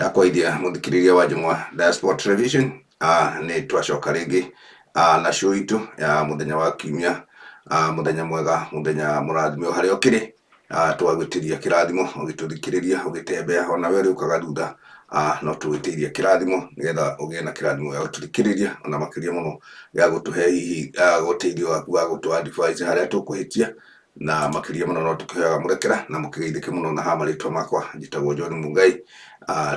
Ndakwaithia mũthikĩrĩria wa Njũng'wa Diaspora Television, nĩ twacoka rĩngĩ na show itũ ya mũthenya wa kiumia, mũthenya mwega, mũthenya mũrathime o harĩa ũkĩrĩ. Twagwĩtĩria kĩrathimo ũgĩtũthikĩrĩria ũgĩtembea ona we ũrĩa ũkaga thutha, no tũgwĩtĩirie kĩrathimo nĩgetha ũgĩe na kĩrathimo gĩa gũtũthikĩrĩria ona makĩria mũno gĩa gũtũhe hihi ũteithio waku wa gũtũ advise harĩa tũkũhĩtia, na makĩria mũno no tũkĩhoyaga mũrekera na mũkĩgeithĩke mũno. Na ha marĩtwa makwa njĩtagwo John Mungai.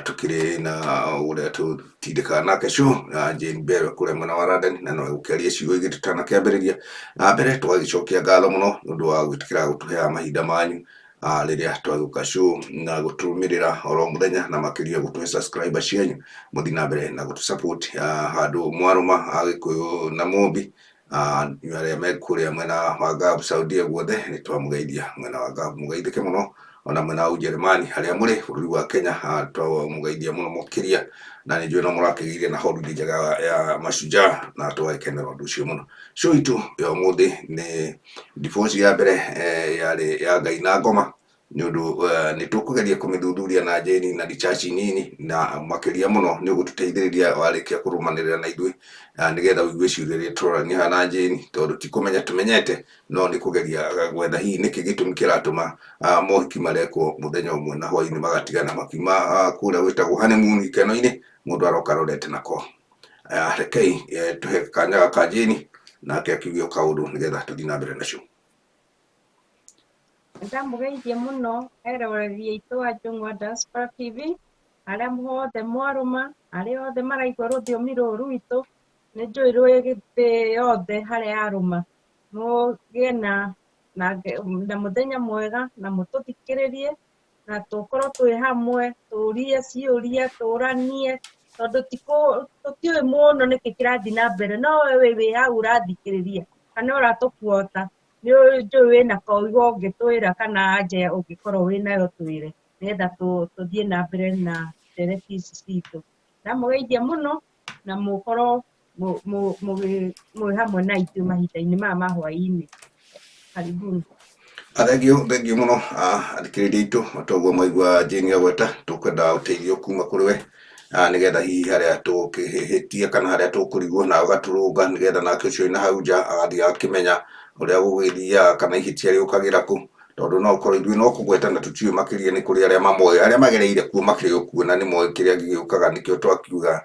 Tukĩrĩ na ũrĩa tũtindĩkaga nake show, Jane Bell kũrĩa mwena wa London, na no egũkĩaria ciugo igĩrĩ tũtanakĩambĩrĩria. Na mbere tũgagĩcokia ngatho mũno nĩ ũndũ wa gwĩtĩkĩra gũtũheaga mahinda manyu rĩrĩa twagĩũka show na gũtũrũmĩrĩra oro mũthenya, na makĩria gũtũhe subscriber cianyu mũthiĩ na mbere na gũtũ support handũ mwarũma Agĩkũyũ na Mũmbi arĩa me kũrĩa mwena wa Gulf, Saudia, guothe nĩ twamũgeithia. Mwena wa Gulf mũgeithĩke mũno, ona mwena wa Ujerumani harĩa mũrĩ, bũrũri wa Kenya twamũgeithia mũno makĩria, na nĩ njũĩ no mũrakĩgĩire na holiday njega ya Mashujaa na tũgagĩkenera ũndũ ũcio mũno. Show itũ ya ũmũthĩ nĩ divorce ya mbere, yarĩ ya Ngai na Ngoma, nĩ ũndũ nĩ tũkũgeria kũmĩthuthuria na Jane na research nini, na makĩria mũno nĩ ũgũtũteithĩrĩria warĩkia kũrũmanĩrĩra na ithuĩ, nĩgetha ũigue ciũria iria tũrorania haha na Jane, tondũ ti kũmenya tũmenyete, no nĩ kũgeria gwetha hihi nĩkĩ gĩtũmi kĩratũma mohiki marekwo mũthenya ũmwe na hwainĩ magatigana makiuma kũrĩa gwĩtagwo honeymoon ikeno-inĩ, mũndũ aroka arorete nako. Rekei tũhe kanya gaka Jane nake akiuge o kaũndũ nĩgetha tũthiĩ na mbere nacio. Ndamũgeithia mũno eroreri aitũ a Njũng'wa Diaspora TV, arĩa mothe mwarũma, arĩa othe maraigua rũthiomi rũrũ rwitũ, nĩ njũĩ rwĩ thĩ yothe harĩa arũma. Mũgĩe na mũthenya mwega na mũtũthikĩrĩrie na tũkorwo twĩ hamwe, tũrie ciũria, tũranie, tondũ tũtiũĩ mũno nĩkĩ kĩrathiĩ na mbere, no we wĩ hau ũrathikĩrĩria kana ũratũbuata, nĩ njũĩ wĩna kaugo ũngĩtwĩra kana anja ũngĩkorwo wĩnayo twĩre nĩgetha tũthiĩ na mbere na ndereti ici citũ. Ndamũgeithia mũno na mũkorwo mwĩ hamwe na ithuĩ mahinda-inĩ maya ma hwaĩ-inĩ. Karibuni. Thengio, thengio mũno athikĩrĩria aitũ. Toguo maigua Jane agweta, tũkwenda ũteithio kuma kũrĩ we nĩgetha hihi harĩa tũkĩhĩtia kana harĩa tũkũrigwo na ũgatũrũnga, nĩgetha nake ũcio wĩna hau nja agathiĩ akĩmenya ũrĩa gũgĩthiaga kana ihĩtia rĩũkagĩra kũ, tondũ no ũkorwo ithuĩ no kũgweta na tũtiũĩ makĩria. Nĩ kũrĩ arĩa mamoĩ, arĩa magereire kuo, makĩrĩ o kuo na nĩ moĩ kĩrĩa gĩgĩũkaga. Nĩkĩo twakiuga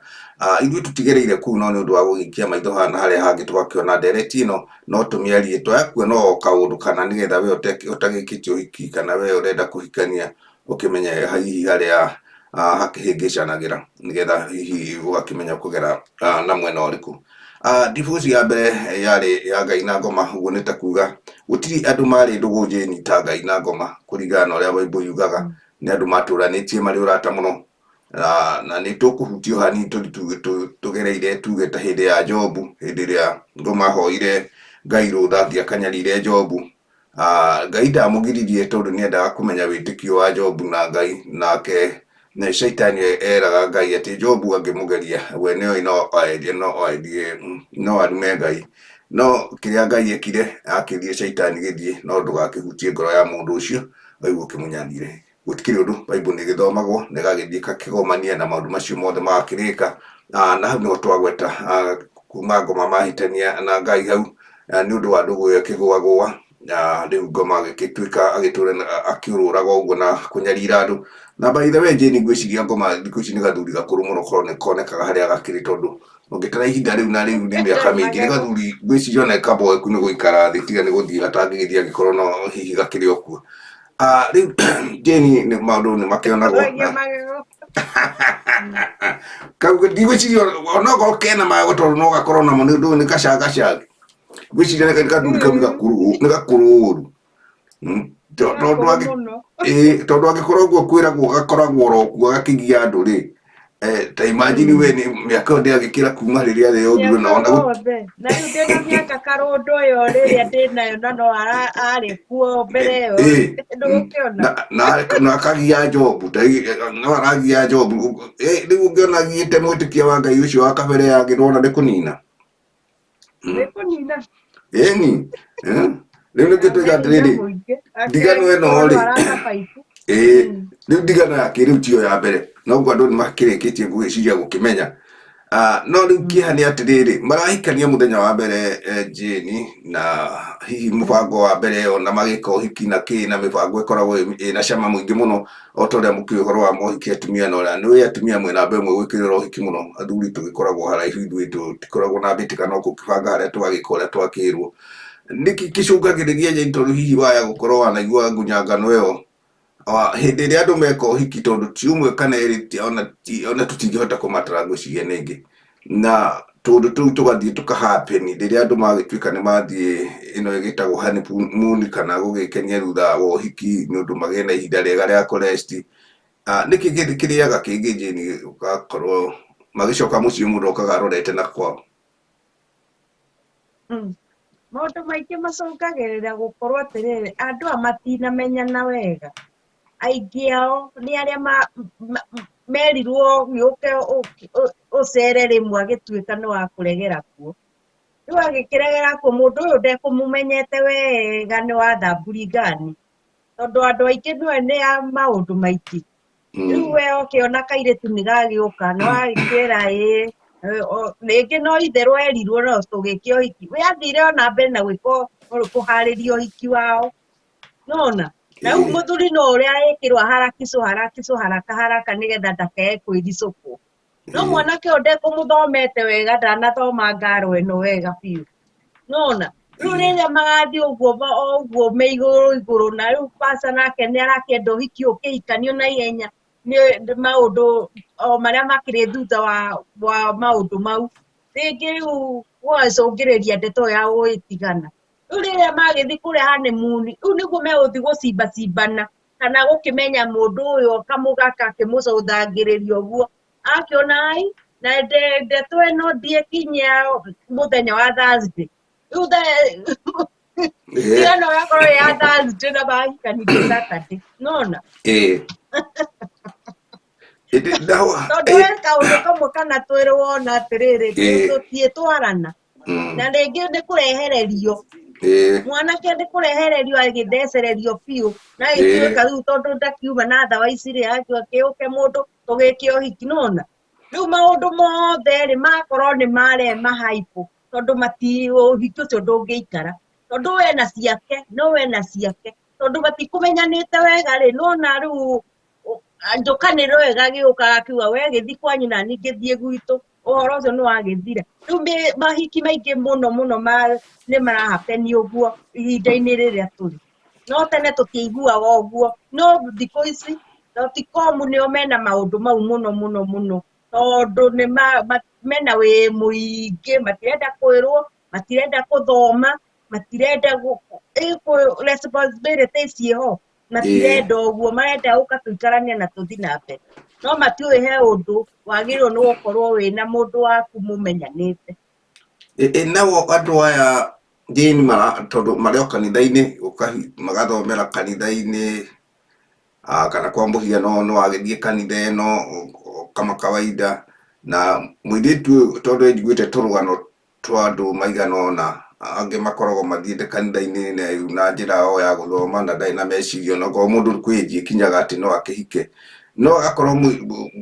ithuĩ tũtigereire kũu, no nĩ ũndũ wa gũgĩikia maitho haha na harĩa hangĩ tũgakĩona ndereti ĩno no tũmĩarie, twaya kuona o kaũndũ kana nĩgetha we ũtagĩkĩtie ũhiki kana we ũrenda kũhikania ũkĩmenye hihi harĩa hakĩhĩngĩcanagĩra, nĩgetha hihi ũgakĩmenya kũgera na mwena ũrĩkũ. Divorce ya mbere yarĩ ya Ngai na Ngoma. Ũguo nĩ ta kuga gũtirĩ andũ marĩ ndũgũ, Jane, ta Ngai na Ngoma. Kũringana na ũrĩa Bible yugaga, nĩ andũ matũranĩtie marĩ ũrata mũno, na nĩ tũkũhutio hanini tũgereire tuge ta hĩndĩ ya Jobu, hĩndĩ ĩrĩa Ngoma ahoire Ngai rũtha athiĩ akanyarire Jobu. Ngai ndamũgiririe tondũ nĩendaga kũmenya wĩtĩkio wa Jobu na Ngai. Nake na Shaitani eraga Ngai atĩ Jobu angĩmũgeria, we nĩoĩ no endie, no endie, no arume Ngai. No kĩrĩa Ngai ekire, akĩrire Shaitani, "Gĩthiĩ, no ndũgakĩhutie ngoro ya mũndũ ũcio waigua ũkĩmũnyarire." Gũtikĩrĩ ũndũ, Bible nĩ ĩgĩthomagwo na ĩgagĩthiĩ ĩgakĩgomania na maũndũ macio mothe magakĩrĩka. Na hau nĩho twagweta kuma Ngoma mahĩtania na Ngai hau nĩ ũndũ wa ndũgũ ĩyo ĩkĩgũagũa, na rĩu Ngoma agĩgĩtuĩka agĩtũra akĩũrũraga ũguo na kũnyarira andũ. Na by the way, Jane, ngwĩciria Ngoma thikũ ici nĩ gathuri gakũrũ mũno konekaga harĩa gakĩrĩ, tondũ ũngĩtara ihinda rĩu na rĩu nĩ mĩaka mĩingĩ. Nĩ gathuri ngwĩciria ona kaboeku nĩ gũikara thĩ, tiga nĩ gũthiĩ gatangĩgĩthiĩ angĩkorwo no hihi gakĩrĩ o kuo. Rĩu Jane, nĩ maũndũ nĩ makĩonagwo Tũragia na magego. Kau ndigwĩciria onokorwo kena magego, tondũ no gakorwo namo nĩ ũndũ nĩ gacangacangĩ. Ngwĩciria nĩ gathuri kau nĩ gakũrũ ũru. Tondũ Gakũrũ mũno. Ĩĩ, tondũ angĩkorwo ũguo kwĩragwo gakoragwo oro kuo gakĩgia andũ rĩ, ta imagine we nĩ mĩaka ĩyo ndĩagĩkĩra kuma rĩrĩa thĩ yombirwo na Mĩaka ona yothe na rĩu ndĩna mĩaka karũndũ ĩyo rĩrĩa ndĩnayo na no arĩ kuo mbere ĩyo. Ndũgũkĩona. Na akagia Jobu, no aragia Jobu. Rĩu ũngĩona agiĩte mwĩtĩkia wa Ngai ũcio wa kabere yangĩ, nĩwona nĩ kũnina. Nĩ kũnina. Ĩni. Rĩu nĩkĩo tuiga Ameniina atĩrĩrĩ, mũingĩ. ndigano ĩno rĩ, Araka baibu. Ĩĩ, rĩu ndigano ya kĩrĩu tiyo ya mbere, noguo andũ nĩ makĩrĩkĩtie gwĩciria gũkĩmenya. No rĩu kĩeha nĩ atĩrĩrĩ, marahikania mũthenya wa mbere, Jane, na hihi mũbango wa mbere ona magĩka ũhiki na kĩ na mĩbango ĩkoragwo ĩna cama mũingĩ mũno, o ta ũrĩa mũkĩũĩ ũhoro wa mohiki atumia na ũrĩa nĩũĩ atumia mwĩ namba ĩmwe gwĩkĩrĩra ũhiki mũno, athuri tũgĩkoragwo haraihu ithuĩ tũtikoragwo na mbĩtĩka no gũkĩbanga harĩa tũgagĩka ũrĩa twakĩrwo. Nĩkĩ kĩcũngagĩrĩria Jane tondũ hihi waya gũkorwo wanaigua ngunyangano ĩyo hĩndĩ ĩrĩa andũ meka ũhiki tondũ ti ũmwe kana erĩ, ona tũtingĩhota kũmatara ngwĩciria nĩ aingĩ, na tũũndũ tũu tũgathiĩ tũka happen rĩrĩa andũ magĩtuĩka nĩ mathiĩ ĩno ĩgĩtagwo honeymoon kana gũgĩkenia thutha wa ũhiki nĩ ũndũ magĩe na ihinda rĩega rĩa kũ rest. Nĩkĩ kĩrĩaga kĩngĩ Jane ũgakorwo magĩcoka mũciĩ mũndũ okaga arorete na kwao? Maũndũ maingĩ macũngagĩrĩria gũkorwo atĩrĩrĩ, andũ aya matinamenyana wega. Aingĩ ao nĩ arĩa merirwo gĩũke ũcere rĩmwe agĩtuĩka nĩ wa kũregera kuo. Rĩu agĩkĩregera kuo mũndũ ũyũ ndekũmũmenyete wega nĩ wa thamburi ngani. Tondũ andũ aingĩ nĩwe nĩ a maũndũ maingĩ. Rĩu we ũkĩona kairĩtu nĩ gagĩũka nĩ wagĩkĩra ĩĩ, rĩngĩ no itherũ erirwo no tũgĩke ũhiki. We athire ona mbere na gwĩka kũharĩria ũhiki wao. Nona? Na rĩu mũthuri no ũrĩa ekĩrwo harakicwo harakicwo haraka haraka nĩgetha ndakae kwĩricũkwo. No mwanake ũyũ ndekũmũthomete wega, ndanathoma ngaro ĩno wega biũ. Nona? Rĩu rĩrĩa magathiĩ ũguo o ũguo me igũrũ igũrũ, na rĩu pasa nake nĩ arakĩenda ũhiki ũkĩhikanio na ihenya nĩ maũndũ o marĩa makĩrĩ thutha wa maũndũ mau. Rĩngĩ rĩu gũgacũngĩrĩria ndeto ya gũgĩtigana. Rĩu rĩrĩa magĩthiĩ kũrĩa honeymoon, rĩu nĩguo megũthiĩ gũcimbacimbana kana gũkĩmenya mũndũ ũyũ kamũgaka akĩmũcũthangĩrĩria ũguo. Akĩona ai, na ndeto ĩno ndiĩkinyia mũthenya wa Thursday. Rĩu ndigano ĩgakorwo ĩ ya Thursday na mahikanirie Saturday. Nona? Ĩĩ. Ĩndĩ Tondũ he kaũndũ kamwe kana twĩrĩ wona atĩrĩrĩ, tũtiĩtwarana. Na rĩngĩ nĩ kũrehererio. Mwanake nĩ kũrehererio agĩthecererio biũ. Na ĩtuĩka rĩu tondũ ndakiuma na ndawa ici rĩ, akĩũke mũndũ tũgĩke ũhiki, nona? Rĩu maũndũ mothe rĩ, makorwo nĩ marema hype, tondũ ũhiki ũcio ndũngĩikara. Tondũ we na ciake, no we na ciake. Tondũ matikũmenyanĩte wega rĩ, nona rĩu njũkanĩrĩro ĩgagĩũka gakiuga we gĩthiĩ kwanyu na niĩ ngĩthiĩ gwitũ, ũhoro ũcio nĩ wagĩthira. Rĩu mahiki maingĩ mũno mũno nĩ marahapenio ũguo ihinda-inĩ rĩrĩa tũrĩ. No tene tũtiaiguaga ũguo, no thikũ ici dotcom nĩo mena maũndũ mau mũno mũno mũno, tondũ nĩ mena wĩ mũingĩ, matirenda kwĩrwo, matirenda kũthoma, matirenda responsibility ciĩho, matirenda ũguo, marenda ũka tũikaranie na tũthiĩ na mbere. No matiũĩ he ũndũ wagĩrĩirwo nĩ gũkorwo wĩna mũndũ waku mũmenyanĩte. Nao andũ aya Jane tondũ marĩ o kanitha-inĩ, magathomera kanitha-inĩ, kana kwa mũhiano no agĩthiĩ kanitha ĩno kama kawaida, na mũirĩtu ũyũ tondũ njiguĩte tũrũgano twa andũ maigana ũna, angĩ makoragwo mathiĩte kanitha-inĩ na njĩra o ya gũthoma na ndarĩ na meciria onokorwo mũndũ kwĩ age ĩkinyaga atĩ no akĩhike, no agakorwo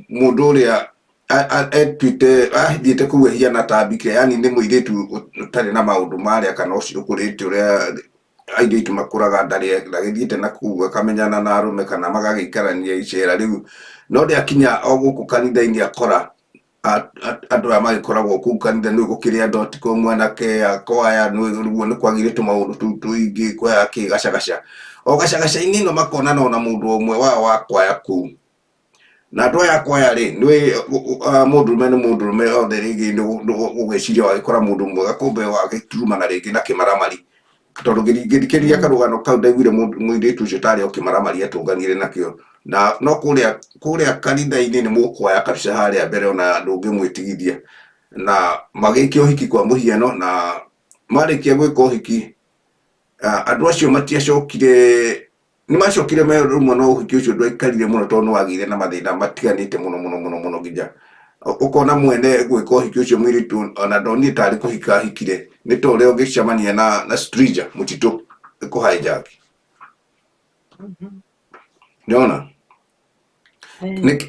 mũndũ ũrĩa etuĩte athiĩte kũu ahiana ta bikira, yani nĩ mũirĩtu ũtarĩ na maũndũ marĩa kana ũcio ũkũrĩte ũrĩa airĩtu makũraga, ndarĩ ndagĩthiĩte na kũu akamenyana na arũme kana magagĩikarania icera rĩu, no ndĩakinya o gũkũ kanitha-inĩ akora andũ aya magĩkoragwo kũu kanitha nĩ gũkĩrĩ andũ atikũ mwanake akwaya nĩguo nĩ kwagĩire tũmaũndũ tũu tũingĩ kwaya kĩ gacagaca o gacagaca-inĩ ĩno makonana ona mũndũ ũmwe wao wa kwaya kũu, na andũ aya kwaya rĩ nĩ mũndũrũme nĩ mũndũrũme othe rĩngĩ nĩ ũgwĩciria wagĩkora mũndũ mwega kumbe wagĩturumana rĩngĩ na kĩmaramari, tondũ ngĩthikĩrĩria karũgano kau ndaiguire mũirĩtu ũcio tarĩ o kĩmaramari atũnganire nakĩo, na no kũrĩa kanitha-inĩ nĩ mũkwaya kabisa harĩa mbere ona ndũngĩmwĩtigithia, na magĩke ũhiki kwa mũhiano, na marĩkia gwĩka ũhiki andũ acio matiacokire, nĩ macokire me rũmwe, no ũhiki ũcio ndwaikarire mũno tondũ nĩ wagĩire na mathĩna matiganĩte mũno mũno mũno mũno, nginya ũkona mwene gwĩka ũhiki ũcio mũirĩtu ona ndonire tarĩ kũhika ahikire, nĩ ta ũrĩa ũngĩcemania na stranger mũtitũ kũ hijack. Nĩwona?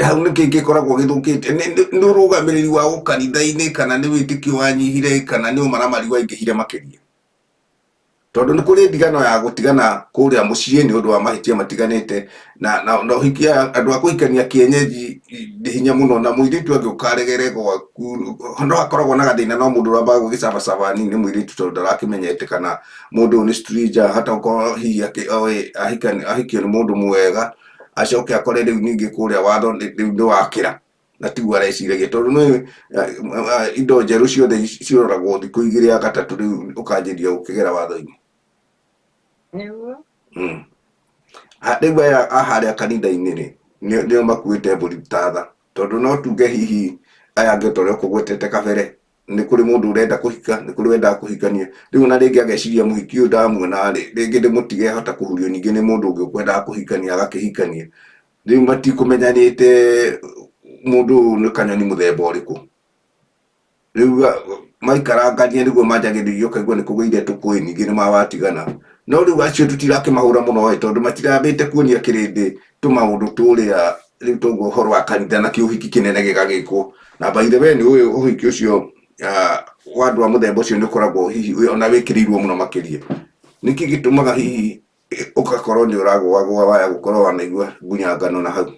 Hau nĩkĩ gĩkoragwo gĩthũkĩte? Nĩ ũrũgamĩrĩri wa ũkanitha-inĩ kana nĩ wĩtĩkio wanyihire kana nĩ ũmaramari waingĩhire makĩria? Tondũ nĩ kũrĩ ndigano ya gũtigana kũrĩa mũciĩ nĩ ũndũ wa mahĩtia matiganĩte na ũhiki andũ a kũhikania kĩenyenji nĩ hinya mũno na mũirĩtu angĩũka aregere gwaku no hakoragwo na gathĩna no mũndũ ũrĩa gũgĩcabacaba nini nĩ mũirĩtu tondũ ndarakĩmenyete kana mũndũ ũyũ nĩ stranger hata gũkorwo hihi oĩ ahikio nĩ mũndũ mwega acoke akore rĩu ningĩ kũrĩa watho rĩu nĩ wakĩra na tiguo areciragia tondũ nĩ indo njerũ ciothe ciroragwo thikũ igĩrĩ ya gatatũ rĩu ũkanjĩria gũkĩgera watho-inĩ. Nĩguo. Rĩu aya a harĩa kanitha-inĩ rĩ nĩo makuĩte mbũri ta tha tondũ no tuge hihi aya angĩ ta ũrĩa ũkũgwetete kabere nĩ kũrĩ mũndũ ũrenda kũhika nĩ kũrĩ wendaga kũhikania rĩu ona rĩngĩ ageciria mũhiki ũyũ ndamuona rĩ rĩngĩ ndĩmũtige ahota kũhurio ningĩ nĩ mũndũ ũngĩ ũkwendaga kũhikania agakĩhikania rĩu matikũmenyanĩte mũndũ ũyũ nĩ kanyoni mũthemba ũrĩkũ rĩu maikarangania nĩguo manjagĩrĩria ũkaigua nĩ kũgĩire tũkũĩ ningĩ nĩ mawatigana no rĩu acio tũtirakĩmahũra mũno ĩ tondũ matirambĩte kuonia kĩrĩndĩ tũmaũndũ tũrĩa rĩu toguo ũhoro wa kanitha na kĩũhiki kĩnene gĩgagĩkwo na by the way nĩ ũyũ ũhiki ũcio wa andũ a mũthemba ũcio nĩ ũkoragwo hihi ona wĩkĩrĩirwo mũno makĩria nĩkĩ gĩtũmaga hihi ũgakorwo nĩ ũragũagũa waya gũkorwo wanaigua ngunyangano na hau?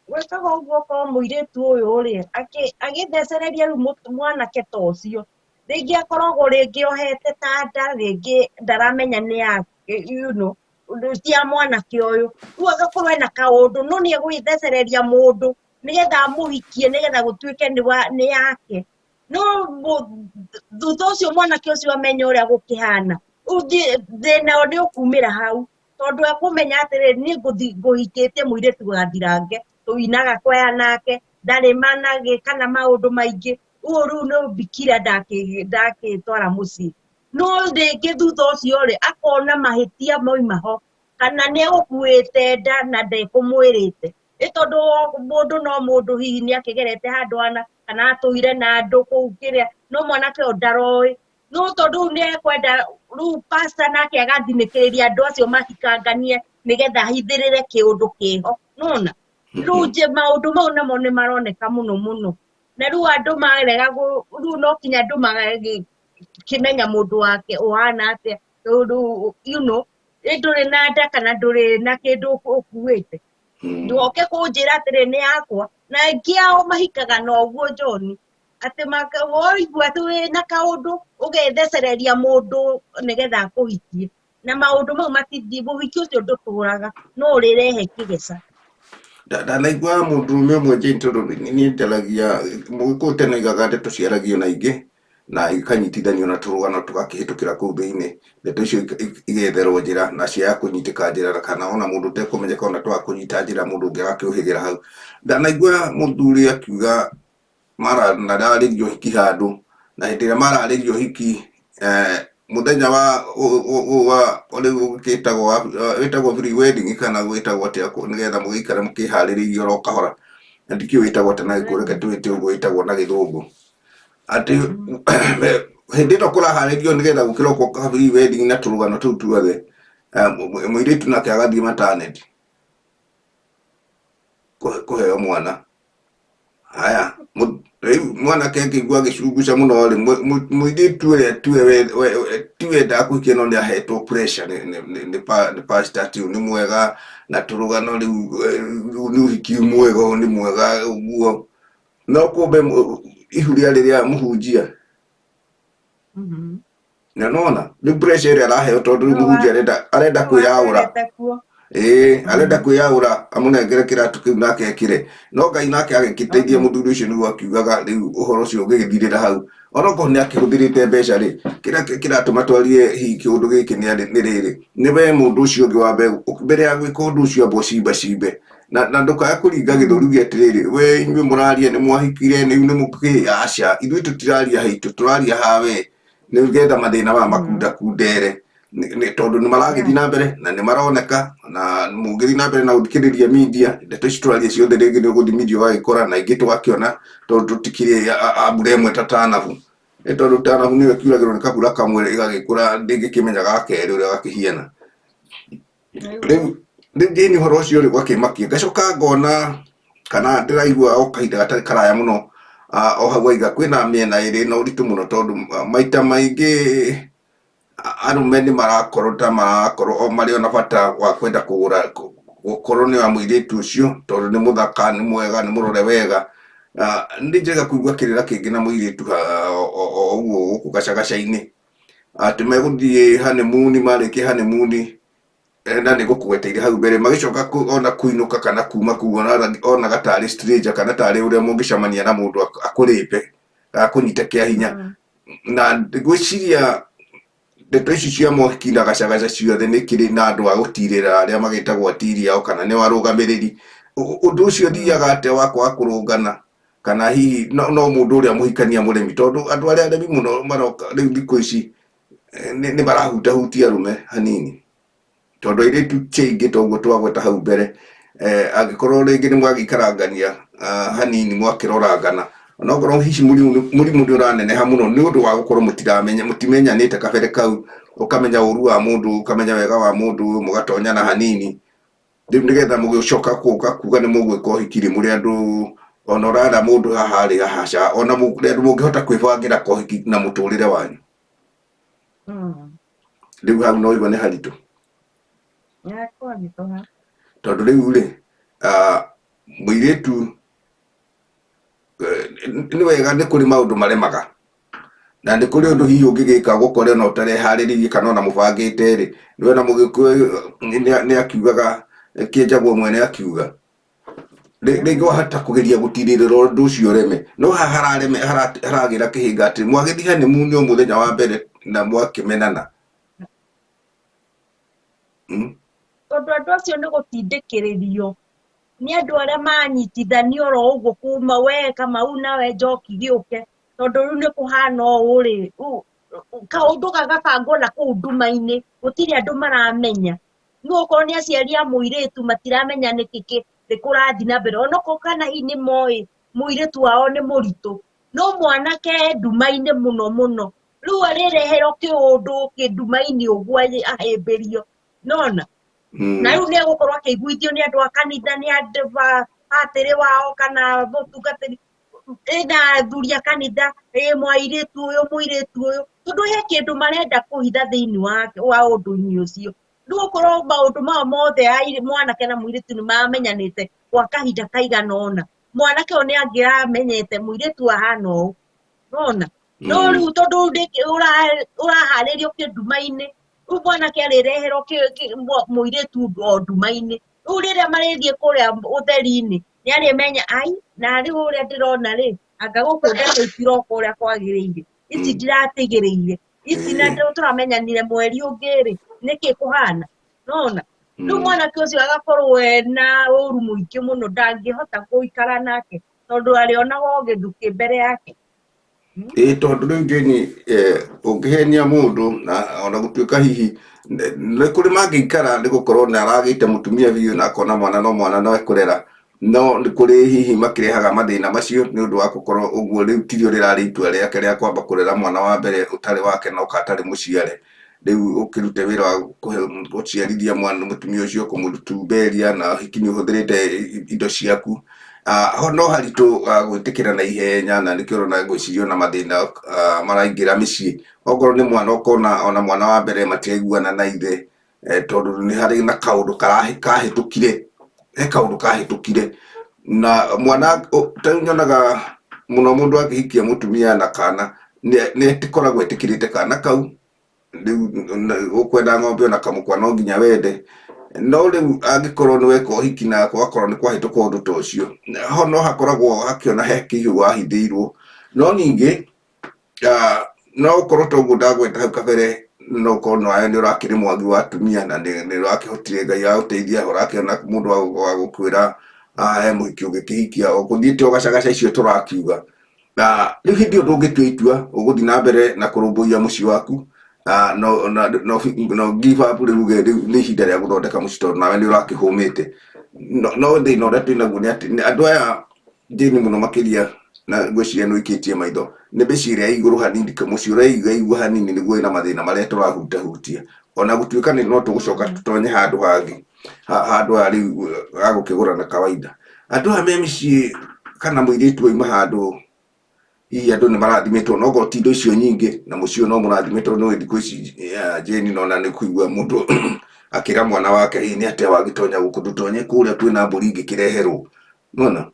Gwĩkaga ũguo okorwo mũirĩtu ũyũ rĩ agĩthecereria rĩu mwanake ta ũcio rĩngĩ akoragwo rĩngĩ ohete ta nda rĩngĩ ndaramenya nĩ ya you know ti ya mwanake ũyũ rĩu agakorwo ena kaũndũ no nĩ egwĩthecereria mũndũ nĩgetha amũhikie nĩgetha gũtuĩke nĩ yake no thutha ũcio mwanake ũcio amenya ũrĩa gũkĩhana rĩu thĩna nĩ ũkumĩra hau tondũ ekũmenya atĩrĩrĩ niĩ ngũhikĩtie mũirĩtu gathirange tũinaga kwaya nake ndarĩ managĩ kana maũndũ maingĩ ũũ rĩu nĩ bikira ndakĩtwara mũciĩ no rĩngĩ thutha ũcio rĩ akona mahĩtia mauma ho kana nĩ egũkuĩte nda na ndekũmwĩrĩte ĩ tondũ mũndũ no mũndũ hihi nĩ akĩgerete handũ hana kana atũire na andũ kũu kĩrĩa no mwanake ũyũ ndaroĩ no tondũ rĩu nĩ ekwenda rĩu pastor nake agathinĩkĩrĩria andũ acio mahikanganie nĩgetha ahithĩrĩre kĩũndũ kĩho nona rĩu nje maũndũ mau namo nĩ maroneka mũno mũno na rĩu andũ marega rĩu no kinya andũ magakĩmenya mũndũ wake ũhana atĩa tondũ you know ĩ ndũrĩ na nda kana ndũrĩ na kĩndũ ũkuĩte ndũgoke kũnjĩra atĩrĩ nĩ yakwa na aingĩ ao mahikaga na ũguo John atĩ woigua atĩ wĩna kaũndũ ũgethecereria mũndũ nĩgetha akũhikie na maũndũ mau matithiĩ ũhiki ũcio ndũtũraga no ũrĩrehe kĩgeca. Ndanaigua mũndũrũme ũmwe Jane tondũ niĩ njaragia mũgĩkũyũ tene oigaga ndeto ciaragio na ingĩ na ikanyitithanio na tũrũgano tũgakĩhĩtũkĩra kũu thĩinĩ ndeto icio igetherwo njĩra na ciaga kũnyitĩka njĩra kana ona mũndũ ũtekũmenyeka ona twaga kũnyita njĩra mũndũ ũngĩ agakĩũhĩgĩra hau. Ndanaigua mũthuri akiuga mararĩria ũhiki handũ na hĩndĩ ĩrĩa mararĩria ũhiki mũthenya wa rĩu ũgĩtagwo wĩtagwo pre wedding kana gwĩtagwo atĩa nĩgetha mũgĩikare mũkĩharĩrĩirie oro kahora na ndikĩũĩ wĩtagwo atĩa na gĩkũyũ reke tũwĩte ũguo wĩtagwo na gĩthũngũ atĩ hĩndĩ ĩno kũraharĩrio nĩgetha gũkĩrokwo ka pre wedding na tũrũgano tũu tuothe mũirĩtu nake agathiĩ maternity kũheo mwana. Haya, rĩu mwanake angĩigua agĩcunguca mũno rĩ, mũirĩtu ũrĩa tiwe tiwe endaga kũhikia no nĩ ahetwo pressure nĩ pastor atĩ ũyũ nĩ mwega na tũrũgano rĩu rĩu nĩ ũhiki mwega ũyũ nĩ mwega ũguo. No kumbe ihu rĩarĩ rĩa mũhunjia. Na nona rĩu pressure ĩrĩa araheo tondũ rĩu mũhunjia arenda arenda kwĩyaũra ĩĩ arenda kwĩyaũra amũnengere kĩratũ kĩu nake ekĩre no Ngai nake agĩkĩteithia mũthuri ũcio nĩguo akiugaga rĩu ũhoro ũcio ũgĩgĩthirĩra hau onokorwo nĩ akĩhũthĩrĩte mbeca rĩ kĩrĩa kĩratũma twarie hihi kĩũndũ gĩkĩ nĩ rĩrĩ nĩ we mũndũ ũcio ũngĩ wambe mbere ya gwĩka ũndũ ũcio amba ũcimbacimbe na ndũkae kũringa gĩthũri uge atĩrĩrĩ we inyuĩ mũraria nĩ mwahikire rĩu nĩ mũkĩ aca ithuĩ tũtiraria haitũ tũraria hawe nĩgetha mathĩna maya makundakundere tondũ nĩ maragĩthiĩ na mbere na nĩ maroneka na mũngĩthiĩ na mbere na gũthikĩrĩria media ndeto ici tũraria ciothe rĩngĩ nĩ ũgũthiĩ media ũgagĩkora na ingĩ tũgakĩona tondũ tũtikĩrĩ a mbura ĩmwe ta tanabu nĩ tondũ tanabu nĩyo ĩkiuragĩrwo nĩ kabura kamwe ĩgagĩkũra ndĩngĩkĩmenya ga kerĩ ũrĩa gakĩhiana. Rĩu Rĩu Jane ũhoro ũcio rĩ ũgakĩmakia ngacoka ngona kana ndĩraigua o kahinda gatarĩ karaya mũno o hau waiga kwĩna mĩena ĩrĩ na ũritũ mũno tondũ maita maingĩ arũme nĩ marakorwo ta marakorwo o marĩ ona bata wa kwenda kũgũra gũkorwo nĩ wa mũirĩtu ũcio tondũ nĩ mũthaka nĩ mwega nĩ mũrore wega. Nĩ njega kũigua kĩrĩra kĩngĩ na mũirĩtu o ũguo gũkũ gacagaca-inĩ atĩ megũthiĩ honeymoon marĩkia honeymoon na nĩ ngũkũgweteire hau mbere magĩcoka ona kũinũka kana kuma kũu onaga tarĩ stranger kana tarĩ ũrĩa mũngĩcemania na mũndũ akũrĩpe kana akũnyite kĩa hinya. Na ngwĩciria ndeto ici cia mohiki na gacagaca ciothe nĩ kĩrĩ na andũ a gũtirĩra arĩa magĩtagwo atiri ao kana nĩo arũgamĩrĩri. Ũndũ ũcio ũthiaga atĩa wa kwaga kũrũngana kana hihi no mũndũ ũrĩa mũhikania mũremi tondũ andũ arĩa aremi mũno maroka rĩu thikũ ici nĩ marahutahutia arũme hanini tondũ airĩtu ti aingĩ toguo twagweta hau mbere angĩkorwo rĩngĩ nĩ mwagĩikarangania hanini mwakĩrorangana onokorwo hihi mũrimũ nĩ ũraneneha mũno nĩ ũndũ wa gũkorwo mũtiramenya mũtimenyanĩte kabere kau ũkamenya ũru wa mũndũ ũkamenya wega wa mũndũ mũgatonyana hanini rĩu nĩgetha mũgĩcoka kũka kuga nĩ mũgwĩka ũhiki rĩ mũrĩ andũ ona ũrara mũndũ haha rĩ haha ca ona mũrĩ andũ mũngĩhota kwĩbangĩra kohiki na mũtũrĩre wanyu. Rĩu hau no igua nĩ haritũ. Nĩhakũritũha. Tondũ rĩu rĩ mũirĩtu nĩ wega nĩ kũrĩ maũndũ maremaga na nĩ kũrĩ ũndũ hihi ũngĩgĩka gũkore ona ũtareharĩrĩirie kana ona mũbangĩte rĩ nĩ wona mũgĩkũyũ nĩ akiugaga kĩenjagwo mwene akiuga rĩngĩ wahota kũgeria gũtirĩrĩra ũndũ ũcio ũreme no haha harareme haragĩra kĩhĩnga atĩ mwagĩthiĩ honeymoon o mũthenya wa mbere na mwakĩmenana. Tondũ andũ acio nĩ gũtindĩkĩrĩrio nĩ andũ arĩa manyitithanio oro ũguo kuma we Kamau nawe Njoki gĩũke tondũ rĩu nĩ kũhana ũũ rĩ, kaũndũ gagabangwo na kũu nduma-inĩ gũtirĩ andũ maramenya. Nĩ okorwo nĩ aciari a mũirĩtu matiramenya nĩkĩ kũrathiĩ na mbere onokorwo kana hihi nĩ moĩ mũirĩtu wao nĩ mũritũ no mwanake e nduma-inĩ mũno mũno rĩu arĩreherwo kĩũndũ kĩ nduma-inĩ ũguo ahĩmbĩrio nona. Na rĩu nĩ egũkorwo akĩiguithio nĩ andũ a kanitha nĩ andũ batĩrĩ wao kana mũtungatĩri ĩna athuri a kanitha ĩ mwairĩtu ũyũ mũirĩtu ũyũ tondũ he kĩndũ marenda kũhitha thĩinĩ wa ũndũ-inĩ ũcio. Rĩu okorwo maũndũ mao mothe mwanake na mũirĩtu nĩ mamenyanĩte gwa kahinda kaigana ũna mwanake ũyũ nĩ angĩramenyete mũirĩtu ahana ũũ nona. No rĩu tondũ ũraharĩrio kĩnduma-inĩ rĩu mwanake arĩreherwo mũirĩtu o nduma-inĩ rĩu rĩrĩa marĩthiĩ kũrĩa ũtheri-inĩ nĩ arĩmenya ai na rĩu ũrĩa ndĩrona rĩ anga gũkũ ndeto itiroka ũrĩa kwagĩrĩire ici ndiratigĩrĩire ici na tũramenyanire mweri ũngĩ rĩ nĩkĩ kũhana nona. Rĩu mwanake ũcio agakorwo ena ũru mũingĩ mũno ndangĩhota gũikara nake tondũ arĩonaga o gĩthukĩ mbere yake. Ĩĩ tondũ rĩu Jane ũngĩhenia mũndũ na ona gũtuĩka hihi nĩ kũrĩ mangĩikara nĩ gũkorwo nĩ aragĩte mũtumia biũ na akona mwana no mwana no ekũrera no nĩ kũrĩ hihi makĩrehaga mathĩna macio nĩ ũndũ wa gũkorwo ũguo rĩu tirio rĩrarĩ itua rĩake rĩa kwamba kũrera mwana wa mbere ũtarĩ wake na oka atarĩ mũciare rĩu ũkĩrute wĩra wa gũciarithia mwana mũtumia ũcio kũmũtumberia na hiki nĩ ũhũthĩrĩte indo ciaku ho no haritũ gwĩtĩkĩra na ihenya na nĩkĩo ũrona ngwĩciria ona mathĩna maraingĩra mĩciĩ okorwo nĩ mwana ũkona ona mwana wa mbere matiraiguana na ithe tondũ nĩ harĩ na kaũndũ kahĩtũkire he kaũndũ kahĩtũkire na mwana ta rĩu nyonaga mũno mũndũ angĩhikia mũtumia na kana nĩ ĩkoragwo ĩtĩkĩrĩte kana kau rĩu ũkwenda ng'ombe ona kamũkwa no nginya wende no rĩu angĩkorwo nĩ weka ũhiki na gwakorwo nĩ kwahĩtũka ũndũ ta ũcio ho no hakoragwo hakĩona he kĩihũ wahithĩirwo no ningĩ no ũkorwo toguo ndagweta hau kabere no ũkorwo nawe nĩ ũrakĩrĩ mwagi wa atumia na nĩ ũrakĩhotire Ngai agũteithia ũrakĩona mũndũ wa gũkwĩra he mũhiki ũngĩkĩhikia ũgũthiĩte ũgacagaca icio tũrakiuga na rĩu hĩndĩ ĩyo ndũngĩtua itua ũgũthiĩ na mbere na kũrũmbũiya mũciĩ waku no no no no give up rĩu uge rĩu nĩ ihinda rĩa gũthondeka mũciĩ tondũ nawe nĩ ũrakĩhũmĩte no thĩna ũrĩa twĩnaguo nĩ atĩ andũ aya thĩinĩ mũno makĩria na ngwĩciria nĩ ũikĩtie maitho nĩ mĩciĩ ĩrĩa ĩ igũrũ hanini mũciĩ ũrĩa ĩigua hanini nĩguo wĩna mathĩna marĩa tũrahutahutia. Ona gũtuĩka nĩ no tũgũcoka tũtonye handũ hangĩ, handũ ha rĩu ha gũkĩgũra na kawaida. Andũ aya me mĩciĩ kana mũirĩtu auma handũ, hihi andũ nĩ marathimĩtwo, no okorwo ti indo icio nyingĩ, na mũciĩ ũyũ no mũrathimĩtwo nĩ thikũ ici Jane, nona nĩ kũigua mũndũ akĩra mwana wake, hihi nĩ atĩa wagĩtonya gũkũ, ndũtonye kũrĩa kwĩna mbũri ingĩkĩreherwo. Nĩwona?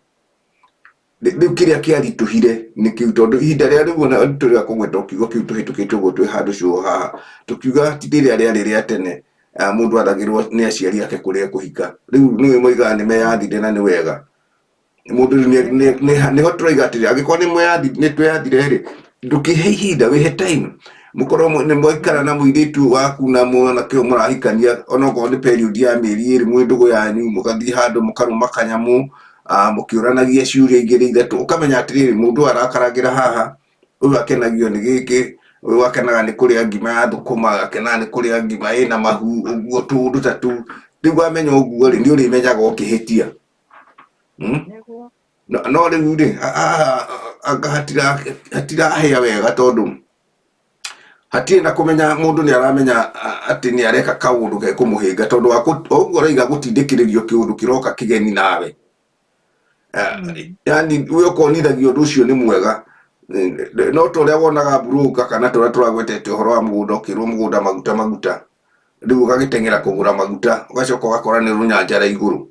Rĩu kĩrĩa kĩaritũhire nĩ kĩu, tondũ ihinda rĩa rĩu ona tũrĩa kũgweta kiugo kĩu tũhĩtũkĩte ũguo twĩ handũ cũũ haha, tũkiuga ti rĩrĩa rĩarĩ rĩa tene, mũndũ athagĩrwo nĩ aciari ake kũrĩa ekũhika. Rĩu nĩwe moigaga nĩ meyathire na nĩ wega. Mũndũ rĩu nĩho tũroiga atĩrĩ, angĩkorwo nĩ tweyathire rĩ, ndũkĩhe ihinda, wĩhe time, mũkorwo nĩ mwaikara na mũirĩtu waku na mwanake ũyũ mũrahikania, onokorwo nĩ period ya mĩeri 2 mwĩ ndũgũ yanyu, mũgathiĩ handũ mũkarũma kanyamũ, mũkĩũranagia ciũria igĩrĩ ithatũ, ũkamenya atĩrĩrĩ, mũndũ ũyũ arakaragĩra haha, ũyũ akenagio nĩ gĩkĩ, ũyũ akenaga nĩ kũrĩa ngima ya thũkũma, akenaga nĩ kũrĩa ngima ĩna mahu, ũguo tũũndũ ta tũu. Rĩu wamenya ũguo rĩ, nĩ ũrĩmenyaga ũkĩhĩtia. Nĩguo. No rĩu rĩ, haha anga hatirahĩa wega, tondũ hatirĩ na kũmenya mũndũ nĩ aramenya atĩ nĩ areka kaũndũ gekũmũhĩnga, tondũ wa ũguo ũraiga gũtindĩkĩrĩrio kĩũndũ kĩroka kĩgeni nawe. Yani we ũkonithagia ũndũ ũcio nĩ mwega, no ta ũrĩa wonaga mburũka kana ta ũrĩa tũragwetete ũhoro wa mũgũnda, ũkĩrwo mũgũnda maguta maguta, rĩu ũgagĩteng'era kũgũra maguta, ũgacoka ũgakora nĩ rũnyanjara igũrũ.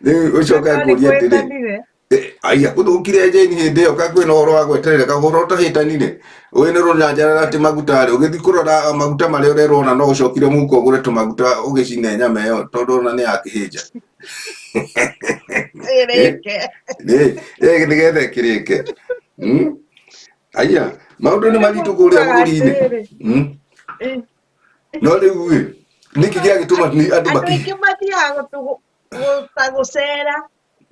Rĩu ũcoke Nĩ ngũrie atĩrĩ, kwĩtanire. Aya gũthũkire Jane hĩndĩ ĩyo, ka kwĩna ũhoro wa gweterera kaũhoro ũtahĩtanire, ũyũ nĩ rũnyanjara atĩ maguta rĩ, ũgĩthiĩ kũrora maguta marĩa ũrerwo ona no ũcokire mũhuko ũgũre tũmaguta ũgĩcine nyama ĩyo, tondũ ona nĩ yakĩhĩnja. Ĩrĩke. Nĩgetha ĩkĩrĩke. Aya maũndũ nĩ maritũ kũrĩa Nĩguo bũrũri-inĩ. atĩrĩrĩ. No rĩu ĩ, nĩkĩ gĩagĩtũma nĩ andũ Andũ maki aingĩ mathiaga ta gũcera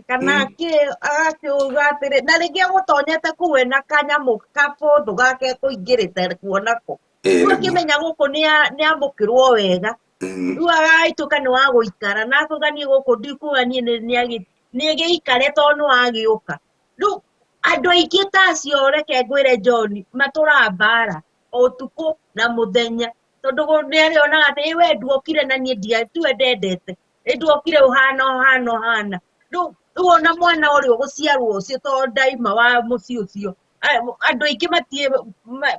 kana kĩ, agakiuga atĩrĩ, na rĩngĩ agũtonyete kũu ena kanyamũ kabũthũ gake kũingĩrĩte kuo nako. Rĩu akĩmenya gũkũ nĩ amũkĩrwo wega, rĩu agagĩtuĩka nĩ wa gũikara na akauga niĩ gũkũ ndikuga niĩ nĩ gĩikare tondũ nĩ wagĩũka. Rĩu andũ aingĩ ta acio, reke ngwĩre John, matũraga mbara ũtukũ na mũthenya, tondũ nĩ arĩonaga atĩ ĩ we nduokire na niĩ tiwe ndendete, ĩ nduokire ũhana ũhana ũhana. Rĩu ona mwana ũrĩa ũgũciarwo ũcio to ndaima wa mũciĩ ũcio, andũ aingĩ matiĩ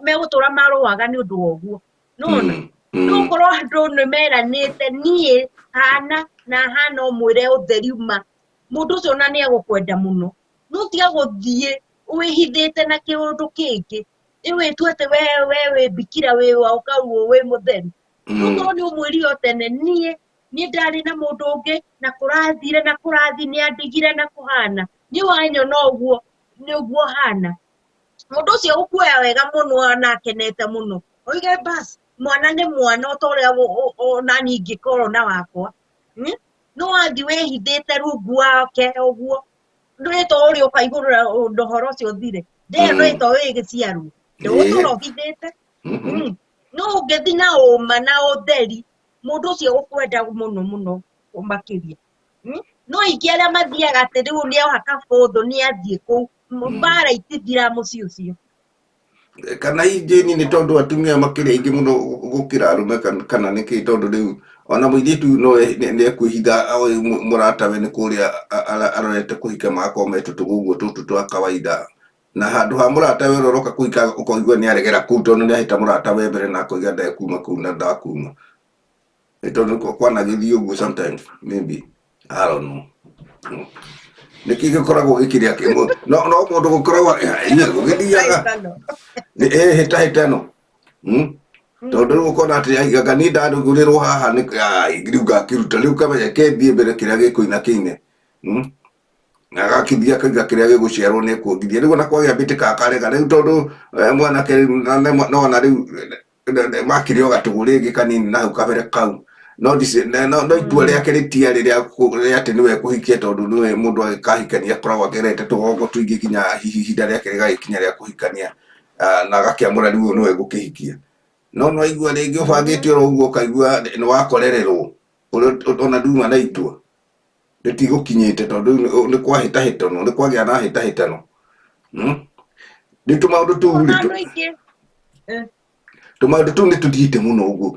megũtũra marũaga nĩ ũndũ wa ũguo. Nĩwona? Rĩu okorwo andũ nĩ meranĩte niĩ hana na hana, ũmwĩre ũtheri ma, mũndũ ũcio ona nĩ egũkwenda mũno. No tiga gũthiĩ wĩhithĩte na kĩũndũ kĩngĩ, ĩ wĩtue atĩ we wĩ bikira, wĩ wa ũkaugwo wĩ mũtheru. Okorwo nĩ ũmwĩrire o tene, niĩ ndarĩ na mũndũ ũngĩ na kũrathire na kũrathi nĩ andigire na kũhana, niĩ wanyona ũguo nĩ ũguo hana. Mũndũ ũcio ũkuoya wega mũno na akenete mũno, oige bas mwana nĩ mwana, o ta ũrĩa ona niĩ ingĩkorwo na wakwa. No wathiĩ wĩhithĩte rungu wake ũguo, ndũĩ to ũrĩa ũkaigũrũra ũndũ ũhoro ũcio ũthire, ndĩyo ndũĩ to ĩgĩciarwo ndũgũtũra ũhithĩte. No ũngĩthiĩ na ũma na ũtheri, mũndũ ũcio ũkwenda mũno mũno makĩria. No aingĩ arĩa mathiaga atĩ rĩu nĩ oha kabũthũ nĩ athiĩ kũu, mbara itithira mũciĩ ũcio. Kana hihi Jane nĩ tondũ atumia makĩrĩ aingĩ mũno gũkĩra arũme, kana nĩkĩ? Tondũ rĩu ona mũirĩtu no nĩ ekwĩhitha oĩ mũratawe nĩ kũrĩa arorete kũhika, magakorwo me tũtũgũ ũguo tũtũ twa kawaida, na handũ ha mũratawe ũrĩa ũroka kũhika ũkaigua nĩ aregera kũu, tondũ nĩ ahĩta mũratawe mbere na akoiga ndekuma kũu na ndakuma. Nĩ tondũ kwanagĩthiĩ ũguo sometimes, maybe, I don't know. Nĩkĩ gĩkoragwo gĩkĩrĩa no mũndũ gũkoragwo gũgĩthiaga nĩ hĩtahĩtano. Tondũ rĩu ũkona atĩ anga niĩ ndarugũrĩrwo haha nĩ ai, rĩu ngakĩruta, rĩu kamenya kethiĩ mbere kĩrĩa gĩkũina kĩine. Na agakĩthiĩ akauga kĩrĩa gĩgũciarwo nĩ ekuongithia. Rĩu ona kwagĩa mbĩtĩka akarega rĩu, tondũ mwanake rĩu nona rĩu makĩrĩ o gatũgũ rĩngĩ kanini na hau kabere kau, no no itua rĩake rĩtiarĩ rĩa atĩ nĩwe kũhikia, tondũ nĩwe mũndũ agĩkahikania akoragwo agerete tũgongo tũingĩ nginya hihi ihinda rĩake rĩgagĩkinya rĩa kũhikania, na agakĩamũra rĩu ũyũ nĩwe ngũkĩhikia. No nĩwaigua rĩngĩ ũbangĩte oro ũguo, ũkaigua nĩ wakorererwo, ũrĩa ona nduma na itua rĩtigũkinyĩte, tondũ rĩu nĩ kwahĩtahĩtanwo, nĩ kwagĩa na hĩtahĩtano. Rĩu tũmaũndũ tũu Ona rĩ andũ aingĩ tũmaũndũ tũu nĩ tũthiĩte mũno ũguo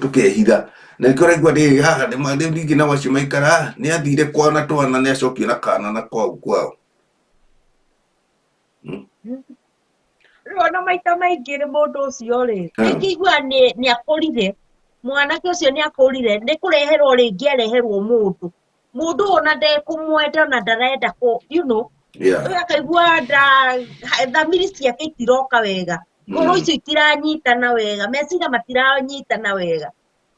tũkehitha na nĩkĩo ũraigua rĩrĩ haha rĩu ningĩ nao acio maikara nĩ athire kwao na twana nĩ acokia na kana na kwao kwao. Rĩu ona maita maingĩ rĩ mũndũ ũcio rĩ rĩngĩ igua nĩ akũrire mwanake ũcio nĩ akũrire nĩ kũreherwo rĩngĩ areherwo mũndũ mũndũ ũyũ ona ndekũmwenda ona ndarenda kũ you know ũyũ akaigua thamiri ciake itiroka wega ngoro icio itiranyitana wega meciria matiranyitana wega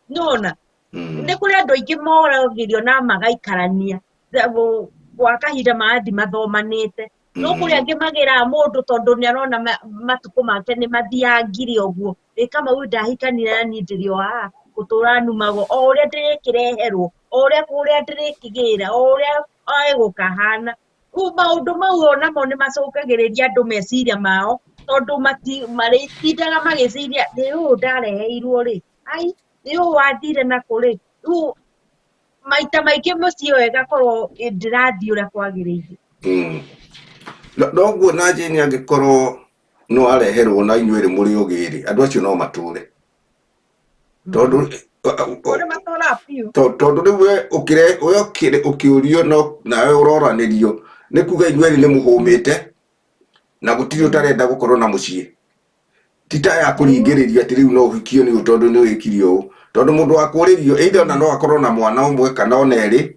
nĩwona nĩ kũrĩ andũ aingĩ moragĩrio na magaikarania gwa kahinda marathiĩ mathomanĩte no kũrĩ angĩ magĩraga mũndũ tondũ nĩ arona matukũ make nĩ mathiangire ũguo ĩ kama huyu ndahikanire na niĩ ndĩrĩ o haha gũtũra numagwo o ũrĩa ndĩrĩkĩreherwo o ũrĩa kũrĩa ndĩrĩkĩgĩra o ũrĩa egũkahana. Rĩu maũndũ mau onamo nĩ macũngagĩrĩria andũ meciria mao tondũ marĩtindaga magĩciria ĩ ũyũ ndareheirwo rĩ, ai ĩ ũyũ wathire nakũ rĩ, rĩu maita maingĩ mũciĩ ĩyo ĩgakorwo ndĩrathiĩ ũrĩa kwagĩrĩire. Noguo na Jane angĩkorwo no areherwo na inyuĩ erĩ mũrĩ ogĩ rĩ, andũ acio no matũre tondũ Kũrĩ matũraga biũ. Tondũ rĩu we ũkĩre we ũkĩrĩ ũkĩũrio no nawe ũroranĩrio nĩ kuga inyuĩ erĩ nĩ mũhũmĩte na gũtirĩ ũtarenda gũkorwo na mũciĩ ti ta ya kũringĩrĩrio atĩ rĩu no ũhikio nĩ ũũ tondũ nĩ wĩkire ũũ tondũ mũndũ wa kũrĩrio either ona no akorwo na mwana ũmwe kana ona erĩ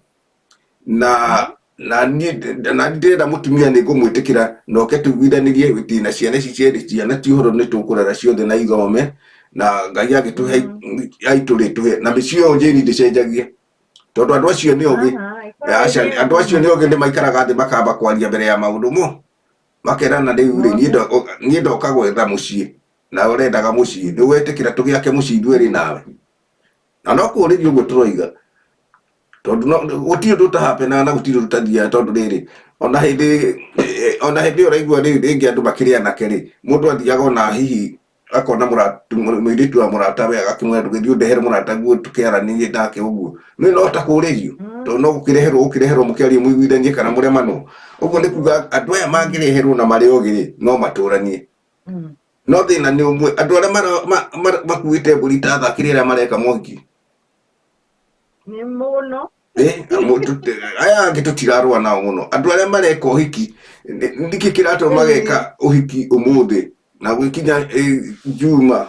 na na niĩ na niĩ ndĩrenda mũtumia nĩ ngũmwĩtĩkĩra na oke tũiguithanĩrie ndĩ na ciana ici cierĩ ciana ti ũhoro nĩ tũkũrera ciothe na ithome na Ngai angĩtũhe aitũ rĩ tũhe na mĩciĩ ĩyo njĩri ndĩcenjagia tondũ andũ acio nĩ ogĩ. Aha, ĩkoragwo Aca ĩrĩ andũ acio nĩ ogĩ nĩ maikaraga thĩ makamba kwaria mbere ya maũndũ mo makerana rĩu rĩ niĩ ndoka gwetha mũciĩ nawe ũrendaga mũciĩ nĩ wetĩkĩra tũgĩake mũciĩ ithuerĩ nawe na no kũũrĩria ũguo tũroiga tondũ gũtirĩ ũndũ ũtahapenaga na gũtirĩ ũndũ ũtathiaga tondũ rĩrĩ ona hĩndĩ ona hĩndĩ ĩyo ũraigua rĩu rĩngĩ andũ makĩrĩ anake rĩ mũndũ athiaga ona hihi akona mũirĩtu wa mũratawe agakĩmwĩra ndũgĩthiĩ ũndehere mũrataguo tũkĩaranĩrie nake ũguo nĩ no ta kũrĩrio tondũ no gũkĩreherwo gũkĩreherwo mũkĩarie mũiguithanie kana mũremanwo ũguo nĩ kuga andũ aya mangĩreherwo na marĩ ogĩ rĩ no matũranie. No thĩna nĩ ũmwe andũ arĩa makuĩte mbũri ta thakĩrĩ arĩa mareka mohiki nĩ mũno. Aya angĩ tũtirarũa nao mũno andũ arĩa mareka ũhiki nĩkĩ kĩratũma mageka ũhiki ũmũthĩ na gwĩkinya Juma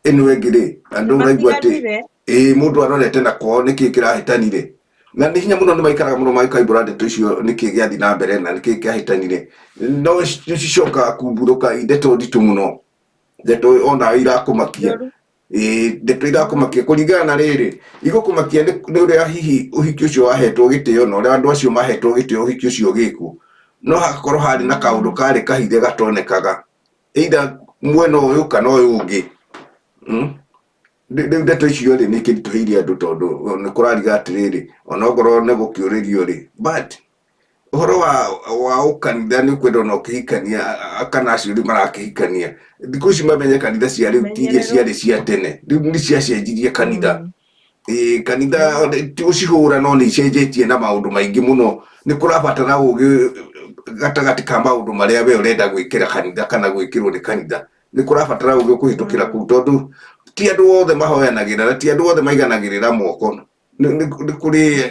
ĩno ĩngĩ rĩ andũ ũraigua atĩ Matiganire. Ĩĩ mũndũ arorete na kwao nĩkĩ kĩrahĩtanire na nĩ hinya mũno nĩ maikaraga mũno magĩkaimbũra ndeto icio nĩkĩ gĩathiĩ na mbere na nĩkĩ kĩahĩtanire no nĩ cicokaga kumbũrũka i ndeto nditũ mũno ndeto onawe irakũmakia. Njũru. Ĩĩ ndeto irakũmakia kũringana na rĩrĩ igũkũmakia nĩ ũrĩa hihi ũhiki ũcio wahetwo gĩtĩo na ũrĩa andũ acio mahetwo gĩtĩo ũhiki ũcio ũgĩkwo no hagakorwo harĩ na kaũndũ karĩ kahithe gatonekaga either mwena ũyũ kana ũyũ ũngĩ. Rĩu ndeto icio rĩ nĩ ikĩritũhĩire andũ tondũ nĩ kũrariga atĩrĩrĩ onokorwo nĩ gũkĩũrĩrio rĩ but ũhoro wa ũkanitha nĩ ũkwenda ona ũkĩhikania kana acio rĩu marakĩhikania thikũ ici mamenye kanitha cia rĩu ti iria ciarĩ cia tene rĩu nĩ ciacenjirie kanitha. Ĩĩ kanitha ti gũcihũra no nĩ icenjetie na maũndũ maingĩ mũno nĩ kũrabatara ũgĩ gatagatĩ ka maũndũ marĩa we ũrenda gwĩkĩra kanitha kana gwĩkĩrwo nĩ kanitha nĩ kũrabatara ũgĩ kũhĩtũkĩra kũu tondũ ti andũ othe mahoyanagĩra na ti andũ othe maiganagĩrĩra moko nĩ kũrĩ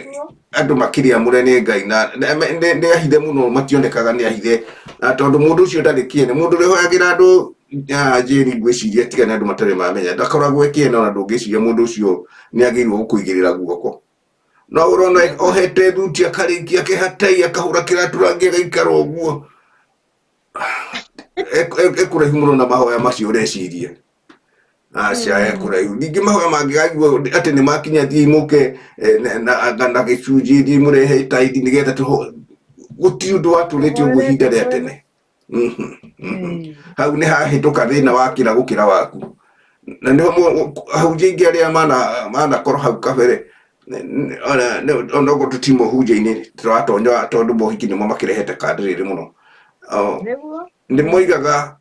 andũ makĩrĩ amũre nĩ Ngai na nĩ ahithe mũno mationekaga nĩ ahithe na tondũ mũndũ ũcio ndarĩ kĩene mũndũ ũrĩa ũhoyagĩra andũ Jane ngwĩciria tiga nĩ andũ matarĩ mamenya ndakoragwo e kĩene ona ndũngĩciria mũndũ ũcio nĩ agĩrĩirwo gũkũigĩrĩra guoko no ũrona ohete thuti akarĩkia akĩhatai akahũra kĩratũ rangi agaikara ũguo ekũraihu mũno na mahoya macio ũreciria aca ekũraihu ningĩ mahoya mangĩgaigua atĩ nĩ makinya thiĩ mũke na gĩcunjĩ thiĩ mũrehe taithi nĩgetha tũho gũtirĩ ũndũ watũrĩte ũguo ihinda rĩa tene. Hau nĩ hahĩtũka thĩna wakĩra gũkĩra waku na nĩho ahunjia aingĩ arĩa manakorwo hau kabere onokorwo tũtima ũhunjia-inĩ tũratonya tondũ mohiki nĩmo makĩrehete kandĩrĩrĩ mũno nĩ moigaga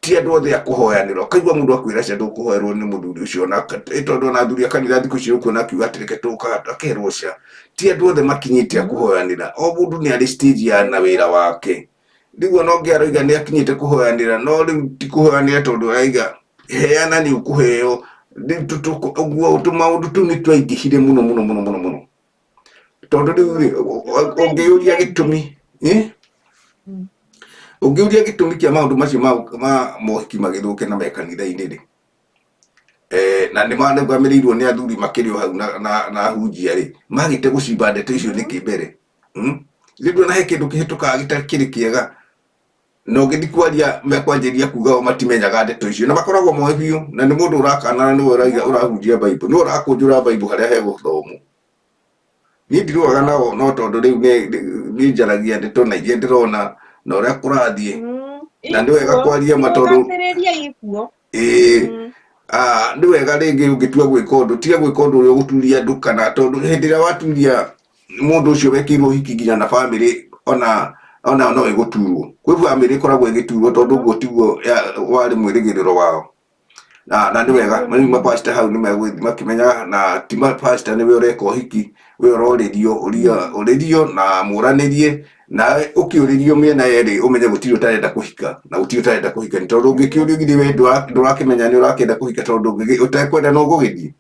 ti andũ othe a kũhoyanĩra ũkaigua mũndũ akwĩra cia ndũkũhoerwo nĩ mũthuri ũcio ona tondũ ona athuri a kanitha thikũ ici ũkuona akiuga atĩ reke tũka akerwo ca ti andũ othe makinyĩte a kũhoyanĩra o mũndũ nĩ arĩ stage ya na wĩra wake. Rĩu ona ũngĩ aroiga nĩ akinyĩte kũhoyanĩra, no rĩu ti kũhoyanĩra tondũ araiga heana nĩ ũkũheo. Rĩu ũguo tũmaũndũ tũu nĩ twaingĩhire mũno mũno mũno mũno mũno, tondũ rĩu rĩ, ũngĩũria gĩtũmi, eh? Ũngĩũria gĩtũmi kĩa maũndũ macio ma mohiki magĩthũke na me kanitha-inĩ rĩ, na nĩ marũgamĩrĩirwo nĩ athuri makĩrĩ o hau na ahunjia rĩ, magĩte gũcimba ndeto icio nĩkĩ mbere? Rĩu ndũona he kĩndũ kĩhĩtũkaga gĩtakĩrĩ kĩega, na ũngĩthiĩ kwaria mekwanjĩrĩria kuga o matimenyaga ndeto icio, na makoragwo moĩ biũ, na nĩ mũndũ ũrakana, nĩwe ũraiga ũrahunjia Bible, nĩwe ũrakũnjũra Bible harĩa hegũthomwo. Niĩ ndirũaga nao, no tondũ rĩu nĩ njaragia ndeto na iria ndĩrona na ũrĩa kũrathiĩ, na nĩ wega kwaria ma tondũ Kũgathĩrĩria ikuo. Ĩĩ. Nĩ wega rĩngĩ ũngĩtua gwĩka ũndũ, tiga gwĩka ũndũ ũrĩa ũgũturia andũ, kana tondũ hĩndĩ ĩrĩa waturia mũndũ ũcio wekĩirwo ũhiki nginya na bamĩrĩ ona no ĩgũturwo. Kwĩ bamĩrĩ ĩkoragwo ĩgĩturwo tondũ ũguo tiguo warĩ mwĩrĩgĩrĩro wao. Na nĩ wega rĩu mapasta hau nĩ megũgĩthiĩ makĩmenyaga, na ti mapasta nĩwe ũreka ũhiki, we ũrorĩrio, ũria ũrĩrio na mũranĩrie, nawe ũkĩũrĩrio mĩena yerĩ ũmenye gũtirĩ ũtarenda kũhika na gũtirĩ ũtarenda kũhika, nĩ tondũ ũngĩkĩũrio githĩ we ndũrakĩmenya nĩ ũrakĩenda kũhika, tondũ ũtekwenda no ũgũgĩthiĩ.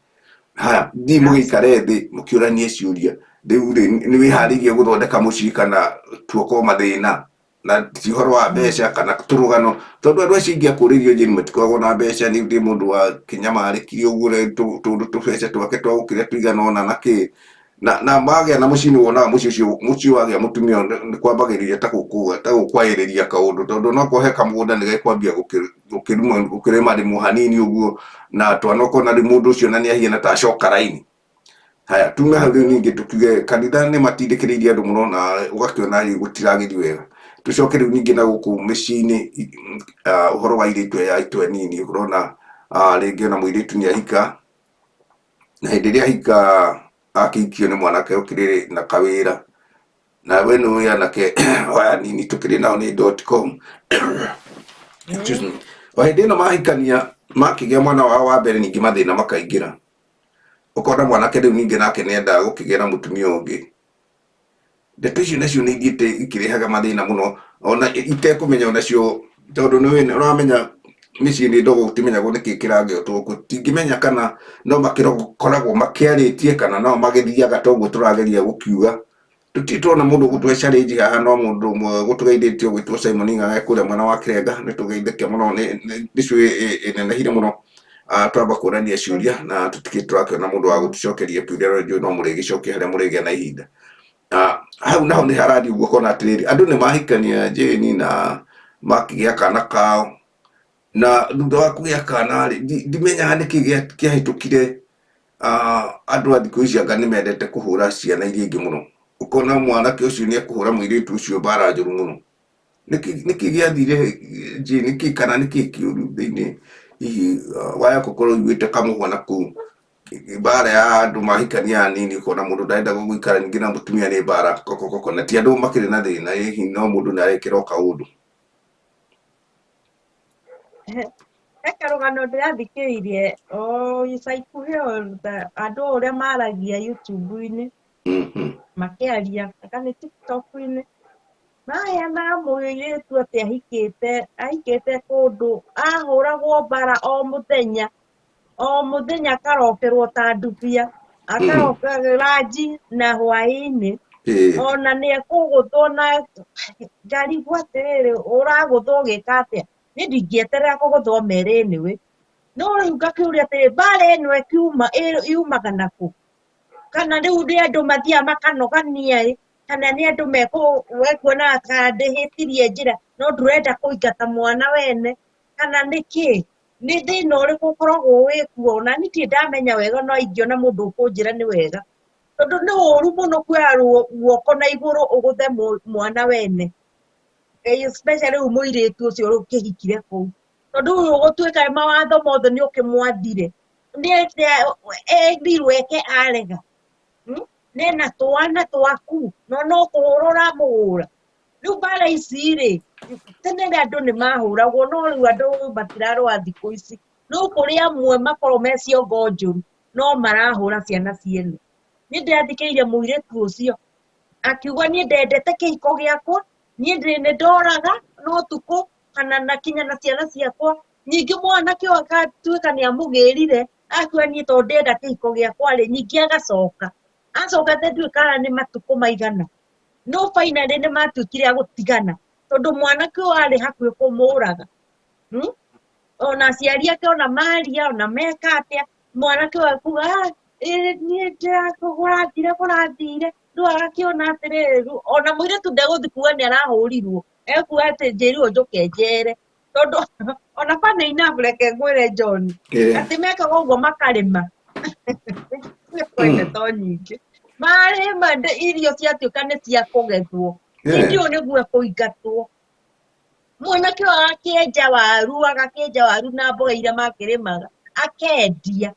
Haya, thiĩ mũgĩikare thĩ mũkĩũranie ciũria. Rĩu rĩ, nĩ wĩharĩirie gũthondeka mũciĩ kana tuoko mathĩna, na ti ũhoro wa mbeca kana tũrũgano, tondũ andũ acio aingĩ akũrĩrio njĩni matikoragwo na mbeca. Nĩ ndĩ mũndũ wa kĩnyamarĩkire ũguo tũndũ tũbeca twake twa gũkĩrĩa tũigana ũna na kĩ, na magĩa na mũciĩ nĩ wonaga mũciĩ ũcio, mũciĩ wagĩa mũtumia nĩ kwambagĩrĩria ta gũkwaĩrĩria kaũndũ, tondũ onokorwo he kamũgũnda nĩ gekwambia gũkĩrĩma rĩmwe hanini ũguo, na twana ũkona rĩu mũndũ ũcio na nĩ ahiana ta acoka raini. Haya, tume hau rĩu ningĩ tũkiuge kanitha nĩ matindĩkĩrĩirie andũ mũno, na ũgakĩona rĩu gũtiragĩthiĩ wega. Tũcoke rĩu ningĩ na gũkũ mĩciĩ-inĩ, ũhoro wa airĩtu aya aitũ anini, ũrona rĩngĩ ona mũirĩtu nĩ ahika, na hĩndĩ ĩrĩa ahika akĩhikio nĩ mwanake ũkĩrĩ na kawĩra, na we nĩ ũĩ anake aya anini tũkĩrĩ nao nĩ dot com. Excuse me. O hĩndĩ ĩno mahikania makĩgĩa mwana wao wa mbere, ningĩ mathĩna makaingĩra, ũkona mwanake rĩu ningĩ nake nĩ endaga gũkĩgĩa na mũtumia ũngĩ. Ndeto icio nacio nĩ ithiĩte ikĩrehaga mathĩna mũno, ona itekũmenya onacio, tondũ nĩ ũramenya mĩciĩ nĩ ndogo, gũtimenyagwo nĩkĩ kĩragĩotwo. Tũtingĩmenya kana no makĩkoragwo makĩarĩtie kana no magĩthiaga toguo tũrageria gũkiuga. Tũtirĩ tuona mũndũ ũgũtũhe challenge haha, no mũndũ ũmwe gũtũgeithĩtie ũgwĩtwo Simon Ng'ang'a kũrĩa mwena wa Kĩrenga. Nĩ tũgeithĩke mũno, nĩ issue ĩnenehire mũno. Twamba kũrania ciũria na tũtikĩrĩ tũrakĩona mũndũ wa gũtũcokeria kĩũria, no njũĩ no mũrĩgĩcokia harĩa mũrĩgĩa na ihinda. Hau naho nĩ harathiĩ ũguo, ũkona atĩrĩrĩ, andũ nĩ mahikania Jane na makĩgĩa kana kao, na thutha wa kũgĩa kana rĩ, ndimenyaga nĩkĩ kĩahĩtũkire. Andũ a thikũ ici anga nĩ mendete kũhũra ciana iria ingĩ mũno, ũkona mwanake ũcio nĩ ekũhũra mũirĩtu ũcio mbara njũru mũno. Nĩkĩ gĩathire Jane? Nĩkĩ kana nĩkĩ kĩũru thĩinĩ hihi waya gũkorwo ũiguĩte kamũhwa na kũu mbara ya andũ mahikania anini, ũkona mũndũ ndarenda gũikara ningĩ na mũtumia nĩ mbara kokokoko, na ti andũ makĩrĩ na thĩna, hihi no mũndũ nĩ arekĩra o kaũndũ. He karũgano ndĩrathikĩrĩirie o ica ikuhĩ, o ta andũ ũrĩa maragia YouTube-inĩ, makĩaria kana nĩ TikTok-inĩ, maheanaga mũirĩtu atĩ ahikĩte kũndũ ahũragwo mbara o mũthenya o mũthenya, akarokerwo ta ndubia, akaroka ranji na hwaĩ-inĩ, ona nĩ ekũgũthwo, na ngarigwo atĩrĩrĩ, ũragũthwo ũgĩka atĩa? Niĩ ndingĩeterera kũgũthwo mere anyway, no rĩu ngakĩũria atĩrĩ, mbara ĩno ĩkiuma yumaga nakũ? Kana rĩu nĩ andũ mathiaga makanogania ĩ, kana nĩ andũ mekuonaga ta ndĩhĩtirie njĩra no ndũrenda kũingata mwana wene, kana nĩ kĩ, nĩ thĩna ũrĩkũ ũkoragwo wĩkuo? Na niĩ ndirĩ ndamenya wega, no ingĩona mũndũ ũkũnjĩra nĩ wega, tondũ nĩ ũru mũno kuoya guoko na igũrũ ũgũthe mwana wene, especially rĩu mũirĩtu ũcio ũkĩhikire kũu, tondũ rĩu ũgũtuĩka mawatho mothe nĩ ũkĩmwathire, nĩ erirwo eke arega. Nena twana twaku no no kũhũra ũramũhũra. Rĩu mbara ici rĩ, tene rĩ andũ nĩ mahũragwo, no rĩu andũ matirarũa thikũ ici, no kũrĩ amwe makoragwo me ciongo njũru no marahũra ciana ciene. Niĩ ndĩrathikĩrĩirie mũirĩtu ũcio akiuga, niĩ ndendete kĩhiko gĩakwa. Niĩ ndĩ nĩ ndoraga no ũtukũ kana na kinya na ciana ciakwa. Ningĩ mwanake ũyũ agatuĩka nĩ amũgĩrire, akua niĩ tondũ ndĩrenda kĩhiko gĩakwa rĩ, ningĩ agacoka. Acokete ndiũĩ kana nĩ matukũ maigana. No finally nĩ matuĩkire a gũtigana tondũ mwanake ũyũ arĩ hakuhĩ kũmũraga. Ona aciari ake ona maria ona meka atĩa, mwanake ũyũ akuga "Ah, ĩ, niĩ ndĩrakũrathire kũrathire." Rĩu agakĩona atĩrĩrĩ, rĩu ona mũirĩtu ndegũthiĩ kuga nĩ arahũrirwo, ekuga atĩ njĩrirwo njũke njere. Tondũ ona funny enough, reke ngwĩre John, atĩ mekaga ũguo makarĩma. Kwĩ ndeto nyingĩ. Marĩma irio ciatuĩka nĩ cia kũgethwo. Hĩndĩ ĩyo nĩguo ekũingatwo. Mwanake ũyũ agakĩenja waru, agakĩenja waru na mboga iria makĩrĩmaga, akendia.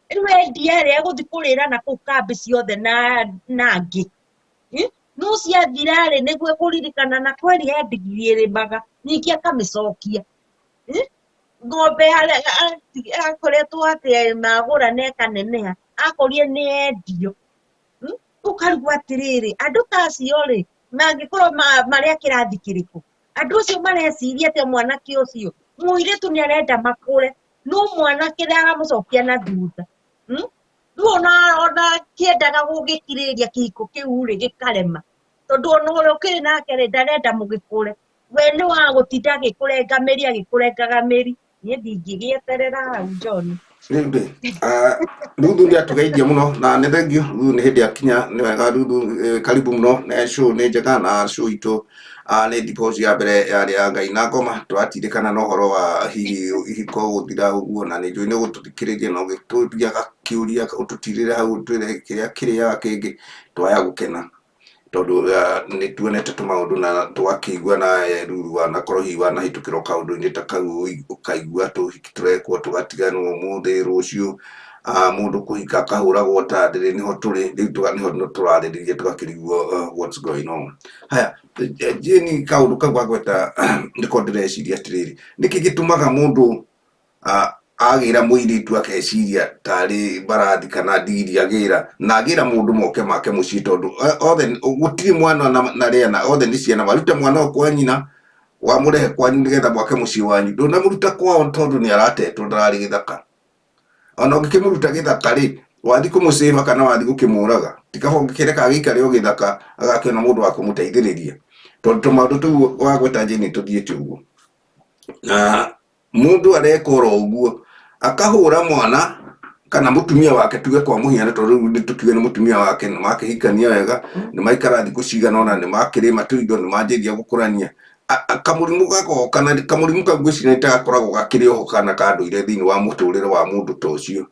Rĩu endia rĩ, egũthiĩ kũrĩra na kũu kambĩ ciothe na angĩ. No ciathira rĩ, nĩguo ekũririkana na kweri he ndigiri ĩrĩmaga, ningĩ akamĩcokia. Ng'ombe akoretwo atĩ magũra na ĩkaneneha, akorire nĩ yendio. Ũkarigwo atĩrĩrĩ, andũ ta acio rĩ, mangĩkorwo marĩ a kĩrathi kĩrĩkũ? Andũ acio mareciria atĩa mwanake ũcio? Mũirĩtu nĩ arenda makũre, no mwanake nĩ aramũcokia na thutha. Rĩu ona akĩendaga gũgĩkirĩrĩria kĩhiko kĩu rĩ, gĩkarema. Tondũ ona ũrĩa ũkĩrĩ nake rĩ, ndarenda mũgĩkũre. We nĩ wa gũtinda agĩkũrenga mĩri agĩkũrengaga mĩri. Niĩ ndingĩgĩeterera hau John. Rĩu rĩ, Ruthu nĩ atũgeithia mũno na nĩ thengiũ. Ruthu nĩ hĩndĩ akinya, nĩ wega Ruthu, karibu mũno na show nĩ njega na show itũ nĩ divorce ya mbere yarĩ ya Ngai na ngoma. Tũratindĩkana na ũhoro wa hihi ihiko gũthira ũguo, na nĩ njũĩ nĩ ũgũtũthikĩrĩria na ũgĩtũria gakĩũria ũtũtirĩre hau ũtwĩre kĩrĩa kĩrĩaga kĩngĩ twaya gũkena, tondũ nĩ tuonete tũmaũndũ na tũgakĩigua na ruru wanakorwo hihi wanahĩtũkĩrwo kaũndũ-inĩ ta kau, ũkaigua tũhiki tũrekwo tũgatiganwo ũmũthĩ rũciũ, mũndũ kũhika akahũragwo ta ndĩrĩ. Nĩho tũrĩ rĩu, nĩho tũrarĩrĩria tũgakĩrigwo what's going on. Haya Jane, kaũndũ kau gagweta nĩko ndĩreciria atĩrĩrĩ, nĩkĩ gĩtũmaga mũndũ agĩra mũirĩtu akeciria tarĩ mbarathi kana ndigiri agĩra, na agĩra mũndũ moke make mũciĩ, tondũ othe gũtirĩ mwana na rĩana, othe nĩ ciana. Waruta mwana ũyũ kwa nyina wamũrehe kwanyu nĩgetha mwake mũciĩ wanyu, ndũnamũruta kwao tondũ nĩ aratetwo ndararĩ gĩthaka. Ona ũngĩkĩmũruta gĩthaka rĩ, wathi kũmũcĩba kana wathi gũkĩmũraga? Ti kaba ũngĩkĩreka agĩikare o gĩthaka agakĩona mũndũ wa kũmũteithĩrĩria, tondũ tũmaũndũ tũu wagweta Jane tũthiĩte ũguo, na mũndũ areka oro ũguo akahũra mwana kana mũtumia wake, tuge kwa mũhiano, tondũ rĩu nĩ tũkiuge nĩ mũtumia wake, nĩ makĩhikania wega, nĩ maikara thikũ cigana ũna, nĩ makĩrĩma tũindo, nĩ manjĩria gũkũrania. Kamũrimũ gagoka, na kamũrimũ kau ngwĩciria nĩ ta gakoragwo gakĩrĩ oho kana ka ndũire thĩinĩ wa mũtũrĩre wa mũndũ ta ũcio,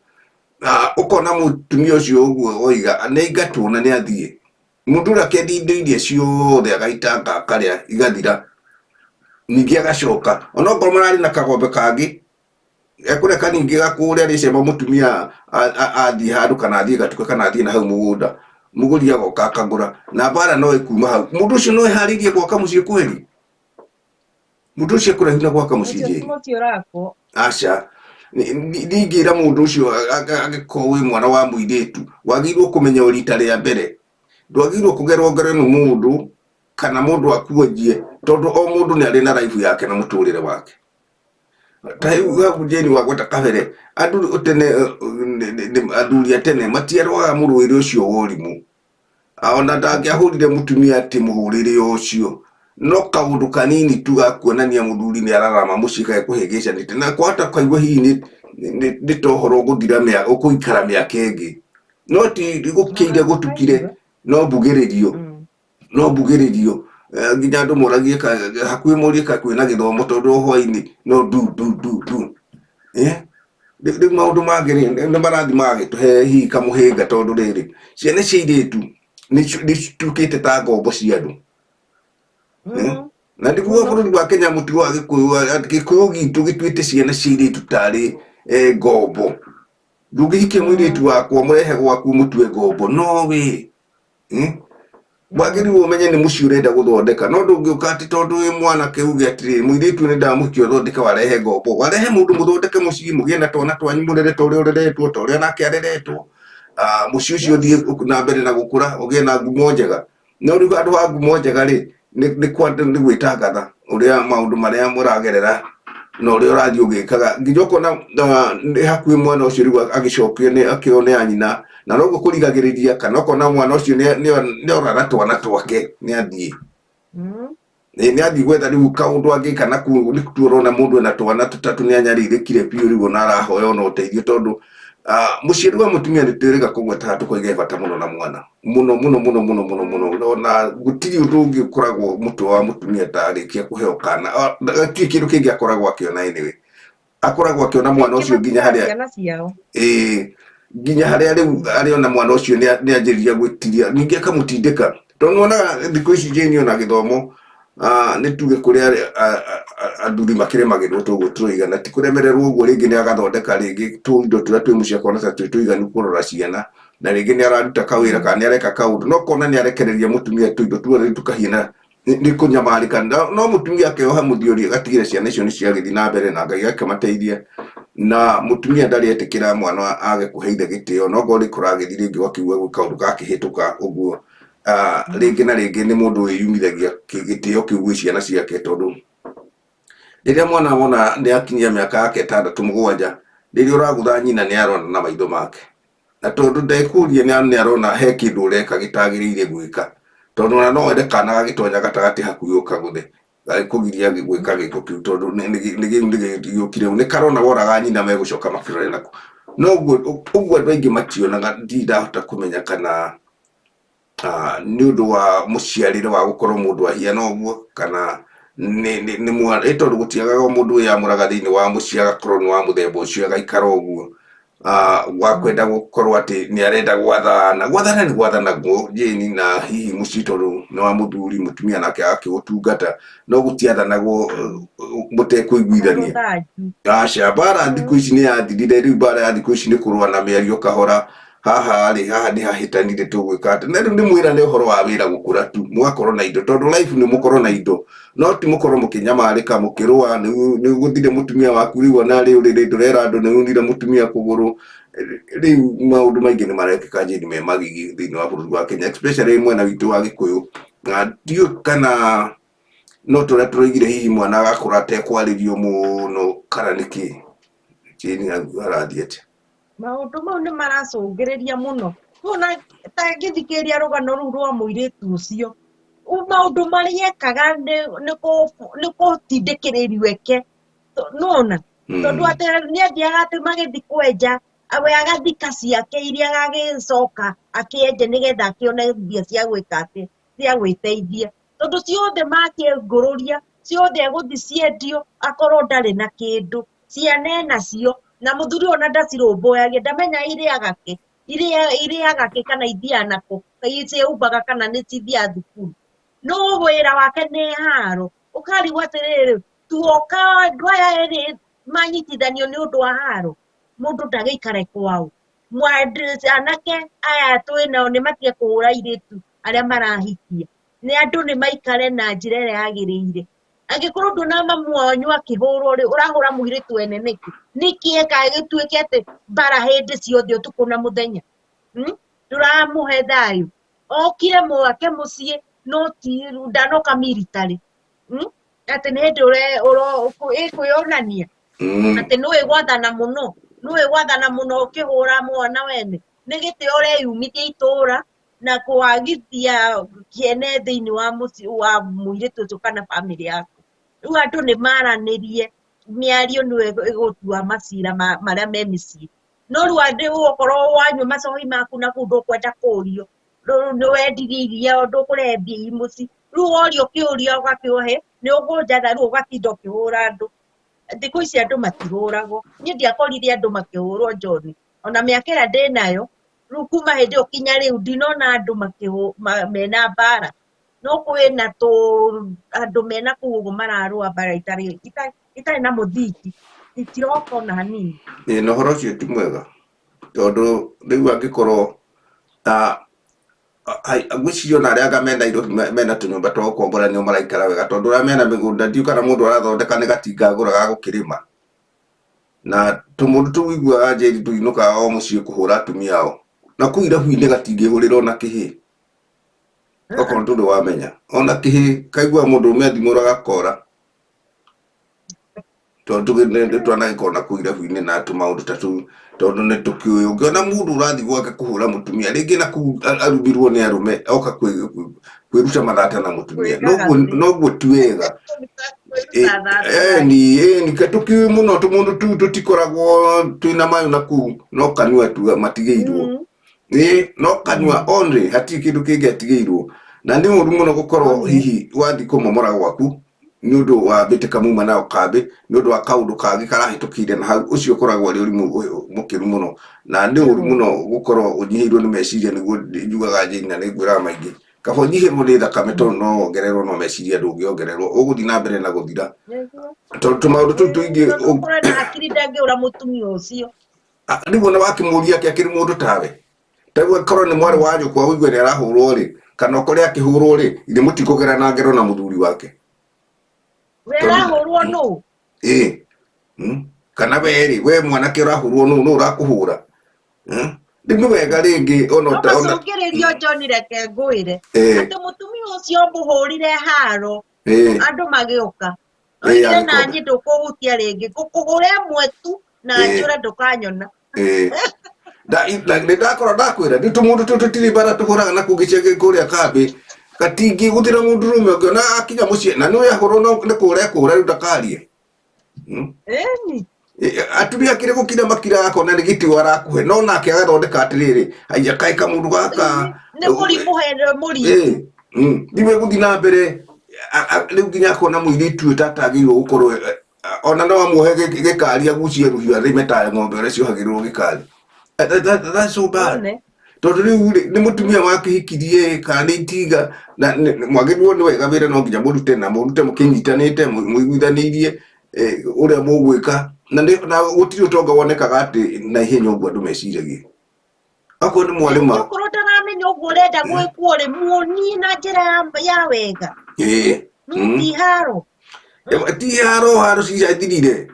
na ũkona mũtumia ũcio ũguo woiga nĩ aingatwo na nĩ athiĩ, mũndũ ũrĩa akendia indo iria ciothe agaitanga akarĩa igathira, ningĩ agacoka onokorwo mararĩ na kagombe kangĩ ekũreka ningĩ gakũre arĩcema mũtumia athiĩ handũ kana athiĩ gatuka kana athiĩ na hau mũgũnda, mũgũri agoka akagũra, na mbara no ĩkuma hau. Mũndũ ũcio no eharĩirie gwaka mũciĩ kweri? Mũndũ ũcio ekũraihu na gwaka mũciĩ? Ũcio ti Jane. Mũciĩ ũrakwo. Aca, ningĩra mũndũ ũcio angĩkorwo wĩ mwana wa mũirĩtu, wagĩrĩirwo kũmenya o rita rĩa mbere ndwagĩrĩirwo kũgerwo ngero nĩ mũndũ kana mũndũ akuonjie, tondũ o mũndũ nĩ arĩ na life yake na mũtũrĩre wake. Ta rĩu hau Jane wagweta kabere, andũ tene, athuri a tene matiarwaga mũrũĩre ũcio wa ũrimũ. Ona ndangĩahũrire mũtumia atĩ mũhũrĩre ũcio, no kaũndũ kanini tu ga kuonania mũthuri nĩ ararama mũciĩ kage kũhĩngĩcanĩte na kwahota kaigua hihi nĩ ta ũhoro ũgũthira ũkũikara mĩaka ĩngĩ, no ti gũkĩire gũtukire no mbugĩrĩrio. No mbugĩrĩrio, nginya andũ moragie hakuhĩ morie ka kwĩna gĩthomo, tondũ o hwainĩ no ndu ndu ndu ndu. Rĩu maũndũ mangĩ rĩ, nĩ marathiĩ magagĩtũhe hihi kamũhĩnga, tondũ rĩrĩ ciana cia airĩtu nĩ cituĩkĩte ta ngombo cia andũ. Na nĩguo bũrũri wa Kenya, mũtugo wa Gĩkũyũ, Gĩkũyũ gitũ gĩtuĩte ciana cia airĩtu tarĩ ngombo. Ndũngĩhikia mũirĩtu wakwa mũrehe gwaku mũtue ngombo, no we. Wagĩrĩirwo ũmenye nĩ mũciĩ ũrenda gũthondeka, no ndũngĩũka atĩ tondũ wĩ mwanake uge atĩrĩrĩ, mũirĩtu ũyũ nĩ ndamũhikia ũthondeke. Warehe ngombo, warehe mũndũ mũthondeke mũciĩ, mũgĩe na twana twanyu, mũrere ta ũrĩa ũreretwo, ta ũrĩa nake areretwo. Mũciĩ ũcio ũthiĩ na mbere na gũkũra, ũgĩe na ngumo njega. No rĩu handũ ha ngumo njega rĩ, Nĩ gwĩtangatha ũrĩa maũndũ marĩa mũragerera na ũrĩa ũrathiĩ ũgĩkaga, nginya ũkona nĩ hakuhĩ mwana ũcio rĩu agĩcokio nĩ akĩo nĩ anyina, na noguo kũrigagĩrĩria, kana ũkona mwana ũcio nĩ orara twana twake, nĩ athiĩ. Nĩ athiĩ gwetha rĩu kaũndũ angĩka, na kũu nĩ tuorona mũndũ ena twana tũtatũ nĩ anyarirĩkire biũ, rĩu ona arahoya ona ũteithio, tondũ mũciari wa mũtumia nĩ twĩrĩga kũgweta haha tũkoiga e bata mũno na mwana, mũno mũno mũno mũno mũno mũno. Ona gũtirĩ ũndũ ũngĩ ũkoragwo mũtwe wa mũtumia ta arĩkia kũheo kana. Gũtirĩ kĩndũ kĩngĩ akoragwo akĩona, anyway akoragwo akĩona mwana ũcio nginya harĩa ciana ciao. Ĩĩ, nginya harĩa rĩu arĩona mwana ũcio nĩ anjĩrĩria gwĩtiria, ningĩ akamũtindĩka, tondũ nĩwonaga thikũ ici Jane, ona gĩthomo, nĩ tuge kũrĩ athuri makĩremagĩrwo toguo tũroiga, na ti kũremererwo ũguo, rĩngĩ nĩ agathondeka rĩngĩ tũindo tũrĩa twĩ mũciĩ akona ta twĩ tũiganu kũrora ciana, na rĩngĩ nĩ araruta kawĩra kana nĩ areka kaũndũ, no kona nĩ arekereria mũtumia tũindo tuothe, rĩu tũkahiana nĩ kũnyamarĩka. No mũtumia akeoha mũthiori, agatigĩra ciana icio nĩ ciagĩthiĩ na mbere na Ngai akamateithia, na mũtumia ndarĩ etĩkĩra mwana age kũhe ithe gĩtĩo. No ngorwo nĩ kũragĩthiĩ rĩngĩ ũgakĩigua gwĩ kaũndũ gakĩhĩtũka ũguo, rĩngĩ na rĩngĩ nĩ mũndũ wĩyumithagia gĩtĩo kĩu gwĩ ciana ciake, tondũ rĩrĩa mwana wona nĩ akinyia mĩaka yake 6, 7, rĩrĩa ũragũtha nyina nĩ arona na maitho make, na tondũ ndekũria nĩ arona he kĩndũ ũreka gĩtagĩrĩire gwĩka, tondũ ona no wende kana gagĩtonya gatagatĩ hakuhĩ ũkagũthe gagĩkũgiria gwĩka gĩko kĩu, tondũ nĩ gĩũkire nĩ karona woraga nyina megũcoka makĩrore nako. No ũguo ũguo andũ aingĩ mationaga. Ndirĩ ndahota kũmenya kana nĩ ũndũ wa mũciarĩre wa gũkorwo mũndũ ahiana ũguo, kana nĩ mwana, ĩ tondũ gũtiagaga o mũndũ wĩyamũraga thĩinĩ wa mũciĩ, agakorwo nĩ wa mũthemba ũcio, agaikara ũguo wa kwenda gũkorwo atĩ nĩ arenda gwathana. Gwathana nĩ gwathanagwo, Jane, na hihi mũciĩ tondũ nĩ wa mũthuri, mũtumia nake agakĩũtungata, no gũtiathanagwo mũtekũiguithania. Rũthanju. Aca, mbara thikũ ici nĩ yathirire. Rĩu mbara ya thikũ ici nĩ kũrũa na mĩario kahora. Haha rĩ, haha nĩ hahĩtanire, tũgwĩka atĩ na rĩu nĩ mwĩrane ũhoro wa wĩra gũkũra tu, mũgakorwo na indo, tondũ life nĩ mũkorwo na indo, no ti mũkorwo mũkĩnyamarĩka mũkĩrũa. Nĩ ũgũthire mũtumia waku rĩu, ona rĩu rĩrĩ ndũrera andũ nĩ unire mũtumia kũgũrũ. Rĩu maũndũ maingĩ nĩ marekĩka, Jane, me magigi thĩinĩ wa bũrũri wa Kenya, especially mwena witũ wa Gĩkũyũ, na ndiũĩ kana no tũrĩa tũroigire hihi mwana agakũra atekwarĩrio mũno kana nĩkĩ. Jane, arathiĩ atĩa? Maũndũ mau nĩ maracũngĩrĩria mũno. Ona ta ngĩthikĩrĩria rũgano rũu rwa mũirĩtu ũcio, maũndũ marĩa ekaga nĩ kũtindĩkĩrĩrio eke, nona tondũ atĩ nĩ athiaga atĩ magĩthiĩ kwenja, we agathika ciake iria agagĩcoka akĩenje nĩgetha akĩone mbia cia gwĩka atĩ cia gwĩteithia, tondũ ciothe makĩngũrũria ciothe egũthiĩ ciendio akorwo ndarĩ na kĩndũ. Ciana enacio na mũthuri ona ndacirũmbũyagia, ndamenya irĩaga kĩ, irĩaga kĩ, kana ithiaga nakũ, ciĩhumbaga, kana nĩ cithiaga thukuru. No wĩra wake nĩ haro. Ũkarigwo atĩrĩrĩ, tuoka andũ aya erĩ manyitithanio nĩ ũndũ wa haro, mũndũ ndagĩikare kwao. Anake aya twĩnao nĩ matige kũhũra airĩtu arĩa marahikia. Nĩ andũ nĩ maikare na njĩra ĩrĩa yagĩrĩire. Angĩkorwo ndũna mamu wanyu akĩhũrwo rĩ, ũrahũra mũirĩtu wene nĩkĩ? Nĩkĩ eka gĩtuĩke atĩ mbara hĩndĩ ciothe, ũtukũ na mũthenya? Ndũramũhe thayũ. Okire mwake mũciĩ, no ti ndanoka military. Atĩ nĩ hĩndĩ ĩkwĩyonania atĩ nĩũĩ gwathana mũno, nĩũĩ gwathana mũno ũkĩhũra mwana wene. Nĩ gĩtĩo ũreyumithia itũra na kwagithia kĩene thĩinĩ wa mũciĩ wa mũirĩtu ũcio kana bamĩrĩ yaku. Rĩu andũ nĩ maranĩrie, mĩario nĩyo ĩgũtua macira marĩa me mĩciĩ. No rĩu andũ okorwo wanyua macohi maku na kũu ndũkwenda kũrio, nĩ wendirie iria, ndũkũrehe mbia mũciĩ, rĩu worio kĩũria ũgakĩohe nĩ ũkũnjatha, rĩu ũgatinda ũkĩhũra andũ. Thikũ ici andũ matihũragwo. Niĩ ndiakorire andũ makĩhũrwo, John, ona mĩaka ĩrĩa ndĩnayo rĩu, kuma hĩndĩ ĩyo kinya rĩu, ndinona andũ mena mbara. No kwĩna tũ andũ mena kũu ũguo mararũa mbara itarĩ na mũthingi, itiroka ona hanini. Ĩĩ, na ũhoro ũcio ti mwega, tondũ rĩu angĩkorwo ngwĩciria ona arĩa anga me Nairobi mena tũnyũmba twa gũkombora nĩo maraikara wega, tondũ ũrĩa mena mĩgũnda, ndiũĩ kana mũndũ arathondeka nĩ gatinga agũra ga gũkĩrĩma, na tũmũndũ tũu iguaga njĩri tũinũkaga o mũciĩ kũhũra atumia ao na kũu irabu-inĩ gatingĩhũrĩrwo na kĩhĩ. Okorwo ndũrĩ wamenya ona kĩhĩ kaigua mũndũ ũrũme athimũra gakora tondũ twanagĩkorwo na kũu irabu-inĩ na tũmaũndũ ta tũu tondũ nĩ tũkĩũĩ ũngĩona mũndũ ũrathiĩ gwake kũhũra mũtumia rĩngĩ na kũu arumirwo nĩ arũme oka kwĩruta mathata na mũtumia noguo ti wega. Ĩni ĩni tũkĩũĩ mũno tũmũndũ tũu tũtikoragwo twĩna mayũ na kũu no kanua tu matigĩirwo. Ĩĩ no kanua only hatirĩ kĩndũ kĩngĩ atigĩirwo na nĩ ũru mũno gũkorwo hihi wathiĩ kũmomora gwaku nĩ ũndũ wa mbĩtĩka muma nayo kambĩ nĩ ũndũ wa kaũndũ kangĩ karahĩtũkĩire na hau ũcio ũkoragwo arĩ ũrimũ mũkĩru mũno na nĩ ũru mũno gũkorwo ũnyihĩirwo nĩ meciria nĩguo njugaga Jane na nĩ ngwĩraga maingĩ kaba ũnyihĩrwo nĩ thakame tondũ no wongererwo no meciria ndũngĩongererwo ũgũthiĩ na mbere na gũthira tondũ tũmaũndũ tũu tũingĩ. Tondũ ũkorwo na hakiri ndangĩũra mũtumia ũcio. Rĩu ona wakĩmũria atĩ akĩrĩ mũndũ tawe tarĩu akorwo nĩ mwarĩ wa nyũkwa ũigue nĩ arahũrwo rĩ kana ũkore akĩhũrwo rĩ ithe mũtikũgera na ngero na mũthuri wake. We arahũrwo nũ? Ĩĩ. Kana we rĩ we mwanake ũrahũrwo nũ nũ ũrakũhũra? Rĩu nĩ wega rĩngĩ ona No macũngĩrĩrio John reke ngwĩre atĩ mũtumia ũcio mũhũrire haro andũ magĩũka Ĩĩ, oigire ya na gĩkombe. niĩ ndũkũhutia rĩngĩ ngũkũhũra ĩmwe tu na njũre ndũkanyona. Ĩĩ. Nĩ ndakorwo ndakwĩra rĩu tũmũndũ tũtũ tũtirĩ mbara tũhũraga na kũu gĩcegĩ kũrĩa kambĩ gatingĩgũthĩra mũndũ rũme ũngĩona akinya mũciĩ na nĩ ahũrwo no nĩ kũra ekũra rĩu ndakarie. Ĩni. Atumia akĩrĩ gũkira makira akona nĩ gĩtĩo arakũhe no nake agathondeka atĩrĩrĩ aya kaĩ kamũndũ gaka Nĩ mũrimũ he mũrimũ. Ĩĩ, ndiwe gũthiĩ na mbere rĩu nginya akona mũirĩtu ũyũ tatagĩrĩirwo gũkorwo ona no amuohe gĩkari agucie rũhiũ arĩme ta ng'ombe ũrĩa ciohagĩrĩrwo gĩkari. That's so bad. One. Tondũ rĩu rĩ nĩ mũtumia wakĩhikirie kana nĩ itinga na mwagĩrĩirwo nĩ wega wĩra no nginya mũrute na mũrute mũkĩnyitanĩte mũiguithanĩirie ũrĩa mũgwĩka na na gũtirĩ ũtonga wonekaga atĩ na ihenya ũguo andũ meciragia akorwo nĩ mwarĩma. Okorwo ndaramenya ũguo ũrenda gwĩkwo rĩ muonie na njĩra ya wega. Ĩĩ. No ti haro. Ti haro haro ciathirire.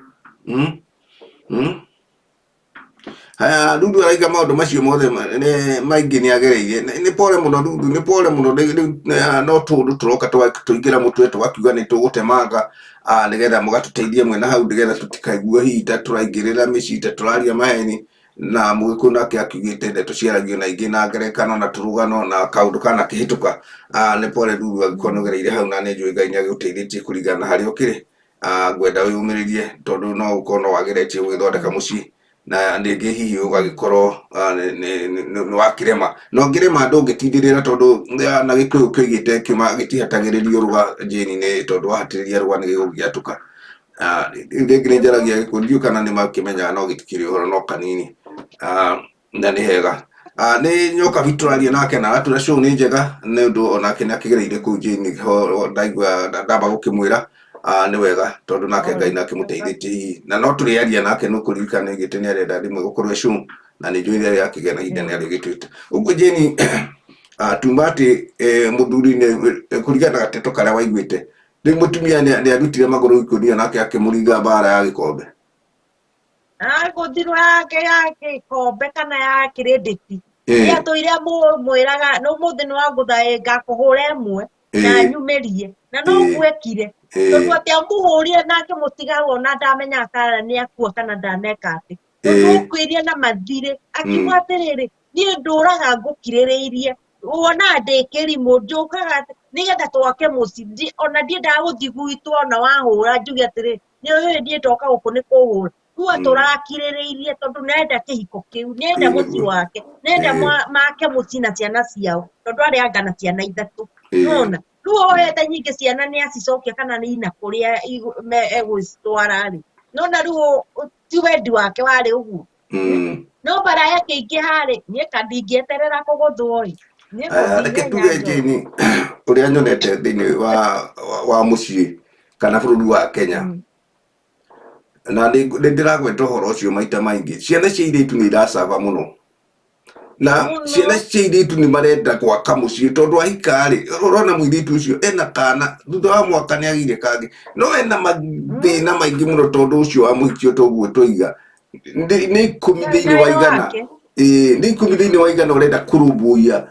Haya Lulu araiga maũndũ macio mothe maingĩ nĩ agereire. Nĩ pole mũno Lulu, nĩ pole mũno rĩu no tũũndũ tũroka tũingĩra mũtwe tũgakiuga nĩ tũgũtemanga nĩgetha mũgatũteithie mwena hau nĩgetha tũtikaigue hihi ta tũraingĩrĩra mĩciĩ ta tũraria maheni na Mũgĩkũyũ nake akiugĩte ndeto ciaragio na ingĩ na ngerekano na tũrũgano na kaũndũ kanakĩhĩtũka. Nĩ pole Lulu angĩkorwo nĩ ũgereire hau na nĩ njũĩ Ngai nĩ agĩgũteithĩtie kũringana na harĩa ũkĩrĩ. Ngwenda wĩyũmĩrĩrie tondũ no ũkorwo no wageretie gũgĩthondeka mũciĩ na rĩngĩ hihi ũgagĩkorwo nĩ wakĩrema na ũngĩrema ndũngĩtindĩrĩra tondũ na Gĩkũyũ kĩoigĩte kĩma gĩtihatagĩrĩrio rũga Jane nĩ tondũ wahatĩrĩria rũga nĩ gĩgũgĩatũka. Rĩu rĩngĩ nĩ njaragia Gĩkũyũ ndiũĩ kana nĩ makĩmenyaga no gĩtikĩrĩ ũhoro no kanini. Na nĩ hega. Nĩ Nyokabi tũraria nake na aratwĩra show nĩ njega nĩ ũndũ onake nĩ akĩgereire kũu Jane ho ndaigua ndamba gũkĩmwĩra nĩ wega tondũ nake Ngai nĩ akĩmũteithĩtie hihi na no tũrĩaria nake nĩ ũkũririkana nĩ augĩte nĩ arenda rĩmwe gũkorwo e show na nĩ njũĩ rĩrĩa akĩgĩa na ihinda nĩ arĩgĩtwĩte ũguo Jane tuma atĩ mũthuri nĩ kũringana na gateto karĩa waiguĩte rĩu mũtumia nĩ arutire magũrũ ikũnia nake akĩmũringa mbara ya gĩkombe. Agũthirwo yake ya gĩkombe kana ya kĩrĩndĩti. Nĩ atũire mwĩraga no mũthĩ nĩ wangũtha ĩ ngakũhũra ĩmwe na nyumĩrie na no gwekire tondũ atĩ amũhũrire na akĩmũtiga hau ona ndamenyaga kana nĩ akua kana ndaneka atĩ tondũ ũkwĩria na mathirĩ akiuga atĩrĩrĩ niĩ ndũraga ngũkirĩrĩirie wonaga ndĩ kĩrimũ njũkaga nĩgetha twake mũciĩ ona ndiendaga gũthiĩ gwitũ ona wahũra njuge atĩrĩ nĩ ũĩ niĩ ndoka gũkũ nĩ kũhũra rĩu atũrakirĩrĩirie tondũ nĩarenda kĩhiko kĩu nĩarenda mũciĩ wake nĩarenda make mũciĩ na ciana ciao tondũ arĩ anga na ciana ithatũ nona rĩu oyete nyingĩ ciana nĩ acicokia kana nĩ ina kũrĩa egũcitwara rĩ nona rĩu ti wendi wake warĩ ũguo no bara yakĩingĩha rĩ niĩ ka ndingĩeterera kũgũthwo ĩ. Niĩ ngũthiĩ Reke ihenya tuge njoke. Jane ũrĩa nyonete thĩinĩ wa mũciĩ kana bũrũri wa Kenya na nĩ ndĩragweta ũhoro ũcio maita maingĩ ciana cia airĩtu nĩ iracaba mũno na Mũno. ciana cia airĩtu nĩ marenda gwaka mũciĩ tondũ ahika rĩ ũrona mũirĩtu ũcio ena kana thutha wa mwaka nĩ agĩire kangĩ no ena mathĩna maingĩ mũno tondũ ũcio wa mũhiki toguo tũiga nĩ 10 Ndarĩ thĩinĩ wa na 100 wake. Ĩĩ, nĩ 10 thĩinĩ wa 100 ũrenda kũrũmbũiya.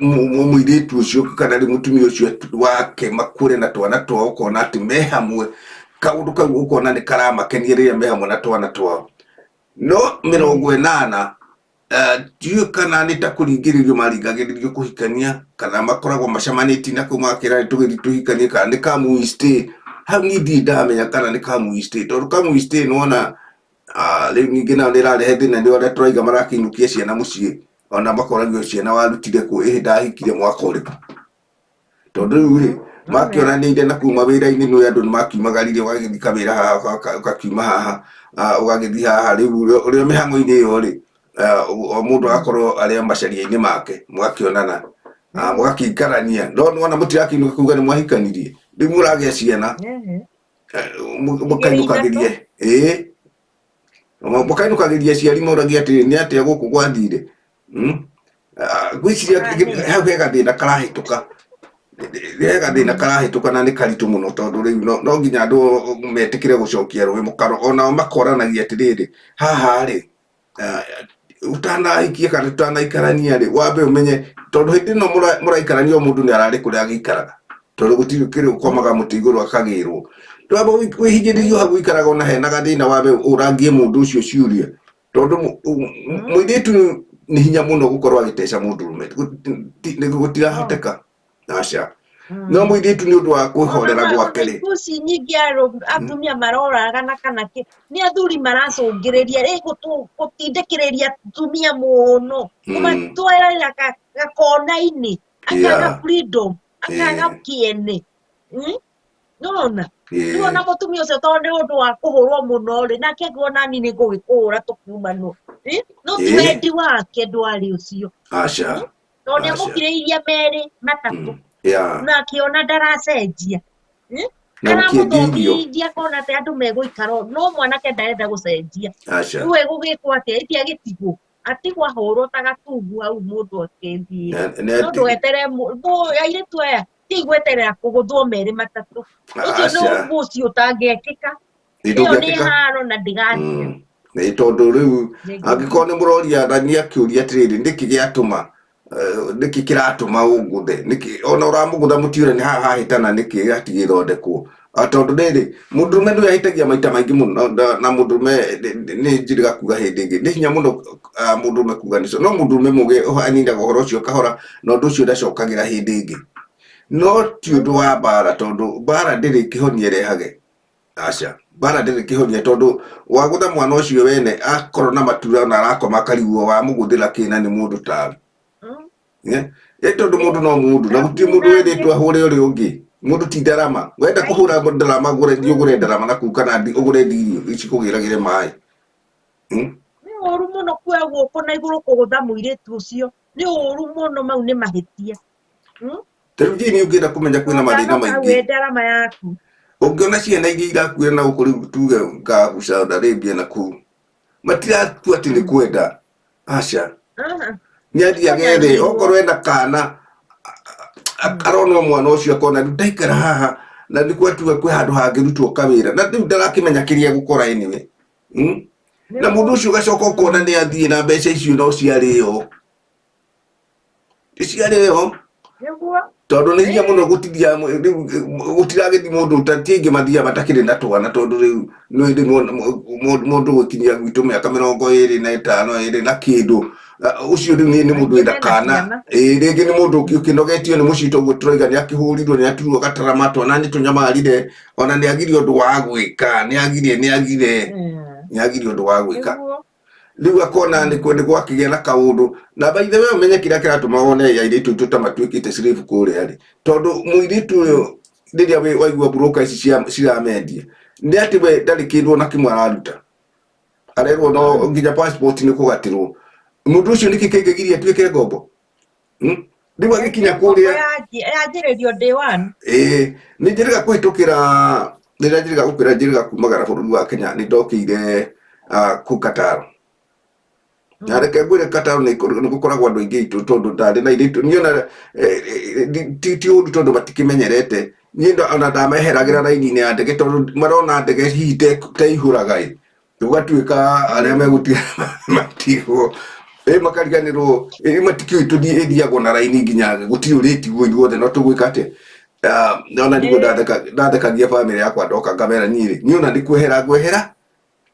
Mũirĩtu ũcio kana rĩu mũtumia ũcio wake makũre na twana twao, ũkona atĩ me hamwe, kaũndũ kau ũkona nĩ karamakenia rĩrĩa me hamwe na twana twao. No 80, ndiũĩ kana nĩ ta kũringĩrĩrio maringagĩrĩrio kũhikania, kana makoragwo macemanĩtie na kũu magakĩra nĩ tũgĩthiĩ tũhikanie, kana nĩ come we stay. Hau niĩ ndirĩ ndamenya kana nĩ come we stay, tondũ come we stay nĩwona rĩu ningĩ nayo nĩ ĩrarehe thĩna, nĩ arĩa tũraiga marakĩinũkia ciana mũciĩ, ona makoragio ciana warutire kũ, ĩhĩ ndahikire mwaka ũrĩkũ, tondũ rĩu rĩ makĩonanĩire na kuma wĩra-inĩ, nĩ andũ nĩ makiumagarire, ũgagĩthiĩ kawĩra haha, ũgakiuma haha, ũgagĩthiĩ haha, rĩu ũrĩa mĩhang'o-inĩ ĩyo rĩ, o mũndũ agakorwo arĩ o macaria-inĩ make, mũgakĩonana, mũgakĩikarania, no nĩwona mũtirakĩinũka kuga nĩ mwahikanirie, rĩu mũragĩa ciana, mũkainũkagĩria, ĩĩ mũkainũkagĩria aciari moragia atĩrĩ, nĩ atĩa gũkũ gwathire? Ngwĩciria hau he gathĩna karahĩtũka, he gathĩna karahĩtũka na nĩ karitũ mũno, tondũ rĩu no nginya andũ metĩkĩre gũcokia rũĩ mũkaro, onao makoranagia atĩrĩrĩ, haha rĩ, ũtanahikia kana ũtanaikarania rĩ, wambe ũmenye, tondũ hĩndĩ ĩno mũraikarania o mũndũ nĩ ararĩ kũrĩa agĩikaraga, tondũ gũtirĩ kĩrĩ ũkomaga mũtĩ igũrũ akagĩrwo. Wambe wĩhinyĩrĩrio hau ũikaraga, ona hena gathĩna, wambe ũrangie mũndũ ũcio ciũria, tondũ mũirĩtu nĩ hinya mũno gũkorwo agĩteca mũndũrũme, gũtirahoteka, aca. No mũirĩtu nĩ ũndũ wa kwĩhorera gwake rĩ, Ikuũ ici nyingĩ atumia maroragana kana kĩ, nĩ athuri maracũngĩrĩria rĩ gũtindĩkĩrĩria atumia mũno, kũmatwarĩra gakona-inĩ, akaga freedom, akaga kĩene. Nĩwona? Rĩu ona mũtumia ũcio tondũ nĩ ũndũ wa kũhũrwo mũno rĩ, nake angĩona niĩ nĩ ngũgĩkũhũra tũkiumanwo. No ti wendi wake ndwarĩ ũcio. Aca. Tondũ nĩ amũkirĩirie merĩ matatũ. Na akĩona ndaracenjia. Na gũkĩendia irio. Aramũthomithia akona atĩ andũ megũikara ũũ, no mwanake ndarenda gũcenjia. Aca. Rĩu egũgĩkwo atĩa? Ĩthi agĩtigwo. Atigwo ahũrwo ta gatungu hau mũndũ akĩthiĩra. No ndũgeterere airĩtu aya, ti gweterera kũgũthwo merĩ matatũ. Ũcio nĩ Aca. ũcio ũtangĩekĩka. Nĩ Ĩyo nĩ ndũngĩekĩka. haro na ndĩgathira. Nĩ tondũ rĩu angĩkorwo nĩ mũroria nani akĩũria atĩrĩrĩ, nĩkĩ gĩatũma, nĩkĩ kĩratũma ũngũthe, nĩkĩ ona ũramũgũtha mũtiũre nĩ haha hahĩtana, nĩkĩ hatigĩthondekwo? Tondũ rĩrĩ, mũndũrũme nĩwe ahĩtagia maita maingĩ mũno, na mũndũrũme nĩ njĩrĩga kuga hĩndĩ ĩngĩ nĩ hinya mũno, mũndũrũme kuga nĩcio, no mũndũrũme mũgĩ aninaga ũhoro ũcio kahora, na ũndũ ũcio ndacokagĩra hĩndĩ ĩngĩ. No ti ũndũ wa mbara, tondũ mbara ndĩrĩ kĩhonia ĩrehage. Aca, mbara ndĩrĩ kĩhonia, tondũ wagũtha mwana ũcio wene akorwo na matura na arakoma akarigwo wamũgũthĩra kĩna nĩ mũndũ tawe. Ĩ tondũ mũndũ no mũndũ, na gũtirĩ mũndũ wĩrĩtwo ahũre ũrĩa ũngĩ. Mũndũ ti ndarama, wenda kũhũra ndarama thiĩ ũgũre ndarama na kũu, kana ũgũre ndigiri cikũgĩragĩre maĩ. Nĩ ũru mũno kuoya guoko na igũrũ kũgũtha mũirĩtu ũcio, nĩ ũru mũno, mau nĩ mahĩtia. Ta rĩu Jane, ũngĩenda kũmenya kwĩna mathĩna Ũtanoka maingĩ. wĩ ndarama yaku. Ũngĩona ciana iria irakuĩra na gũkũ rĩu tuge Gulf, Saudi Arabia na kũu, matirakua atĩ nĩ kwenda, aca. Nĩ athiaga ethe Nĩkũnyarirwo. okorwo ena kana, arona mwana ũcio akona rĩu ndaikara haha na nĩ gwatuga kwĩ handũ hangĩrutwo kawĩra, na rĩu ndarakĩmenya kĩrĩa egũkora anyway. Na mũndũ ũcio ũgacoka ũkona nĩ athiĩ na mbeca icio, no ciarĩo, ciarĩo. Nĩguo. Tondũ nĩ hinya mũno gũtithia rĩu gũtiragĩthi mũndũ ti aingĩ mathiaga matakĩrĩ na twana, tondũ rĩu nĩ rĩmwe mũndũ gũkinyia gwitũ mĩaka 25, ĩrĩ na kĩndũ, ũcio rĩu nĩ mũndũ Aingĩ wĩna mena kana ciana. Ĩĩ, rĩngĩ nĩ mũndũ ũkĩnogetio nĩ mũciĩ, toguo tũroiga nĩ akĩhũrirwo, nĩ aturwo gatarama, twana nĩ tũnyamarire, ona nĩ agire ũndũ wa gwĩka, nĩ agire nĩ agire nĩ agire ũndũ wa gwĩka. Nĩguo. Rĩu akona nĩ nĩ gwakĩgĩa na kaũndũ. Na by the way, ũmenye kĩrĩa kĩratũma wone airĩtu aitũ ta matuĩkĩte slave kũrĩa rĩ, tondũ mũirĩtu ũyũ rĩrĩa waigua broker ici ciramendia, nĩ atĩ we ndarĩ kĩndũ ona kĩmwe araruta, arerwo no nginya passport nĩ kũgatĩrwo mũndũ ũcio. Nĩkĩ kĩngĩgiria atuĩke ngombo? Rĩu agĩkinya kũrĩa Yanjĩrĩrio day one. Ĩĩ, nĩ njĩrĩga kũhĩtũkĩra rĩrĩa njĩrĩga gũkwĩra njĩrĩga kumagara bũrũri wa Kenya, nĩ ndokĩire kũu Qatar. Na reke ngwĩre, Qatar nĩ gũkoragwo andũ aingĩ aitũ, tondũ ndarĩ na airĩtu niĩ ona ti ũru, tondũ matikĩmenyerete. Niĩ ona ndameheragĩra raini-inĩ ya ndege, tondũ marona ndege hihi teihũraga ĩ, gũgatuĩka arĩa megũtiga matigwo. Ĩ makariganĩrwo, ĩ matikĩũĩ tũthiĩ ĩthiagwo na raini nginya gũtirĩ ũrĩtigwo ithuothe no tũgwĩka atĩa? Ah, ona niguo ndathekagia bamĩrĩ yakwa ndoka ngamera niĩ rĩ, niĩ ona nĩ kwehera ngwehera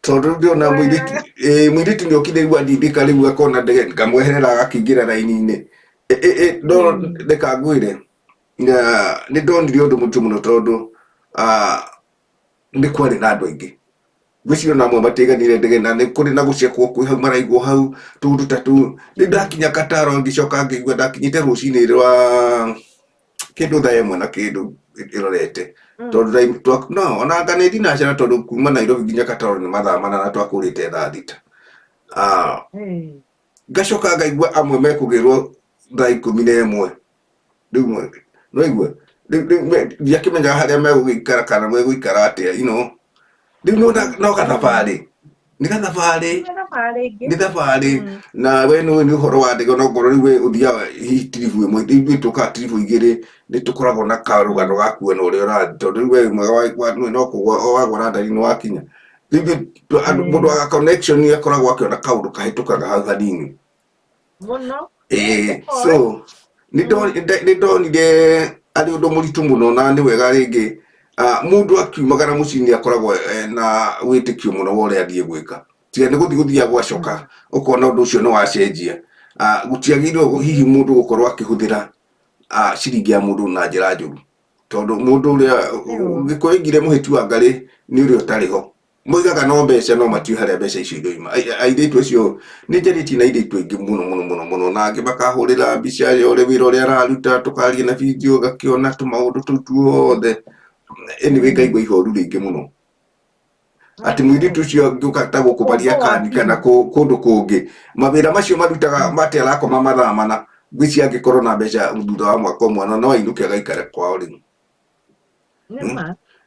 tondũ rĩu ndĩrona mũirĩtu, ĩ mũirĩtu nĩ okire rĩu andindĩka rĩu akona ndege ngamweherera agakĩingĩra raini-inĩ. Ĩ no reka ngwĩre, nĩ ndonire ũndũ mũritũ mũno tondũ nĩ kwarĩ na andũ aingĩ. Ngwĩciria ona amwe matiaiganire ndege na nĩ kũrĩ na gũcekwo kwĩ hau maraigwo hau tũũndũ ta tũu. Rĩu ndakinya Kataro ngĩcoka ngĩigua ndakinyĩte rũcinĩ rwa kĩndũ thaa ĩmwe na kĩndũ ĩrorete. Tondũ no ona anga nĩ thinacara tondũ kuma Nairobi nginya Kataro nĩ mathaa 4 na twakũrĩte thaa 6. Ngacoka ngaigua amwe mekũgĩrwo thaa 11. Rĩu nĩwaigua rĩu ndiakĩmenyaga harĩa megũgĩikara kana megũikara atĩa, you know. Rĩu no gathabarĩ, nĩ gathabarĩ, nĩ thabarĩ, na we nĩũĩ nĩ ũhoro wa ndege onokorwo rĩu we ũthiaga hihi tiribu ĩmwe, ithuĩ tũkaga tiribu igĩrĩ, nĩ tũkoragwo na karũgano ga kuona ũrĩa ũrathiĩ, tondũ rĩu we mwega no kũgwa wagwa radar-inĩ nĩwakinya. Rĩu mũndũ wa connection akoragwo akĩona kaũndũ kahĩtũkaga hau hanini. Mũno. So nĩ ndonire arĩ ũndũ mũritũ mũno na nĩ wega rĩngĩ mũndũ akiumagara mũciĩ nĩ akoragwo na wĩtĩkio mũno wa ũrĩa athiĩ gwĩka. Tiga nĩ gũthiĩ gũthiaga gwacoka ũkona ũndũ ũcio nĩ wacenjia. Gũtiagĩrĩirwo hihi mũndũ gũkorwo akĩhũthĩra ciringi ya mũndũ na njĩra njũru. Tondũ mũndũ ũrĩa Gĩkũyũ oigire mũhĩti wa ngarĩ nĩ ũrĩa ũtarĩ ho. Moigaga no mbeca no matiũĩ harĩa mbeca icio iroima. Airĩtu acio nĩ njarĩtie na airĩtu aingĩ mũno mũno mũno mũno na angĩ makahũrĩra mbica ya ũrĩa wĩra ũrĩa araruta tũkaria na video ngakĩona tũmaũndũ tũu tuothe. Anyway ngaigua ihoru rĩingĩ mũno. Atĩ mũirĩtu ũcio angĩũka ta gũkũ Mariakani kana kũndũ kũngĩ, mawĩra macio marutaga atĩ arakoma mathaa 4, ngwĩciria angĩkorwo na mbeca thutha wa mwaka ũmwe no ainũke agaikare kwao rĩu.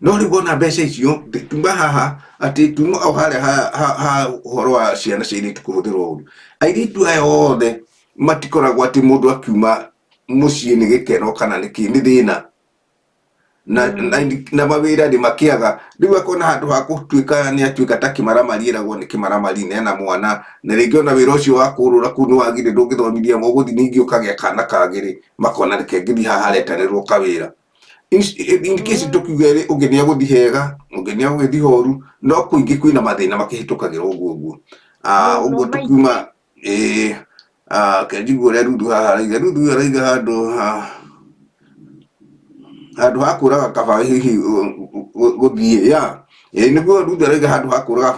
No rĩu wona mbeca icio tuma haha atĩ tuma o harĩa ha ũhoro wa ciana cia airĩtu kũhũthĩrwo ũru. Airĩtu aya othe matikoragwo atĩ mũndũ akiuma mũciĩ nĩ gĩkeno kana nĩ kĩ, nĩ thĩna. Na mawĩra nĩ makĩaga. Rĩu akona handũ ha gũtuĩka nĩ atuĩka ta kĩmaramari ĩragwo nĩ kĩmaramari na ena mwana na rĩngĩ ona wĩra ũcio wa kũrũra kũu nĩ wagire ndũngĩthomithia ũgũthiĩ ningĩ ũkagĩa kana kangĩ rĩ, makona reke ngĩthiĩ haha haretanĩrwo kawĩra. In case tũkiuge rĩ, ũngĩ nĩ egũthiĩ hega, ũngĩ nĩ egũgĩthiĩ horu, no kũingĩ kwĩna mathĩna makĩhĩtũkagĩra ũguo ũguo. Ũguo tũkiuma ĩĩ, reke njigue ũrĩa Ruthu haha arauga. Ruthu ũyũ arauga handũ ha handũ ha kũraga kaba hihi gũthiĩ ya ĩĩ nĩguo Ruthu arauga handũ ha kũraga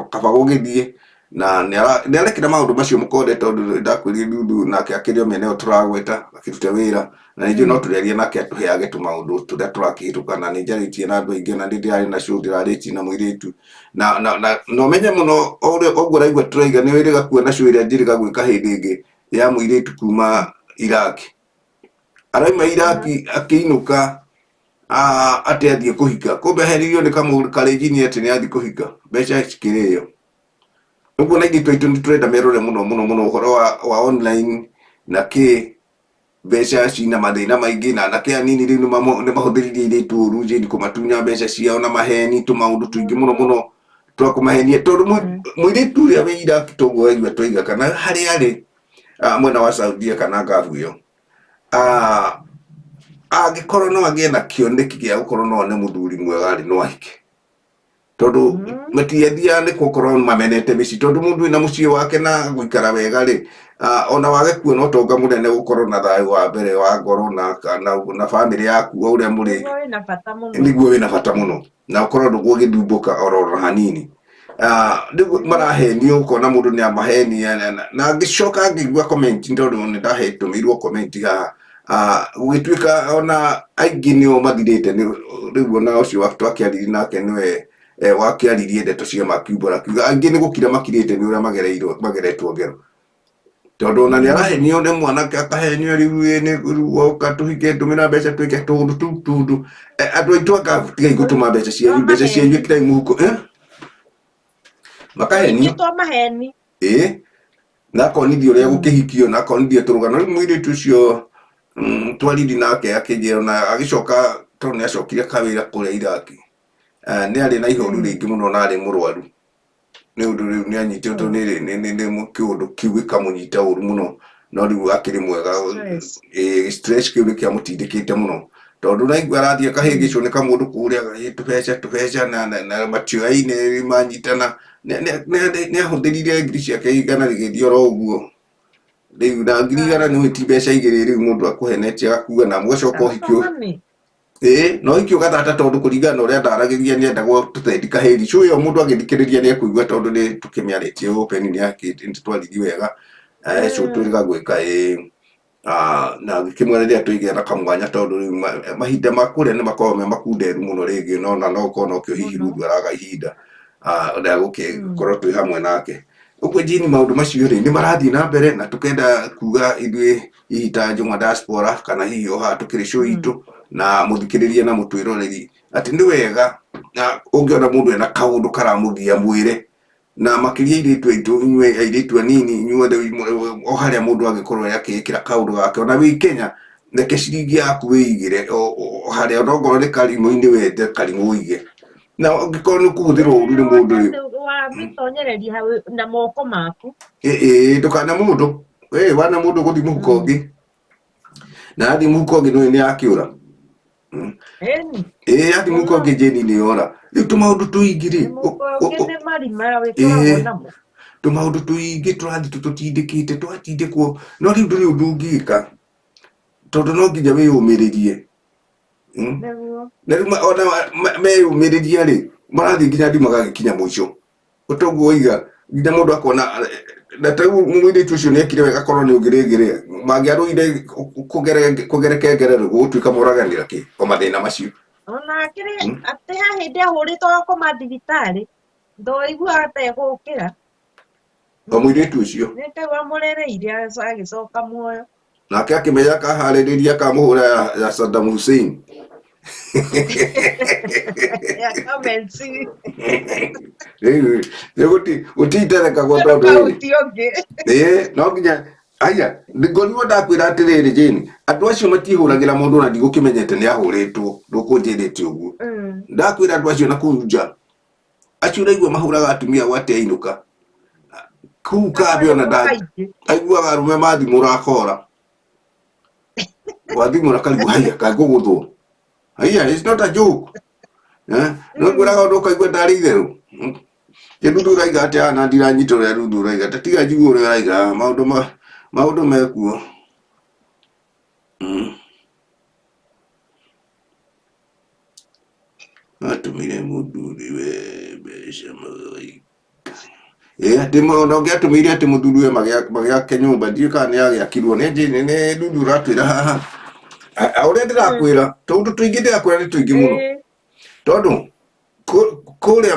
kaba gũgĩthiĩ na nĩ arekĩra maũndũ macio mũkonde tondũ ndakwĩrire Ruthu nake akĩrĩ o mĩena ĩyo tũragweta akĩrute wĩra na nĩ njũĩ no tũrĩaria nake atũheage tũmaũndũ tũrĩa tũrakĩhĩtũka na nĩ njarĩtie na andũ aingĩ na nĩ ndĩrarĩ na show ndĩrarĩtie na mũirĩtu na na na na ũmenye mũno o ũrĩa ũguo ũraigua tũraiga nĩ wĩrĩga kuona show ĩrĩa njĩrĩga gwĩka hĩndĩ ĩngĩ ya mũirĩtu kuma Iraq araima Iraq akĩinũka atĩ athiĩ kũhika kumbe aheririo nĩ karĩnjini atĩ nĩ athiĩ kũhika mbeca cikĩrĩo. Ũguo na ithuĩ aitũ nĩ tũrenda merore mũno mũno mũno ũhoro wa online na kĩ mbeca cina mathĩna maingĩ na anake anini rĩu nĩ mahũthĩrire airĩtu ũru Jane kũmatunya mbeca ciao na maheni tũmaũndũ tũingĩ mũno mũno twa kũmahenia tondũ mũirĩtu ũrĩa wĩ Iraq toguo waigua twaiga kana harĩa arĩ mwena wa Saudia kana Gulf ĩyo angĩkorwo no agĩe na kĩoneki gĩa gũkorwo no one mũthuri mwega rĩ no ahike. Tondũ matiathiaga nĩ gũkorwo mamenete mĩciĩ tondũ mũndũ wĩna mũciĩ wake na gũikara wega rĩ, ona wage kuona ũtonga mũnene gũkorwo na thayũ wa mbere wa ngoro na bamĩrĩ yaku o ũrĩa mũrĩ Nĩguo wĩna bata mũno. Nĩguo wĩna bata mũno na ũkorwo ndũgũgĩthumbũka oro hanini. Rĩu marahenio ũkona mũndũ nĩ amahenia na ngĩcoka ngĩigua comment tondũ nĩ ndahetũmĩirwo comment haha gũgĩtuĩka ona aingĩ nĩo mathirĩte rĩu ona ũcio twakĩaririe nake nĩwe wakĩaririe ndeto cia makiumbũra akiuga aingĩ nĩ gũkira makirĩte nĩ ũrĩa magereirwo mageretwo ngero tondũ ona nĩ arahenio nĩ mwanake akahenio rĩu ĩ, nĩ rĩu woka tũhike ndũmĩra mbeca twĩke tũndũ tũu tũndũ. Andũ aitũ anga tigai gũtũma mbeca cianyu, mbeca cianyu ĩkĩrai mũhuko, eh? Makahenio. Tũingĩ twa maheni. Ĩĩ, na akonithio ũrĩa gũkĩhikio na akonithio tũrũgano. Rĩu mũirĩtu ũcio twariri nake akĩnjĩra na agĩcoka tondũ nĩ acokire kawĩra kũrĩa Iraq. Nĩ arĩ na ihoru rĩingĩ mũno na arĩ mũrwaru. Nĩ ũndũ rĩu nĩ anyitĩtwo nĩ kĩũndũ kĩu gĩkamũnyita ũru mũno, no rĩu akĩrĩ mwega. Stress. Ĩĩ, stress kĩu nĩkĩamũtindĩkĩte mũno, tondũ naigua arathiĩ akahĩngĩcwo nĩ kamũndũ kũrĩa, tũbeca tũbeca na matioaine manyitana, nĩ ahũthĩrire ngiri ciake 100 rĩgĩthiĩ oro ũguo. Rĩu na 100,000 nĩ ti mbeca igĩrĩ, rĩu mũndũ akũhenetie agakua na mũgacoka ũhiki. Mami. Ĩĩ, no ũhiki ũgathata, tondũ kũringana na ũrĩa ndaragĩria nĩ endagwo tũtendi kahĩri cu ĩyo mũndũ agĩthikĩrĩria nĩ ekũigua, tondũ nĩ tũkĩmĩarĩtie open, nĩ twaririe wega cu twĩrĩga gwĩka. Ĩĩ, na ngĩkĩmwĩra rĩrĩa twĩgĩa na kamwanya, tondũ rĩu mahinda ma kũrĩa nĩ makoragwo me makunderu mũno rĩngĩ, no na no ũkorwo nokĩo hihi Mũno. Ruthu araga ihinda rĩa gũgĩkorwo twĩ hamwe nake. Ũguo Jane, maũndũ macio rĩ nĩ marathiĩ na mbere, na tũkenda kuga ithuĩ hihi ta Njũng'wa Diaspora, kana hihi o haha tũkĩrĩ show itũ na mũthikĩrĩria na mũtwĩroreri, atĩ nĩ wega na ũngĩona mũndũ ena kaũndũ karamũgia, mwĩre, na makĩria airĩtu aitũ, inyuĩ airĩtu anini inyuothe, o harĩa mũndũ angĩkorwo akĩĩkĩra kaũndũ gake, ona wĩ Kenya, reke ciringi yaku wĩigĩre o harĩa, ona okorwo nĩ karimũ-inĩ, wethe karimũ ũige, na ũngĩkorwo nĩ kũhũthĩrwo ũru nĩ mũndũ rĩ, Wamĩtonyereria hau na moko maku. Ĩ ndũkane mũndũ ĩ wana mũndũ gũthiĩ mũhuko ũngĩ, na athiĩ mũhuko ũngĩ nĩ akĩũra. Ĩni. Ĩ athiĩ mũhuko ũngĩ, Jane, nĩ yora. Rĩu tũmaũndũ tũingĩ rĩ, Mũhuko ũngĩ nĩ marima wĩkoragwo namo. Tũmaũndũ tũingĩ tũrathiĩ tũtũtindĩkĩte, twatindĩkwo, no rĩu ndũrĩ ũndũ ũngĩka, tondũ no nginya wĩyũmĩrĩrie. Nĩguo. Na rĩu ona meyũmĩrĩria rĩ, marathiĩ nginya andũ magagĩkinya mũico ũtoguo waiga, nginya mũndũ akona na ta rĩu mũirĩtu ũcio nĩ ekire wega, korwo nĩ ũngĩ rĩngĩ rĩ mangĩarũire kũgereka ngerero gũgũtuĩka moraganĩra kĩ o mathĩna macio. Ona akĩrĩ atĩ he hĩndĩ ahũrĩtwo agakoma thibitarĩ, ndoiguaga ta egũkĩra. O mũirĩtu ũcio. Nĩ Ngai wamũrereire agĩcoka muoyo. Nake akĩmenya akaharĩrĩria akamũhũra ya Saddam Hussein. Ya comments. Rĩu rĩu gũtinderekagwo tondũ rĩrĩ Kaũntĩ ũngĩ. Ĩĩ, no nginya aya ngorirwo ndakwĩra atĩrĩrĩ Jane, andũ acio matihũragĩra mũndũ na ndigũkĩmenyete nĩ ahũrĩtwo, ndũkũnjĩrĩte ũguo. Ndakwĩra andũ acio na kũu nja, acio ũraigua mahũraga atumia gwate ainũka kũu kambĩ, ona nda Kaingĩ. aiguaga arũme mathimũra akora wathimũra karigwo haiya kangũgũthwo haiya, it's not a joke, eh, no ngwĩraga ũndũ ũkaigua ndarĩ itherũ. Ĩ Ruthu ũraiga atĩa? Na ndiranyita ũrĩa Ruthu ũraiga, ta tiga njigue ũrĩa ũraiga. Maũndũ ma maũndũ mekuo. Atũmire mũthuri we mbeca magaika ĩ atĩ ona ũngĩ atũmĩire atĩ mũthuri we magĩake nyũmba, ndiũĩ kana nĩ agĩakirwo nĩ nĩ Ruthu ũratwĩra haha. Ũrĩa ndĩrakwĩra, tũndũ tũingĩ ndĩrakwĩra nĩ tũingĩ mũno, tondũ kũrĩa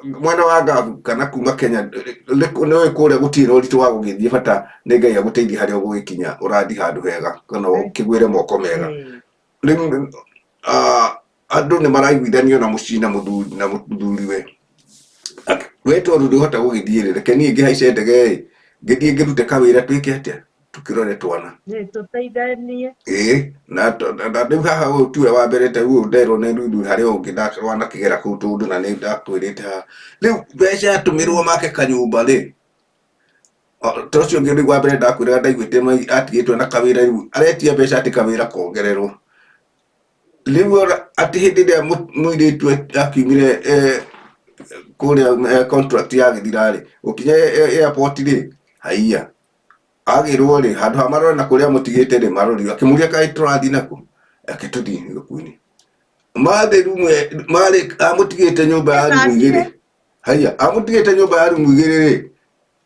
mwena wa Gabu kana kuma Kenya nĩũĩ kũrĩa gũtirĩ na ũritũ wa gũgĩthiĩ, bata nĩ Ngai agũteithie harĩa ũgũgĩkinya, ũrathiĩ handũ hega kana ũkĩgwĩre moko mega. Rĩu andũ nĩ maraiguithanio na mũciĩ na mũthuriwe, we tondũ ndũhota gũgĩthiĩ rĩ, reke niĩ ngĩhaice ndege ĩ ngĩthiĩ ngĩrute kawĩra, twĩke atĩa, tũkĩrore twana. Nĩ tũteithanie. Ĩĩ, na rĩu haha ũyũ tiwe wa mbere, ta rĩu nderwo nĩ Ruthu harĩ ũngĩ wanakĩgera kũu, tũndũ na nĩ ndakwĩrĩte haha rĩu mbeca yatũmĩrwo make kanyũmba rĩ, ta ũcio ũngĩ rĩu wa mbere ndakwĩraga ndaiguĩte atigĩtwo na kawĩra, rĩu aretia mbeca atĩ kawĩra kongererwo. Rĩu ona atĩ hĩndĩ ĩrĩa mũirĩtu akiumire kũrĩa contract yagĩthira rĩ, gũkinya airport rĩ, haiya, agĩrwo rĩ, handũ ha marore na kũrĩa mũtigĩte rĩ, marori akĩmũria, kaĩ tũrathiĩ nakũ? Ake tũthiĩ gĩkuũ-inĩ mathĩ rumu marĩ amũtigĩte nyũmba ya rumu igĩrĩ. Haiya, amũtigĩte nyũmba ya rumu igĩrĩ rĩ,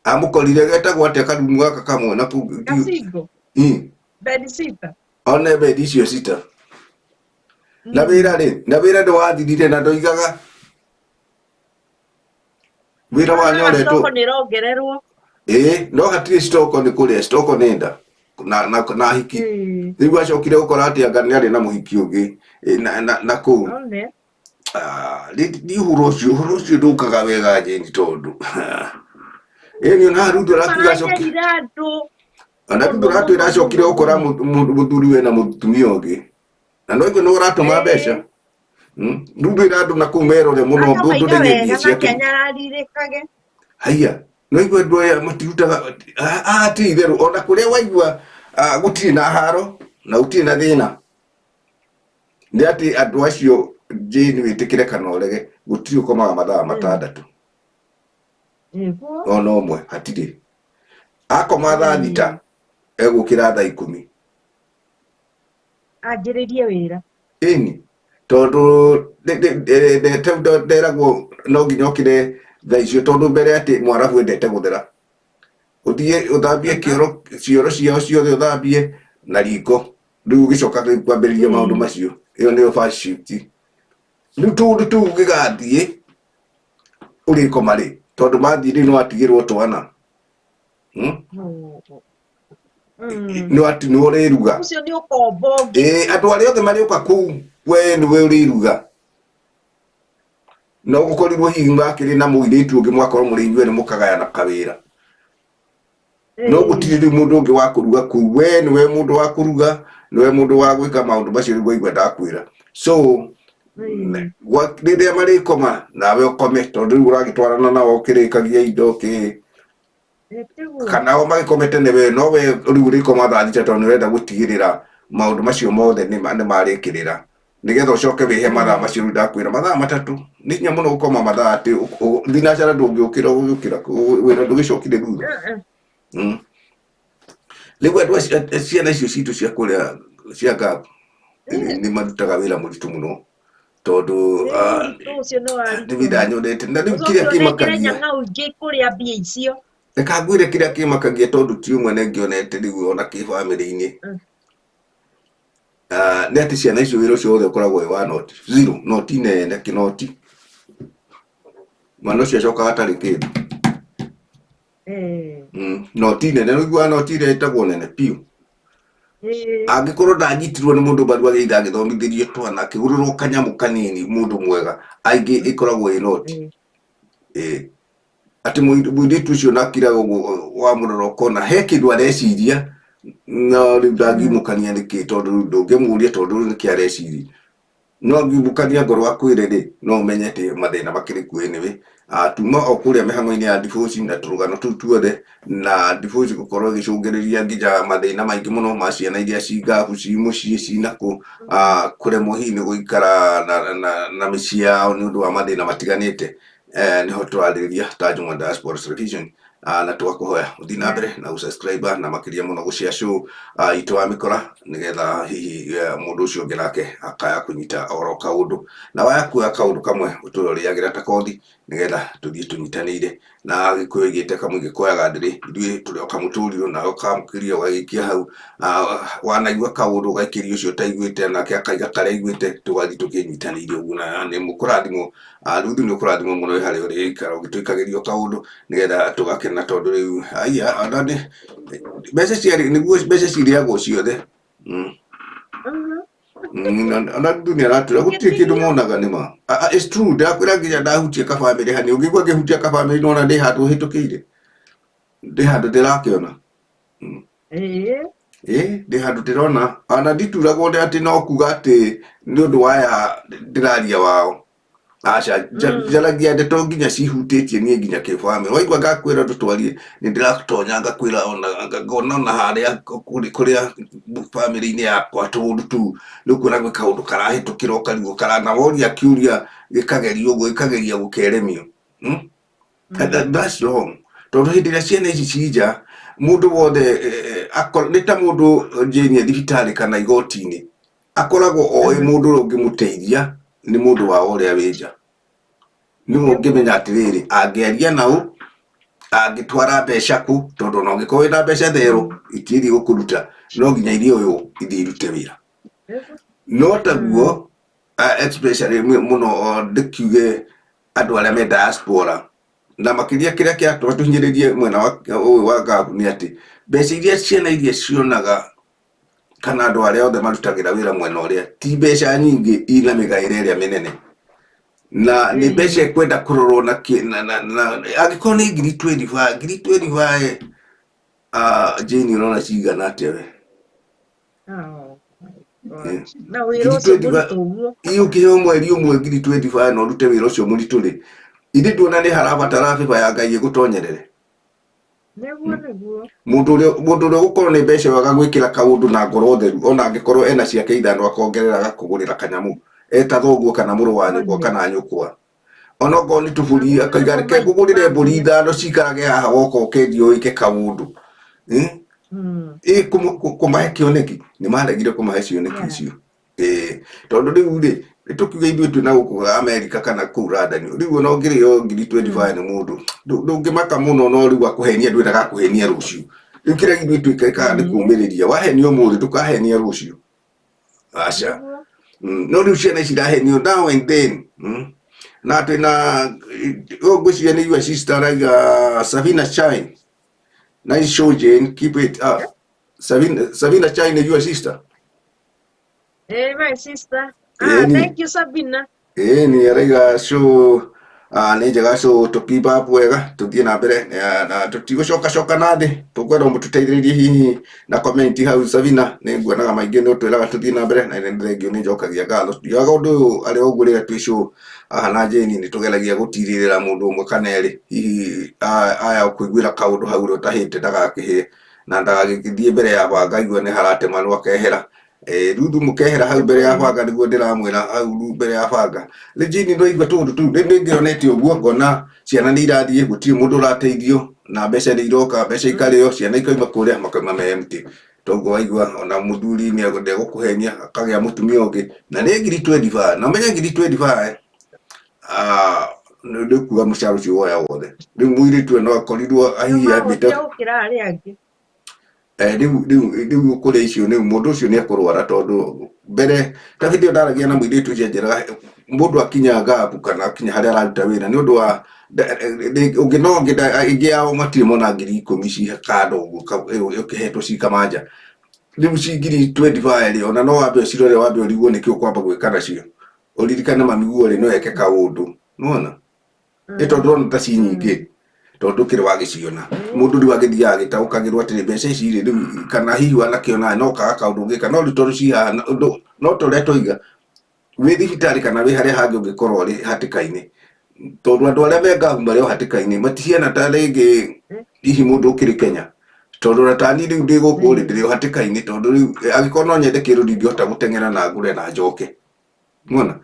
amũkorire getagwo atĩa karumu gaka kamwe na kũu? Gacingo. Bed sitter. One bedi icio cita na wĩra rĩ, na wĩra nĩ wathirire, na ndoigaga wĩra wanyoretwo. Stoko nĩ ĩrongererwo. Ĩĩ, no hatirĩ stoko, nĩ kũrĩa stoko nĩ nda na hiki. Rĩu acokire gũkora atĩ anga nĩ arĩ na mũhiki ũngĩ na kũu. One. Ah, nĩ ũhoro ũcio ndũkaga wega Jane, tondũ ĩ nĩ ona Ruthu arakiuga acoke Maranyarira andũ. Ona Ruthu aratwĩra acokire gũkora mũthuri we na mũtumia ũngĩ, na no igue nĩ ũratũma mbeca. Rĩu ndwĩra andũ na kũu merore mũno Akamaiga mũndũ ndaige wega mbia nake ciake. anyararirĩkage. Haiya, no igua andũ aya matirutaga ti itherũ ona kũrĩa waigua gũtirĩ na haro na gũtirĩ na thĩna nĩ atĩ andũ acio Jane wĩtĩkĩre kana ũrege gũtirĩ ũkomaga mathaa 6 Nĩguo. Ona ũmwe hatirĩ akoma thaa 6 egũkĩra thaa 10. Anjĩrĩrie wĩra. Ĩni tondũ nderagwo no nginya ũkĩre thaa icio tondũ mbere atĩ mwarabu endete gũthera ũthiĩ ũthambie kĩoro cioro ciao ciothe ũthambie na riko rĩu ũgĩcoka rĩu kwambĩrĩria maũndũ macio ĩyo nĩyo first shift. Rĩu tũũndũ tũu ũngĩgathiĩ ũrĩkoma rĩ tondũ mathiĩ rĩu nĩwatigĩrwo twana. Nĩ wati nĩ ũrĩruga. Ũcio nĩ ũkombo ũngĩ. Ĩĩ andũ arĩa othe marĩũka kũu we nĩwe ũrĩruga no gũkorirwo hihi makĩrĩ na mũirĩtu ũngĩ mwakorwo mũrĩ inyuerĩ mũkagayana kawĩra no gũtirĩ rĩu mũndũ ũngĩ wa kũruga kũu we nĩwe mũndũ wa kũruga nĩwe mũndũ wa gwĩka maũndũ macio rĩu waigua ndakwĩra so rĩrĩa marĩkoma nawe ũkome tondũ rĩu ũragĩtwarana nao ũkĩrĩkagia indo kĩ kana o magĩkomete nĩwe no we rĩu ũrĩkoma thaa 6 tondũ nĩũrenda gũtigĩrĩra maũndũ macio mothe nĩ marĩkĩrĩra nĩgetha ũcoke wĩhe mathaa macio rĩu ndakwĩra mathaa 3 nĩ hinya mũno gũkoma mathaa atĩ thinacara ndũngĩũkĩra ũgĩũkĩra wĩra ndũgĩcokire thutha. Rĩu andũ acio ciana icio citũ cia kũrĩa cia Gulf nĩ marutaga wĩra mũritũ mũno tondũ Ũcio nĩ wa nĩ wĩra nyonete na rĩu Ũcoke kĩrĩa ũnengere kĩmakagia nyang'au ingĩ kũrĩa mbia icio. Reka ngwĩre kĩrĩa kĩmakagia tondũ ti ũmwe nĩngĩonete rĩu ona kĩ bamĩrĩ-inĩ. Nĩ atĩ ciana icio wĩra ũcio wothe ũkoragwo wĩ wa noti zero noti nene kĩnoti mwana ũcio acokaga atarĩ kĩndũ. Noti nene ũiguaga noti ĩrĩa ĩtagwo nene biũ. Angĩkorwo ndanyitirwo nĩ mũndũ mbaru agĩitha agĩthomithĩrio twana akĩgũrĩrwo kanyamũ kanini mũndũ mwega aingĩ ĩkoragwo ĩ noti. Atĩ mũirĩtu ũcio nakiraga ũguo wamũrora ũkona he kĩndũ areciria no rĩu ndangiumũkania nĩkĩ tondũ rĩu ndũngĩmũria tondũ rĩu nĩkĩ areciria no angiumũkania ngoro akwĩre rĩ no ũmenye atĩ mathĩna makĩrĩ kuo anyway. Tuma o kũrĩa mĩhang'o-inĩ ya divorce na tũrũgano tũu tuothe na divorce gũkorwo ĩgĩcũngĩrĩria nginya mathĩna maingĩ mũno ma ciana iria ci ngabu ci mũciĩ ci nakũ kũremwo hihi nĩ gũikara na mĩciĩ yao nĩ ũndũ wa mathĩna matiganĩte. Nĩho tũrarĩrĩria ta Njũng'wa Diaspora Television na tũgakũhoya ũthiĩ na mbere na gũsubscribe na makĩria mũno gũshare show itũ ya mĩkora nĩgetha hihi mũndũ ũcio ũngĩ nake akaya kũnyita oro kaũndũ na waya kuoya kaũndũ kamwe ũtũre ũrĩagĩra ta kothi nĩgetha tũthiĩ tũnyitanĩire na Gĩkũyũ oigĩte kamũingĩ koyaga ndĩrĩ ithuĩ tũrĩ o kamũtũrirũ nawe ũkamũkĩria ũgagĩikia hau wanaigua kaũndũ ũgaikĩria ũcio ũtaiguĩte nake akaiga karĩa aiguĩte tũgathiĩ tũkĩnyitanĩire ũguo na nĩ mũkũrathimwo Ruthu nĩ ũkũrathimwo mũno wĩ harĩa ũrĩ ikara ũgĩtũikagĩrio kaũndũ nĩgetha tũgakena tondũ rĩu aiya ona nĩ mbeca ciarĩ nĩguo mbeca cirĩagwo ciothe. Ona Ruthu nĩ aratwĩra gũtirĩ kĩndũ monaga nĩ ma. It's true ndakwĩra nginya ndahutia kabamĩrĩ hani ũngĩigua ngĩhutia kabamĩrĩ nĩwona ndĩ handũ hĩtũkĩire ndĩ handũ ndĩrakĩona. Ndĩ handũ ndĩrona ona ndituragwo nĩ atĩ no kuga atĩ nĩ ũndũ waya ndĩraria wao. Aca njaragia ndeto nginya cihutĩtie niĩ nginya kĩbamĩrĩ waigua ngakwĩra ũndũ twarie nĩ ndĩratonya ngakwĩra ona ngona ona harĩa kũrĩa bamĩrĩ-inĩ yakwa tũũndũ tũu nĩ ũkuona gwĩ kaũndũ karahĩtũkĩra ũkarigwo na woria kĩũria gĩkagerio ũguo gĩkageria gũkeremio. That's wrong tondũ hĩndĩ ĩrĩa ciana ici ci nja mũndũ wothe nĩ ta mũndũ Jane thibitarĩ kana igoti-inĩ akoragwo oĩ mũndũ ũrĩa ũngĩmũteithia nĩ mũndũ wao ũrĩa wĩ nja nĩwe ũngĩmenya atĩrĩrĩ angĩaria nao angĩtwara mbeca kũ tondũ ona ũngĩkorwo wĩna mbeca therũ itiĩthiĩ gũkũruta no nginya iria ũyũ ithiĩ irute wĩra no taguo especially mũno ndĩkiuge andũ arĩa me diaspora na makĩria kĩrĩa kĩratũma tũhinyĩrĩrie mwena wa ũyũ wa Gulf nĩ atĩ mbeca iria ciana iria cionaga kana andũ arĩa othe marutagĩra wĩra mwena ũrĩa ti mbeca nyingĩ ina mĩgaĩre ĩrĩa mĩnene na nĩ mbeca ikwenda kũrorwo na angĩkorwo nĩ ngiri 25 ngiri 25 Jane ũrona cigana atĩa we? God. Na wĩra Ngiri ũcio 25 mũritũ ũguo. Ĩ ũkĩheo mweri ũmwe ngiri 25 na ũrute wĩra ũcio mũritũ rĩ, ithe nduona nĩ harabatara bĩba ya Ngai ĩgũtonyerere. Nĩguo nĩguo. Mũndũ ũrĩa mũndũ ũrĩa ũgũkorwo nĩ mbeca ĩyo agagwĩkĩra kaũndũ na ngoro theru ona angĩkorwo ena ciake ithano akongerera agakũgũrĩra kanyamũ eta thoguo kana mũrũ wa nyũkwa One. kana nyũkwa ona okorwo nĩ tũbũri Na akaiga nĩmo reke ngũgũrĩre mbũri maingĩ. ithano ciikarage haha woka ũkendia ũĩke kaũndũ. Eh? Ĩ kũmahe kĩoneki nĩ maregire kũmahe cioneki icio. Ĩĩ tondũ rĩu rĩ nĩ tũkiuge ithuĩ twĩ na gũkũ Amerika kana kũu London rĩu ona ũngĩrĩo ngiri 25 nĩ mũndũ ndũngĩmaka mũno no rĩu akũhenia ndwĩraga akũhenia rũciũ. Rĩu kĩrĩa ithuĩ twĩkaga nĩ kũũmĩrĩria wahenio ũmũthĩ ndũkahenio rũciũ. Aca. Nĩguo. No rĩu ciana ici irahenio now and then. Na twĩna ũyũ ngwĩciria nĩ your sister arauga Sabina Chai. Nice show Jane, keep it up. Sabina Chai nĩ your sister. Hey, my sister. Ah, Ĩni. thank you, Sabina. Ĩni arauga show nĩ njega show tũ keep up wega tũthiĩ na mbere na tũtigũcoka coka na thĩ tũkwenda mũtũteithĩrĩrie hihi na comment hau Sabina nĩ nguonaga maingĩ nĩ ũtwĩraga tũthiĩ na mbere na nĩ thengiũ nĩ njokagia ngatho ndigaga ũndũ ũyũ arĩ o ũguo rĩrĩa twĩ show haha na Jane nĩ tũgeragia gũtirĩrĩra mũndũ ũmwe kana erĩ hihi aya kũiguĩra kaũndũ hau ũrĩa ũtahĩte ndagakĩhĩe na ndagagĩthiĩ mbere ya banga aigue nĩ haratemanwo akehera. Ruthu mũkehera hau mbere ya banga nĩguo ndĩramwĩra hau mbere ya banga. Rĩu Jane no igua tũũndũ tũu nĩ ngĩonete ũguo ngona ciana nĩ irathiĩ gũtirĩ mũndũ ũrateithio na mbeca nĩ iroka mbeca ikarĩo ciana ikauma kũrĩa makauma me empty. Toguo waigua ona mũthuri nĩ ndegũkũhenia akagĩa mũtumia ũngĩ na nĩ ngiri 25 na ũmenye ngiri 25 nĩ kuga mũcara ũcio woya wothe. Rĩu mũirĩtu no akorirwo hihi ambĩte Nĩmahotire gũkĩra arĩa angĩ. Rĩu rĩu rĩu kũrĩa icio rĩu mũndũ ũcio nĩ ekũrwara tondũ mbere ta hĩndĩ ĩyo ndaragia na mũirĩtu ũcio anjĩraga mũndũ akinya ngabu kana akinya harĩa araruta wĩra nĩ ũndũ wa ũngĩ no ũngĩ aingĩ ao matirĩ mona ngiri ikũmi ci kando ũguo ũkĩhetwo ci kamanja rĩu ci ngiri 25 rĩ ona no wambe ũcirore wambe ũrigwo nĩkĩ ũkwamba gwĩka nacio ũririkane mami guo rĩ no eke kaũndũ nĩwona ĩ tondũ ndĩrona ta ci nyingĩ tondũ ndũkĩrĩ wagĩciona mũndũ rĩu agĩthiaga agĩtaũkagĩrwo atĩrĩ mbeca ici rĩ rĩu kana hihi wanakĩona no kaga kaũndũ ũngĩka no rĩu tondũ ci haha ũndũ no ta ũrĩa twoiga wĩ thibitarĩ kana wĩ harĩa hangĩ ũngĩkorwo ũrĩ hatĩka-inĩ tondũ andũ arĩa me ngabu marĩ o hatĩka-inĩ matihiana ta rĩngĩ hihi mũndũ ũkĩrĩ Kenya tondũ ona tani rĩu ndĩ gũkũ rĩ ndĩrĩ o hatĩka-inĩ tondũ rĩu angĩkorwo no nyende kĩndũ ndingĩhota gũteng'era na ngũre na njoke Nĩwona?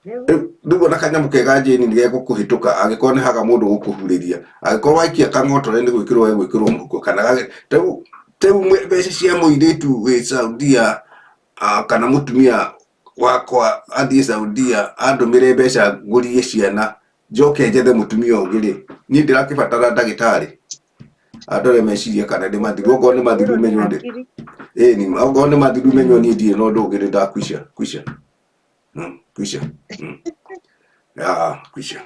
Rĩu rĩu ona kanyamũ kega Jane nĩ gegũkũhĩtũka angĩkorwo nĩ haga mũndũ gũkũhurĩria angĩkorwo waikia kang'otore nĩ gwĩkĩrwo gegwĩkĩrwo mũhuko kana gage rĩu rĩu mbeca cia mũirĩtu wĩ Saudia kana mũtumia wakwa athiĩ Saudia andũmĩre mbeca ngũrie ciana njoke njethe mũtumia ũngĩ rĩ niĩ ndĩrakĩbatara ndagĩtarĩ andore meciria kana nĩ mathiru okorwo nĩ mathiru menywo ndĩ ĩni okorwo nĩ mathiru menywo niĩ ndirĩ na ũndũ ũngĩ nĩ ndakwisha kwisha kwisha kwisha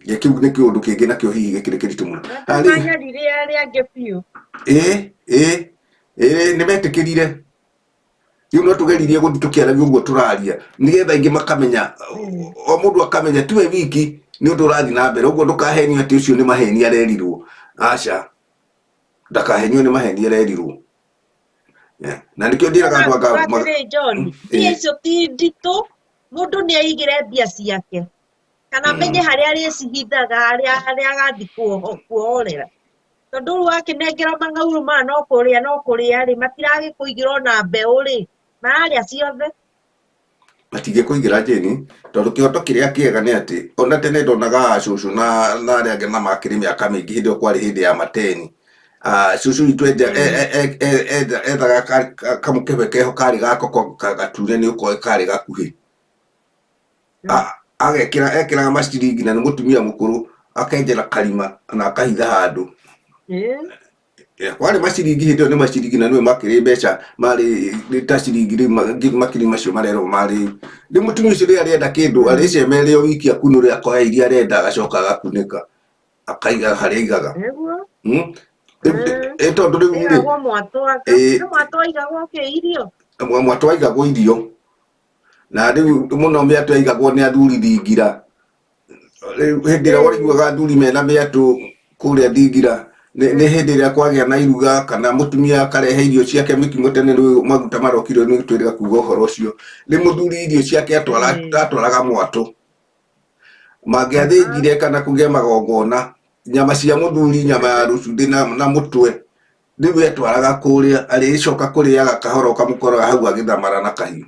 Gĩ kĩu nĩ kĩũndũ kĩngĩ nakĩo hihi gĩkĩrĩ kĩritũ mũno. Na ndũmanyarire arĩa angĩ biũ. Ĩĩ ĩĩ ĩĩ nĩ metĩkĩrire rĩu no tũgeririe gũthiĩ tũkĩaragia ũguo tũraria nĩgetha aingĩ makamenya o mũndũ akamenya tiwe wiki nĩ ũndũ ũrathiĩ na mbere ũguo ndũkahenio atĩ ũcio nĩ maheni arerirwo aca ndakahenio nĩ maheni arerirwo. Yeah. Na nĩkĩo ndĩraga andũ anga Atĩrĩ John, mbia icio ti nditũ, mũndũ nĩ aigĩre mbia ciake kana amenye harĩa arĩcihithaga harĩa harĩa agathiĩ kuohorera tondũ rĩu wakĩnengerwo mang'aurũ maya no kũrĩa no kũrĩa rĩ matiragĩkũigĩra ona mbeũ rĩ mararĩa ciothe. Matingĩkũigĩra Jane tondũ kĩhoto kĩrĩa kĩega nĩ atĩ ona tene ndonaga cũcũ na arĩa angĩ na makĩrĩ mĩaka mĩingĩ hĩndĩ ĩyo kwarĩ hĩndĩ ya mateni. Cũcũ witũ ethaga kamũkebe keho karĩ ga koko gature nĩ ũkoĩ karĩ gakuhĩ. Agekĩra ekĩraga maciringi na nĩ mũtumia mũkũrũ akenjera karima na akahitha handũ. Kwarĩ maciringi hĩndĩ ĩyo nĩ maciringi na nĩwe makĩrĩ mbeca marĩ nĩ ta ciringi rĩu makiri macio marerwo marĩ rĩu mũtumia ũcio rĩrĩa arenda kĩndũ arĩcema ĩrĩ o wiki akunũre akoya iria arenda agacoka agakunĩka akaiga harĩa aigaga. Nĩguo. Ĩ tondũ rĩu rĩ Ĩigagwo mwatũ anga. Ĩ. Nĩ mwatũ waigagwo kĩ irio? Mwatũ waigagwo irio na rĩu mũno mĩatũ yaigagwo nĩ athuri thingira. Rĩu hĩndĩ ĩrĩa waiguaga athuri mena mĩatũ kũrĩa thingira Nĩ hĩndĩ ĩrĩa kwagĩa na iruga kana mũtumia akarehe irio ciake mĩkimo tene rĩu maguta marokire nĩ twĩrĩga kuga ũhoro ũcio. Nĩ mũthuri irio ciake atwaraga mwatũ. Mangĩathĩnjire kana kũgĩa magongona, nyama cia mũthuri, nyama ya rũcuthĩ na mũtwe, rĩu etwaraga kũrĩa, arĩcoka kũrĩaga kahora ũkamũkoraga hau agĩthamara na kahiũ.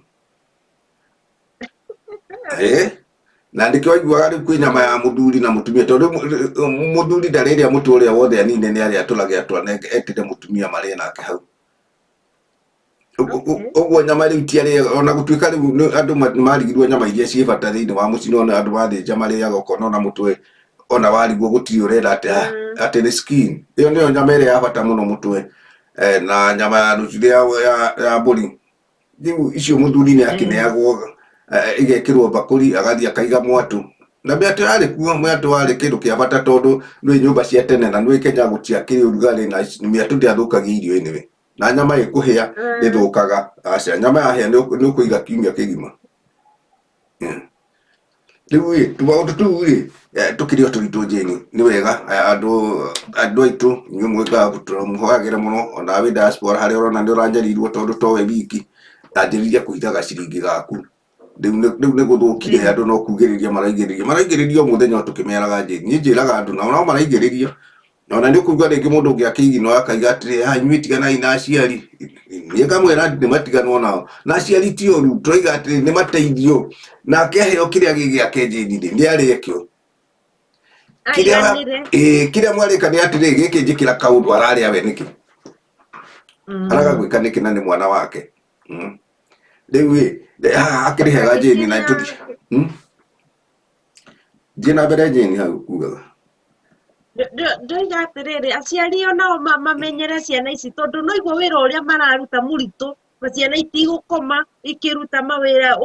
Na nĩkĩo waiguaga rĩu kwĩ nyama ya mũthuri na mũtumia, tondũ rĩu mũthuri ndarĩrĩa mũtwe ũrĩa wothe anine nĩ arĩa atũrage atwanenge etĩre mũtumia marĩe nake hau. Ũguo nyama rĩu ti arĩa, ona gũtuĩka rĩu andũ marigirwo nyama iria ciĩ bata thĩinĩ wa mũciĩ, no andũ mathĩnja marĩaga ũkona ona mũtwe ona warigwo gũtirĩ ũrenda atĩ atĩ nĩ skin. Ĩyo nĩyo nyama ĩrĩa ya bata mũno mũtwe, na nyama ya rũcuthĩ ya mbũri. Rĩu icio mũthuri nĩ akĩneagwo igekĩrwo mbakũri agathiĩ akaiga mwatũ. Na mĩatũ yarĩ kuo, mwatũ warĩ kĩndũ kĩa bata tondũ nĩ nyũmba cia tene na nĩ Kenya gũtiakĩrĩ ũrugarĩ na mĩatũ ndĩathũkagia irio anyway. Na nyama ĩkũhĩa ndĩthũkaga. Aca, nyama yahĩa nĩ ũkũiga kiumia kĩgima. Rĩu ĩ, tũmaũndũ tũu rĩ, tũkĩrĩ o tũritũ Jane, nĩ wega andũ aitũ inyuĩ mwĩkaga mũhoyagĩre mũno, ona wĩ diaspora harĩa ũrona nĩ ũranyarirwo tondũ towe wiki, anjĩrĩria kũhithaga ciringi gaku. Rĩu nĩ gũthũkire andũ no kugĩrĩria maraigĩrĩria, maraigĩrĩria o mũthenya o tũkĩmeraga Jane. Niĩ njĩraga andũ nao no maraigĩrĩria. Ona nĩ ũkũigua rĩngĩ mũndũ ũngĩ akĩigino akaiga atĩrĩ, ha inyuĩ tiganai na aciari. Niĩ ngamwĩra nĩ matiganwo nao. Na aciari ti ũru, tũraiga atĩrĩ nĩ mateithio. Nake aheo kĩrĩa gĩ gĩake Jane rĩ, nĩ arĩe kĩo. Kĩrĩa mwarĩka nĩ atĩrĩ, gĩkĩ njĩkĩra kaũndũ ararĩa we nĩkĩ? Araga gwĩka nĩkĩ na nĩ mwana wake? Rĩu ĩ, haha hakĩrĩ hega Jane na tũthiĩ. Thiĩ na mbere Jane hau kugaga. Ndoiga atĩrĩrĩ, aciari onao mamenyere ciana ici tondũ no igua wĩra ũrĩa mararuta mũritũ, na ciana itigũkoma ikĩruta mawĩra,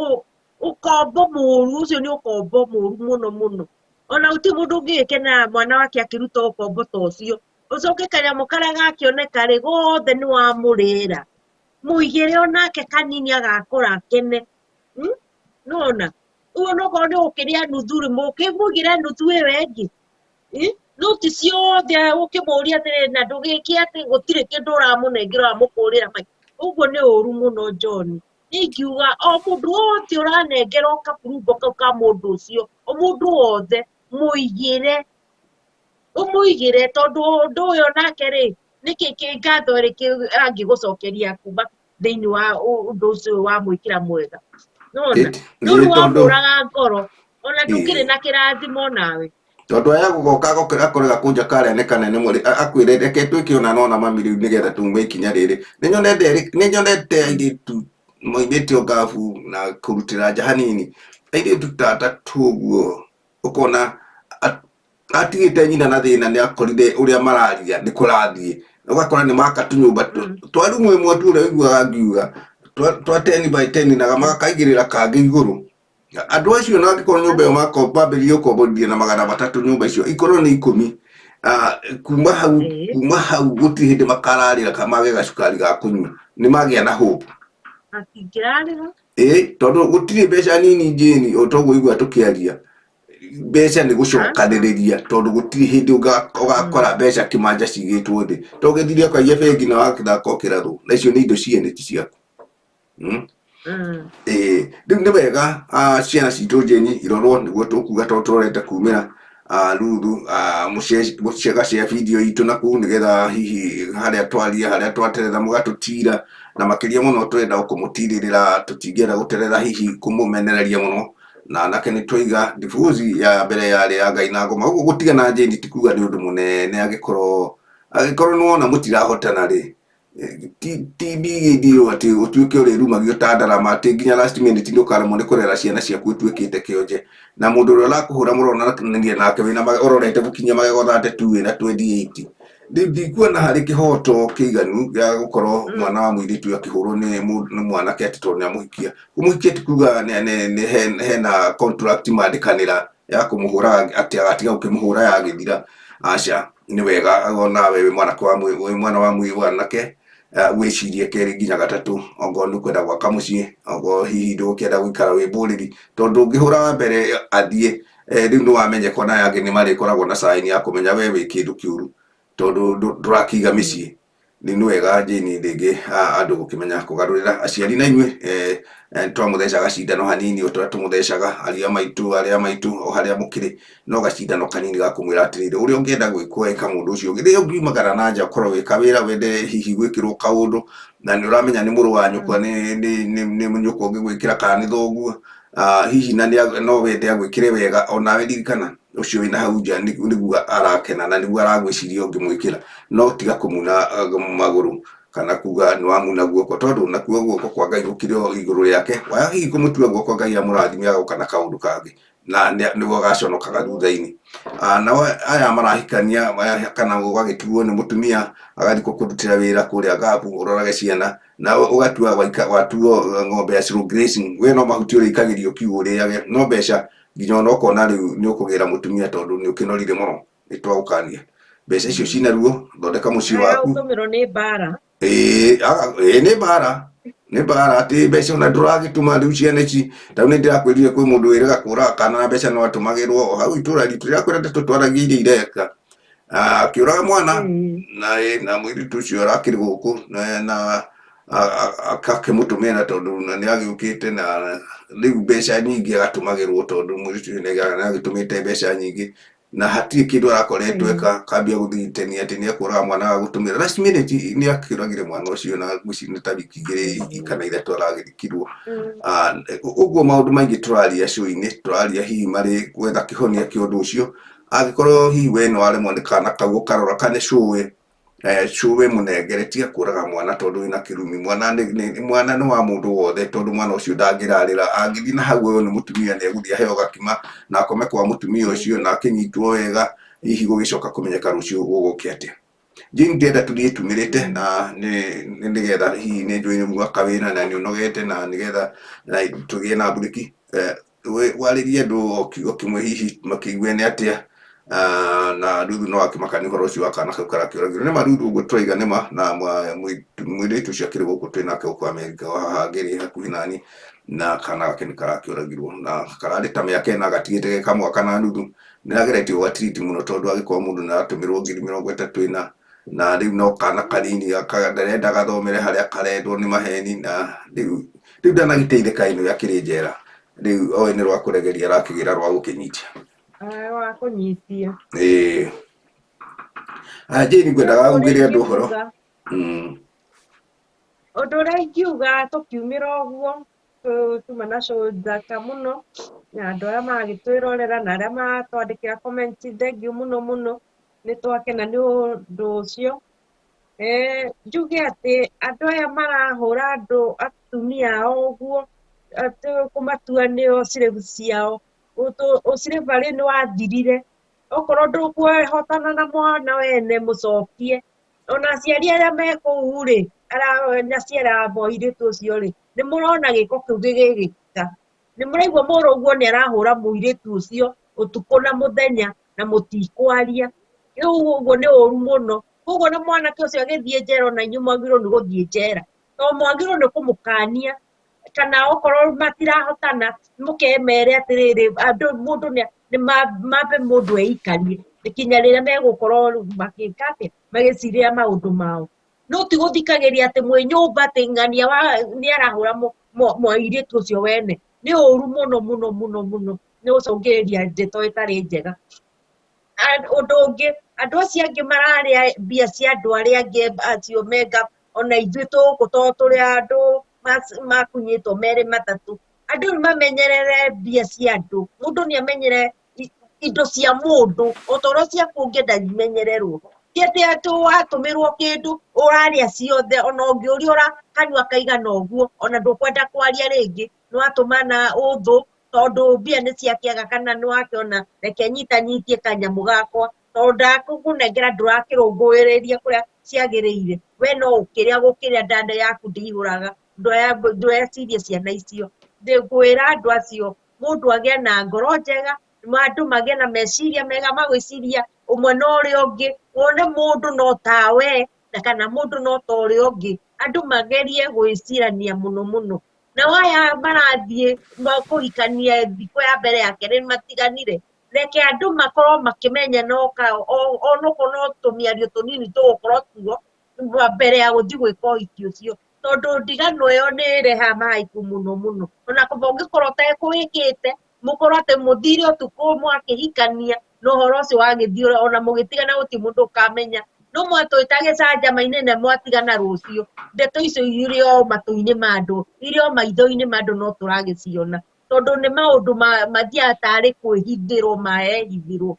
ũkombo mũru, ũcio nĩ ũkombo mũru mũno mũno. Ona gũtirĩ mũndũ ũngĩgĩkenera mwana wake akĩruta ũkombo ta ũcio. Ũcoke kanyamũ karĩa gakĩoneka rĩ, gothe nĩ wamũrĩra. Mũigĩre onake kanini agakũra akene. Nĩwona? Ũguo nokorwo nĩ ũkĩrĩa nuthu rĩ, mũkĩmũigĩre nuthu ĩyo ĩngĩ. No ti ciothe ũkĩmũria atĩrĩrĩ, na ndũgĩke atĩ gũtirĩ kĩndũ ũramũnengera ũramũkũrĩra mai. Ũguo nĩ ũru mũno John. Niĩ ingiuga o mũndũ wothe ũranengerwo kaburungo kau ka mũndũ ũcio, o mũndũ wothe mũigĩre, ũmũigĩre tondũ ũndũ ũyũ nake rĩ, nĩkĩ kĩ ngatho ĩrĩkũ angĩgũcokeria kuma thĩinĩ wa ũndũ ũcio wamwĩkĩra mwega. Nĩwona? No rĩu wamũraga ngoro, ona ndũkĩrĩ na kĩrathimo nawe. Tondũ aya gũgoka agokĩra akore gakũnja karĩa nĩ kanene mũrĩ akwĩre reke twĩke ona nona mami rĩu nĩgetha tume ikinya rĩrĩ. Nĩ nyonete airĩtu moimĩte o ngabu na kũrutĩra nja hanini. Airĩtu ta atatũ ũguo ũkona atigĩte nyina na thĩna nĩ akorire ũrĩa mararia nĩ kũrathiĩ. Ũgakora nĩ maka tũnyũmba twa rumu ĩmwe tu ũrĩa ũiguaga ngiuga twa 10 by 10 na magakaigĩrĩra kangĩ igũrũ. Andũ acio na angĩkorwo nyũmba ĩyo mambĩrĩrie gũkomborithia na 300 nyũmba icio ikorwo nĩ 10. Kuma hau gũtirĩ hĩndĩ makararĩra kana mage gacukari ga kũnyua. Nĩ magĩa na hope. Matingĩrarĩra. Tondũ gũtirĩ mbeca nini Jane, o toguo ũigua tũkĩaria. Mbeca nĩ gũcokanĩrĩria tondũ gũtirĩ hĩndĩ ũgakora mbeca kĩmanja cigĩtwo thĩ. To ũgĩthire ũkaiya bengi na wakĩthaka ũkĩrathwo. Na icio nĩ indo ciene ti ciaku. Rĩu nĩ wega ciana citũ Jane irorwo nĩguo tũkuga tondũ tũrorete kumĩra Ruthu mũcegacea video itũ na kũu nĩgetha hihi harĩa twaria harĩa twaterera mũgatũtira na makĩria mũno twenda kũmũtirĩrĩra tũtingĩenda gũterera hihi kũmũmenereria mũno na anake nĩ twaiga divorce ya mbere yarĩ ya Ngai na ngoma ũguo gũtigana Jane ti kuga nĩ ũndũ mũnene angĩkorwo nĩ wona mũtirahotana rĩ ti big deal atĩ ũtuĩke ũrĩrumagio ta ndarama atĩ nginya last minute nĩ ũkaremwo nĩ kũrera ciana ciaku ũtuĩkĩte kĩonje na mũndũ ũrĩa ũrakũhũra mũronania nake wĩna ũrorete gũkinyia magego 32 wĩna 28 rĩu ndikuona harĩ kĩhoto kĩiganu gĩa gũkorwo mwana wa mũirĩtu akĩhũrwo nĩ mwanake atĩ tondũ nĩ amũhikia. Kũmũhikia ti kuga hena contract mandĩkanĩra ya kũmũhũra atĩ agatiga gũkĩmũhũra yagĩthira. Aca, nĩ wega onawe wĩ mwanake wa wĩ mwana wa mwanake wĩcirie kerĩ nginya gatatũ ongorwo nĩ ũkwenda gwaka mũciĩ ongorwo hihi ndũgũkĩenda gũikara wĩ mbũrĩri tondũ ũngĩhũra wa mbere athiĩ rĩu nĩ wamenyeka ona aya angĩ nĩ marĩkoragwo na sign ya kũmenya we wĩ kĩndũ kĩũru. Tondũ ndũrakĩiga mĩciĩ. Rĩu nĩ wega Jane rĩngĩ andũ gũkĩmenya kũgarũrĩra aciari na inyuĩ twamũtheca gacindano hanini o torĩa tũmũthecaga aria maitũ arĩa maitũ o harĩa mũkĩrĩ no gacindano kanini ga kũmwĩra atĩrĩrĩ ũrĩa ũngĩenda gwĩkwo ĩka mũndũ ũcio ũngĩ. Rĩrĩa ũngiumagara na nja ũkorwo wĩ kawĩra wende hihi gwĩkĩrwo kaũndũ na nĩ ũramenya nĩ mũrũ wa nyũkwa nĩ nyũkwa ũngĩgwĩkĩra kana nĩ thoguo hihi na no wende agwĩkĩre wega onawe ririkana ũcio wĩna hau nja nĩguo arakena na nĩguo aragwĩciria ũngĩmwĩkĩra no tiga kũmuna magũrũ kana kuga nĩ wamuna guoko tondũ nakuo guoko kwa Ngai gũkĩrĩ o igũrũ rĩake waya hihi kũmũtua guoko Ngai amũrathime agoka na kaũndũ kangĩ na nĩguo agaconokaga thutha-inĩ. Nao aya marahikania kana ũgagĩtigwo nĩ mũtumia agathiĩ gũkũrutĩra wĩra kũrĩa gabu ũrorage ciana na ũgatua watuo ng'ombe ya slow grazing we no mahuti ũrĩikagĩrio kiugũ ũrĩage no mbeca nginya ona ũkona rĩu nĩ ũkũgĩra mũtumia tondũ nĩ ũkĩnorire mũno nĩ twagũkania mbeca icio cina ruo thondeka mũciĩ waku ũtũmĩrwo nĩ mbara ĩĩ nĩ mbara nĩ mbara atĩ mbeca ona ndũragĩtũma rĩu ciana ici ta rĩu nĩ ndĩrakwĩrire kwĩ mũndũ wĩrĩga kũraga kana na mbeca no atũmagĩrwo o hau itũra ritũ rĩrakwĩra ndeto twaragia iria ireka akĩũraga mwana na mũirĩtu ũcio arakĩrĩ gũkũ na akĩmũtũmĩra tondũ nĩ agĩũkĩte na rĩu mbeca nyingĩ agatũmagĩrwo tondũ mũirĩtu ũcio nĩ agĩtũmĩte mbeca nyingĩ na hatirĩ kĩndũ arakoretwo eka kambia gũthitania atĩ nĩ ekũraga mwana agagũtũmĩra last minute nĩ akĩũragire mwana ũcio na ngwĩciria nĩ ta wiki igĩrĩ kana ithatũ aragĩthikirwo. Ũguo maũndũ maingĩ tũraria show-inĩ tũraria hihi marĩ gwetha kĩhonia kĩa ũndũ ũcio angĩkorwo hihi we nĩ waremwo nĩ kana kau ũkarora kana cũwe cũwe mũnengere tiga kũraga mwana tondũ wĩna kĩrumi mwana mwana nĩ wa mũndũ wothe tondũ mwana ũcio ndangĩrarĩra angĩthiĩ na hau ũyũ nĩ mũtumia nĩ egũthiĩ aheo gakima na akome kwa mũtumia ũcio na akĩnyitwo wega hihi gũgĩcoka kũmenyeka rũciũ gũgũkĩ atĩa. Jane ndĩrenda tũthiĩ tumĩrĩte na nĩ nĩgetha hihi nĩ njũĩ nĩ mwaka wĩra na nĩ ũnogete na nĩgetha tũgĩe na mburĩki warĩrie andũ o kiugo kĩmwe hihi makĩigue nĩ atĩa na Ruthu no akĩmaka nĩ ũhoro ũcio wa kana kau karakĩũragirwo. Nĩ ma Ruthu ũguo tũraiga nĩ ma na mũirĩtu ũcio akĩrĩ gũkũ twĩ nake gũkũ Amerika o haha ngĩrĩ hakuhĩ nani na kana gake nĩ karakĩũragirwo na kararĩ ta mĩaka ĩna gatigĩte ge kamwaka na nuthu nĩ ageretie gũgatiriti mũno tondũ angĩkorwo mũndũ nĩ aratũmĩrwo ngiri mĩrongo ĩtatũ ĩna na rĩu no kana kanini ndarenda gathomere harĩa karendwo nĩ maheni na rĩu ndanagĩteithĩka ĩno akĩrĩ njera rĩu oĩ nĩ rwa kũregeria arakĩgĩra rwa gũkĩnyitia wa kũnyitia. Ĩĩ Jane ngwendaga ugĩre andũ ũhoro. Ũndũ ũrĩa ingiuga tũkiumĩra ũguo tuma na show thaka mũno na andũ arĩa maragĩtwĩrorera na arĩa maratwandĩkĩra comment thengiũ mũno mũno nĩ twakena nĩ ũndũ ũcio. Njuge atĩ andũ aya marahũra andũ atumia ao ũguo atĩ kũmatua nĩo slaves ciao ũslavery nĩ wathirire okorwo ndũkwĩhotana na mwana wene mũcokie ona aciari arĩa me kũu rĩ nyaciara mũirĩtu ũcio rĩ nĩ mũrona gĩko kĩu gĩgĩkĩka nĩ mũraigua mũrũguo nĩ arahũra mũirĩtu ũcio ũtukũ na mũthenya na mũtikwaria rĩu ũguo nĩ ũru mũno koguo na mwanake ũcio agĩthiĩ njera ona inyuĩ mwagĩrĩirwo nĩ gũthiĩ njera tondũ mwagĩrĩirwo nĩ kũmũkania kana okorwo matirahotana mũkemere atĩrĩrĩ andũ mũndũ nĩ mambe mũndũ eikarie kinya rĩrĩa megũkorwo magĩka atĩa magĩcirĩra maũndũ mao no ti gũthikagĩria atĩ mwĩ nyũmba atĩ ng'ania wa nĩ arahũra mũirĩtu ũcio wene nĩ ũru mũno mũno mũno mũno nĩ gũcũngĩrĩria ndeto ĩtarĩ njega. Ũndũ ũngĩ andũ acio angĩ mararĩa mbia cia andũ arĩa angĩ acio menga ona ithuĩ tũgũkũ tondũ tũrĩ andũ makunyĩtwo merĩ matatũ andũ rĩu mamenyerere mbia cia andũ mũndũ nĩ amenyere indo cia mũndũ o ta ũrĩa ciaku ũngĩenda imenyererwo ti atĩ atĩ watũmĩrwo kĩndũ ũrarĩa ciothe ona ũngĩũria ũra kanyua kaigana ũguo ona ndũkwenda kwaria rĩngĩ nĩ watũmana ũthũ tondũ mbia nĩ ciakĩaga kana nĩ wakĩona reke nyitanyitie kanyamũ gakwa tondũ ndakũnengera ndũrakĩrũmbũĩrĩria kũrĩa ciagĩrĩire we no ũkĩrĩa gũkĩrĩa ndanda yaku ndĩihũraga ndwecirie ciana icio ngwĩra andũ acio mũndũ agĩe na ngoro njega andũ magĩe na meciria mega magwĩciria ũmwe na ũrĩa ũngĩ wone mũndũ no tawe na kana mũndũ no ta ũrĩa ũngĩ andũ magerie gwĩcirania mũno mũno nao aya marathiĩ kũhikania thikũ ya mbere ya kerĩ matiganire Reke andũ makorwo makĩmenya onokorwo no tũmĩario tũnini tũgũkorwo tuo mbere ya gũthiĩ gwĩka ũhiki ũcio, tondũ ndigano ĩyo nĩ ĩrehaga mahaiku mũno mũno. Ona kũba ũngĩkorwo ũtekũĩkĩte, mũkorwo atĩ mũthire ũtukũ mwakĩhikania na ũhoro ũcio wagĩthiĩ ona mũgĩtigana gũtirĩ mũndũ ũkamenya. No mwatwĩta gĩcanjama-inĩ na mwatigana rũciũ, ndeto icio irĩ o matũ-inĩ ma andũ, irĩ o maitho-inĩ ma andũ, no tũragĩciona. Tondũ nĩ maũndũ mathiaga tarĩ kwĩhithĩrwo marehithĩrwo.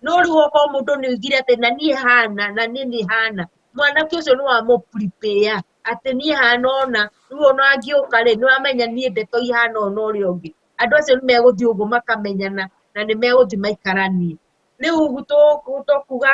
No rĩu okorwo mũndũ nĩ oigire atĩ na niĩ hana, na niĩ nĩ hana, mwanake ũcio nĩ wamũ prepare atĩ niĩ hana ũna, rĩu ona angĩũka rĩ, nĩ wamenya niĩ ndeto ihana ũna ũrĩa ũngĩ. Andũ acio nĩ megũthiĩ ũguo makamenyana na nĩ megũthiĩ maikaranie. Rĩu tũkuga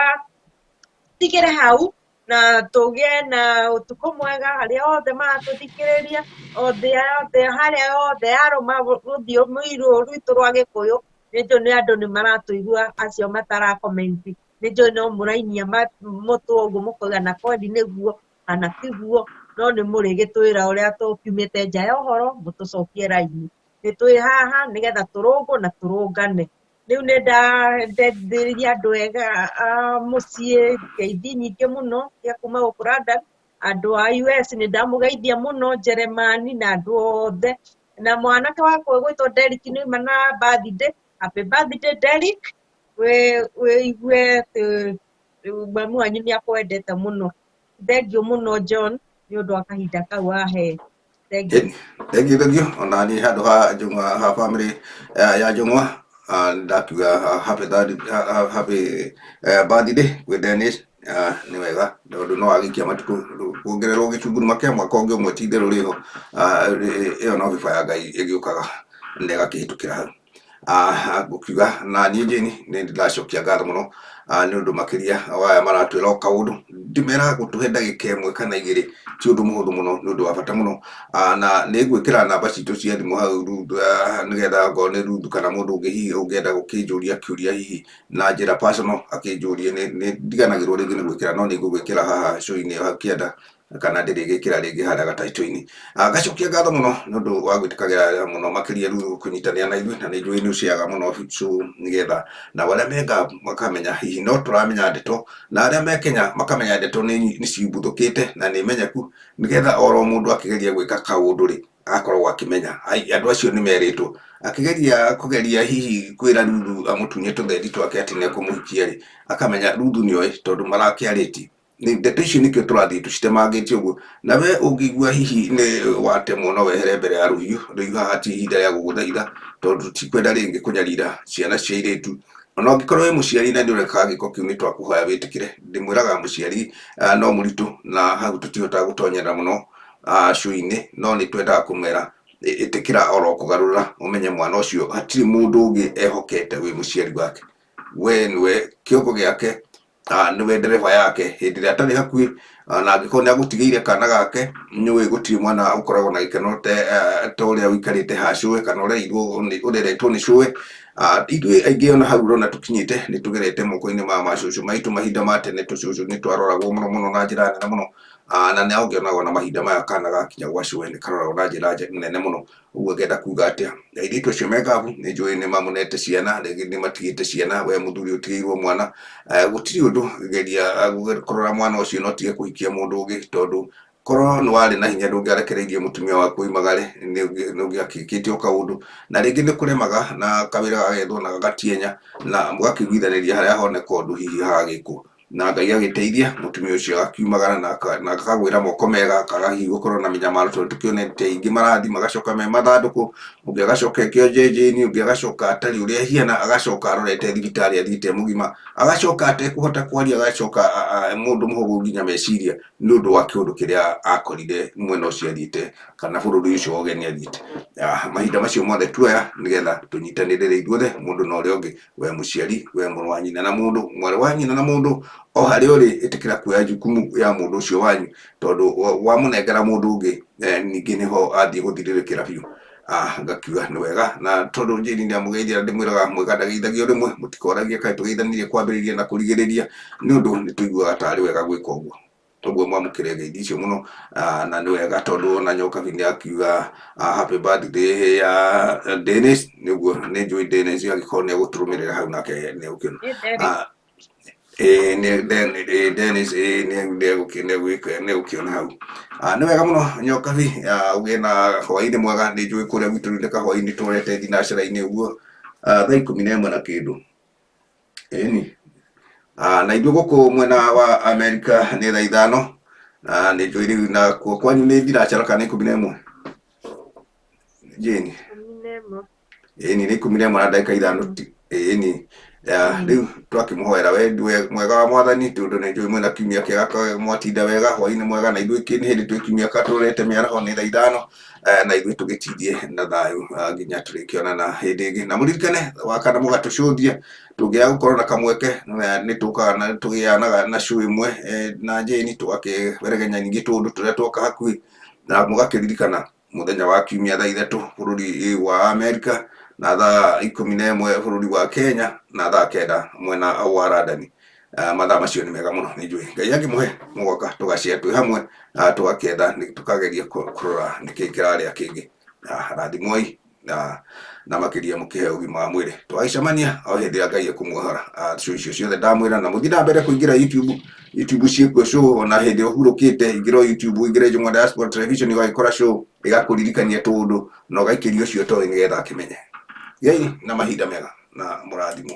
tigĩre hau na tũgĩe na ũtukũ mwega harĩa othe maratũthikĩrĩria, othe othe harĩa othe yarũma rũthiomi rũrũ rwitũ rwa Gĩkũyũ. Nĩ njũĩ nĩ andũ nĩ maratũigua acio matara comment, nĩ njũĩ no mũrainia mũtwe ũguo mũkauga na kweli nĩguo kana tiguo, no nĩ mũrĩgĩtwĩra ũrĩa tũkiumĩte nja ya ũhoro, mũtũcokie raini. Nĩ twĩ haha nĩgetha tũrũngwo na tũrũngane. Rĩu nĩ ndandeithĩrĩria andũ ega a mũciĩ, ngeithi nyingĩ mũno cia kuma gũkũ London, andũ a US nĩ ndamũgeithia mũno, Jeremani na andũ othe. Na mwanake wakwa ũgwĩtwo Derrick nĩ auma na birthday, happy birthday Derrick, wĩigue atĩ mamu wanyu nĩ akwendete mũno. Thengiũ mũno John nĩ ũndũ wa kahinda kau wahe. Thengiũ. Thengiũ, thengiũ. Ona niĩ handũ ha Njũng'wa, ha family ya Njũng'wa, ndakiuga happy happy birthday kwĩ Dennis. Nĩ wega tondũ no agĩikia matukũ kuongererwo gĩcunguruma kĩa mwaka ũngĩ ũmwe ti itherũ rĩho. Ĩyo no biba ya Ngai ĩgĩũkaga na ĩgakĩhĩtũkĩra hau. Ngũkiuga na niĩ Jane nĩ ndĩracokia ngatho mũno nĩ ũndũ makĩria wa aya maratwĩra o kaũndũ, ndĩmeraga gũtũhe ndagĩka ĩmwe kana igĩrĩ ti ũndũ mũhũthũ mũno, nĩ ũndũ wa bata mũno. Na nĩ ngwĩkĩra namba citũ cia thimũ hau nĩgetha okorwo nĩ Ruth kana mũndũ ũngĩ hihi ũngĩenda gũkĩnjũria kĩũria hihi na njĩra personal akĩnjũrie, nĩ ndiganagĩrwo rĩngĩ nĩ gwĩkĩra, no nĩ ngũgwĩkĩra haha show-inĩ ĩyo hau kĩanda kana ndĩrĩgĩkĩra rĩngĩ harĩa gataitũ-inĩ. Ngacokia ngatho mũno nĩ ũndũ wa gwĩtĩkagĩra mũno makĩria rĩu kũnyitanĩra na ithuĩ, na nĩ njũĩ nĩ ũciaga mũno show nĩgetha nao arĩa me Gulf makamenya hihi no tũramenya ndeto, na arĩa me Kenya makamenya ndeto nĩ ciumbuthũkĩte na nĩ menyeku, nĩgetha oro mũndũ akĩgeria gwĩka kaũndũ rĩ agakoragwo akĩmenya. Andũ acio nĩ merĩtwo akĩgeria kũgeria hihi kwĩra Ruthu amũtunye tũthendi twake atĩ nĩ ekũmũhikia rĩ, akamenya Ruthu nĩoĩ tondũ marakĩarĩtie. Ndeto icio nĩkĩo tũrathiĩ tũcitemangĩte ũguo. Na we ũngĩigua hihi nĩ watemwo no wehere mbere ya rũhiũ, rĩu haha ti ihinda rĩa gũgũthaitha tondũ tutikwenda rĩngĩ kũnyarira ciana cia airĩtu. Ona ũngĩkorwo wĩ mũciari na nĩ ũreka gĩko kĩu nĩ twakũhoya wĩtĩkĩre. Ndĩmwĩraga mũciari no mũritũ na hau tũtihotaga gũtonyerera mũno show-inĩ, no nĩ twendaga kũmera ĩtĩkĩra oro kũgarũra ũmenye mwana ũcio hatirĩ mũndũ ũngĩ ehokete wĩ mũciari wake. We nĩwe kĩongo gĩake, nĩwe ndereba yake hĩndĩ ĩrĩa atarĩ hakuhĩ, na angĩkorwo nĩ agũtigĩire kana gake, nĩũĩ gũtirĩ mwana ũkoragwo na gĩkeno ta ũrĩa ũikarĩte ha cũwe kana ũreretwo nĩ cũwe. Ithuĩ aingĩ ona hau ũrona tũkinyĩte nĩ tũgerete moko-inĩ ma macũcũ maitũ mahinda ma tene, tũcũcũ nĩ twaroragwo mũno mũno na njĩra nene mũno. Na nĩ ũngĩonaga ona mahinda maya kana gakinya gwa cũwe nĩ karoragwo na njĩra nene mũno. Ũguo ngenda kuga atĩa, airĩtu acio me Gulf nĩ njũĩ nĩ mamũnete ciana, rĩngĩ nĩ matigĩte ciana, we mũthuri ũtigĩirwo mwana, gũtirĩ ũndũ, geria kũrora mwana ũcio na ũtige kũhikia mũndũ ũngĩ, tondũ korwo nĩ warĩ na hinya ndũngĩarekereirie mũtumia waku oimagare, nĩ ũngĩakĩkĩte o kaũndũ. Na rĩngĩ nĩ kũremaga na kawĩra gagethwo na gagatienya na mũgakĩiguithanĩria harĩa honeka ũndũ hihi hagagĩkwo. Na Ngai agĩteithia mũtumia ũcio akiumagara na akagwĩra moko mega, akaga hihi gũkorwo na mĩnyamaro, tondũ tũkĩonete aingĩ marathiĩ magacoka me mathandũkũ, ũngĩ agacoka ekĩonje njĩni, ũngĩ agacoka atarĩ ũrĩa ahiana, agacoka arorete thibitarĩ athiĩte e mũgima, agacoka atekũhota kwaria, agacoka mũndũ mũhũgũ nginya meciria nĩ ũndũ wa kĩũndũ kĩrĩa akorire mwena ũcio athiĩte kana bũrũri ũcio wa ũgeni athiĩte. Mahinda macio mothe tuoya nĩgetha tũnyitanĩre ithuothe mũndũ na ũrĩa ũngĩ, we mũciari, we mũrũ wa nyina na mũndũ, mwarĩ wa nyina na mũndũ, o harĩa ũrĩ ĩtĩkĩra kuoya jukumu ya mũndũ ũcio wanyu, tondũ wamũnengera mũndũ ũngĩ ningĩ nĩho athiĩ gũthirĩrĩkĩra biũ. Ngakiuga nĩ wega, na tondũ Jane nĩ amũgeithia ndĩmwĩraga mwega ndageithagio rĩmwe, mũtikoragie kaĩ tũgeithanirie kwambĩrĩria na kũrigĩrĩria, nĩ ũndũ nĩ tũiguaga tarĩ wega gwĩka ũguo. Ũguo mwamũkĩre ngeithi icio mũno, na nĩ wega tondũ ona Nyokabi nĩ akiuga happy birthday ya Dennis, nĩguo nĩ njũĩ Dennis angĩkorwo nĩ egũtũrũmĩrĩra hau nake nĩ egũkĩona. Nĩ Derek. Ĩĩ nĩ Dennis, ĩĩ nĩ egũkĩona hau. Nĩ wega mũno Nyokabi, ũgĩe na hwaĩ-inĩ mwega, nĩ njũĩ kũrĩa gwitũ rĩu nĩ kahwaĩ-inĩ tũrorete thinacara-inĩ ũguo, thaa 11 na kĩndũ. Ĩni. Na ithuĩ gũkũ mwena wa Amerika nĩ thaa 5, na nĩ njũĩ rĩu nakuo kwanyu nĩ thinacara kana 11? Jane. 11. Ĩni nĩ 11 na ndagĩka 5. Ĩni. Rĩu twakĩmũhoera wendi mwega wa Mwathani, tondũ nĩ njũĩ mwĩna kiumia kĩega, mwatinda wega, hwaĩ-inĩ mwega, na ithuĩ nĩ hĩndĩ twĩ kiumia katũrorete mĩaraho nĩ thaa 5, na ithuĩ tũgĩtindie na thayũ nginya tũrĩkĩonana hĩndĩ ĩngĩ. Na mũririkane wakana mũgatũcũthia, tũngĩaga gũkorwo na kamweke nĩ tũkaga na tũgĩanaga na show ĩmwe na Jane, tũgakĩberegenya ningĩ tũũndũ tũrĩa twoka hakuhĩ, na mũgakĩririkana mũthenya wa kiumia thaa 3 bũrũri wa Amerika, na thaa 11 bũrũri wa Kenya, na thaa 9 mwena wa London. Mathaa macio nĩ mega mũno, nĩ njũĩ Ngai angĩmũhe mũgoka tũgacea twĩ hamwe, tũgakĩetha tũkageria kũrora nĩkĩ kĩrarĩa kĩngĩ. Rathimwoi na makĩria mũkĩheo ũgima wa mwĩrĩ. Tũgagĩcemania o hĩndĩ ĩrĩa Ngai ekũmuohora. Show icio ciothe ndamwĩra, na mũthiĩ na mbere kũingĩra YouTube. YouTube ciĩkuo show ona hĩndĩ ĩrĩa ũhurũkĩte, ingĩra o YouTube, ũingĩre Njũng'wa Diaspora Television, ũgagĩkora show ĩgakũririkania tũũndũ na ũgaikĩria ũcio ũtoĩ nĩgetha akĩmenye. Gĩai na mahinda mega na mũrathimwo.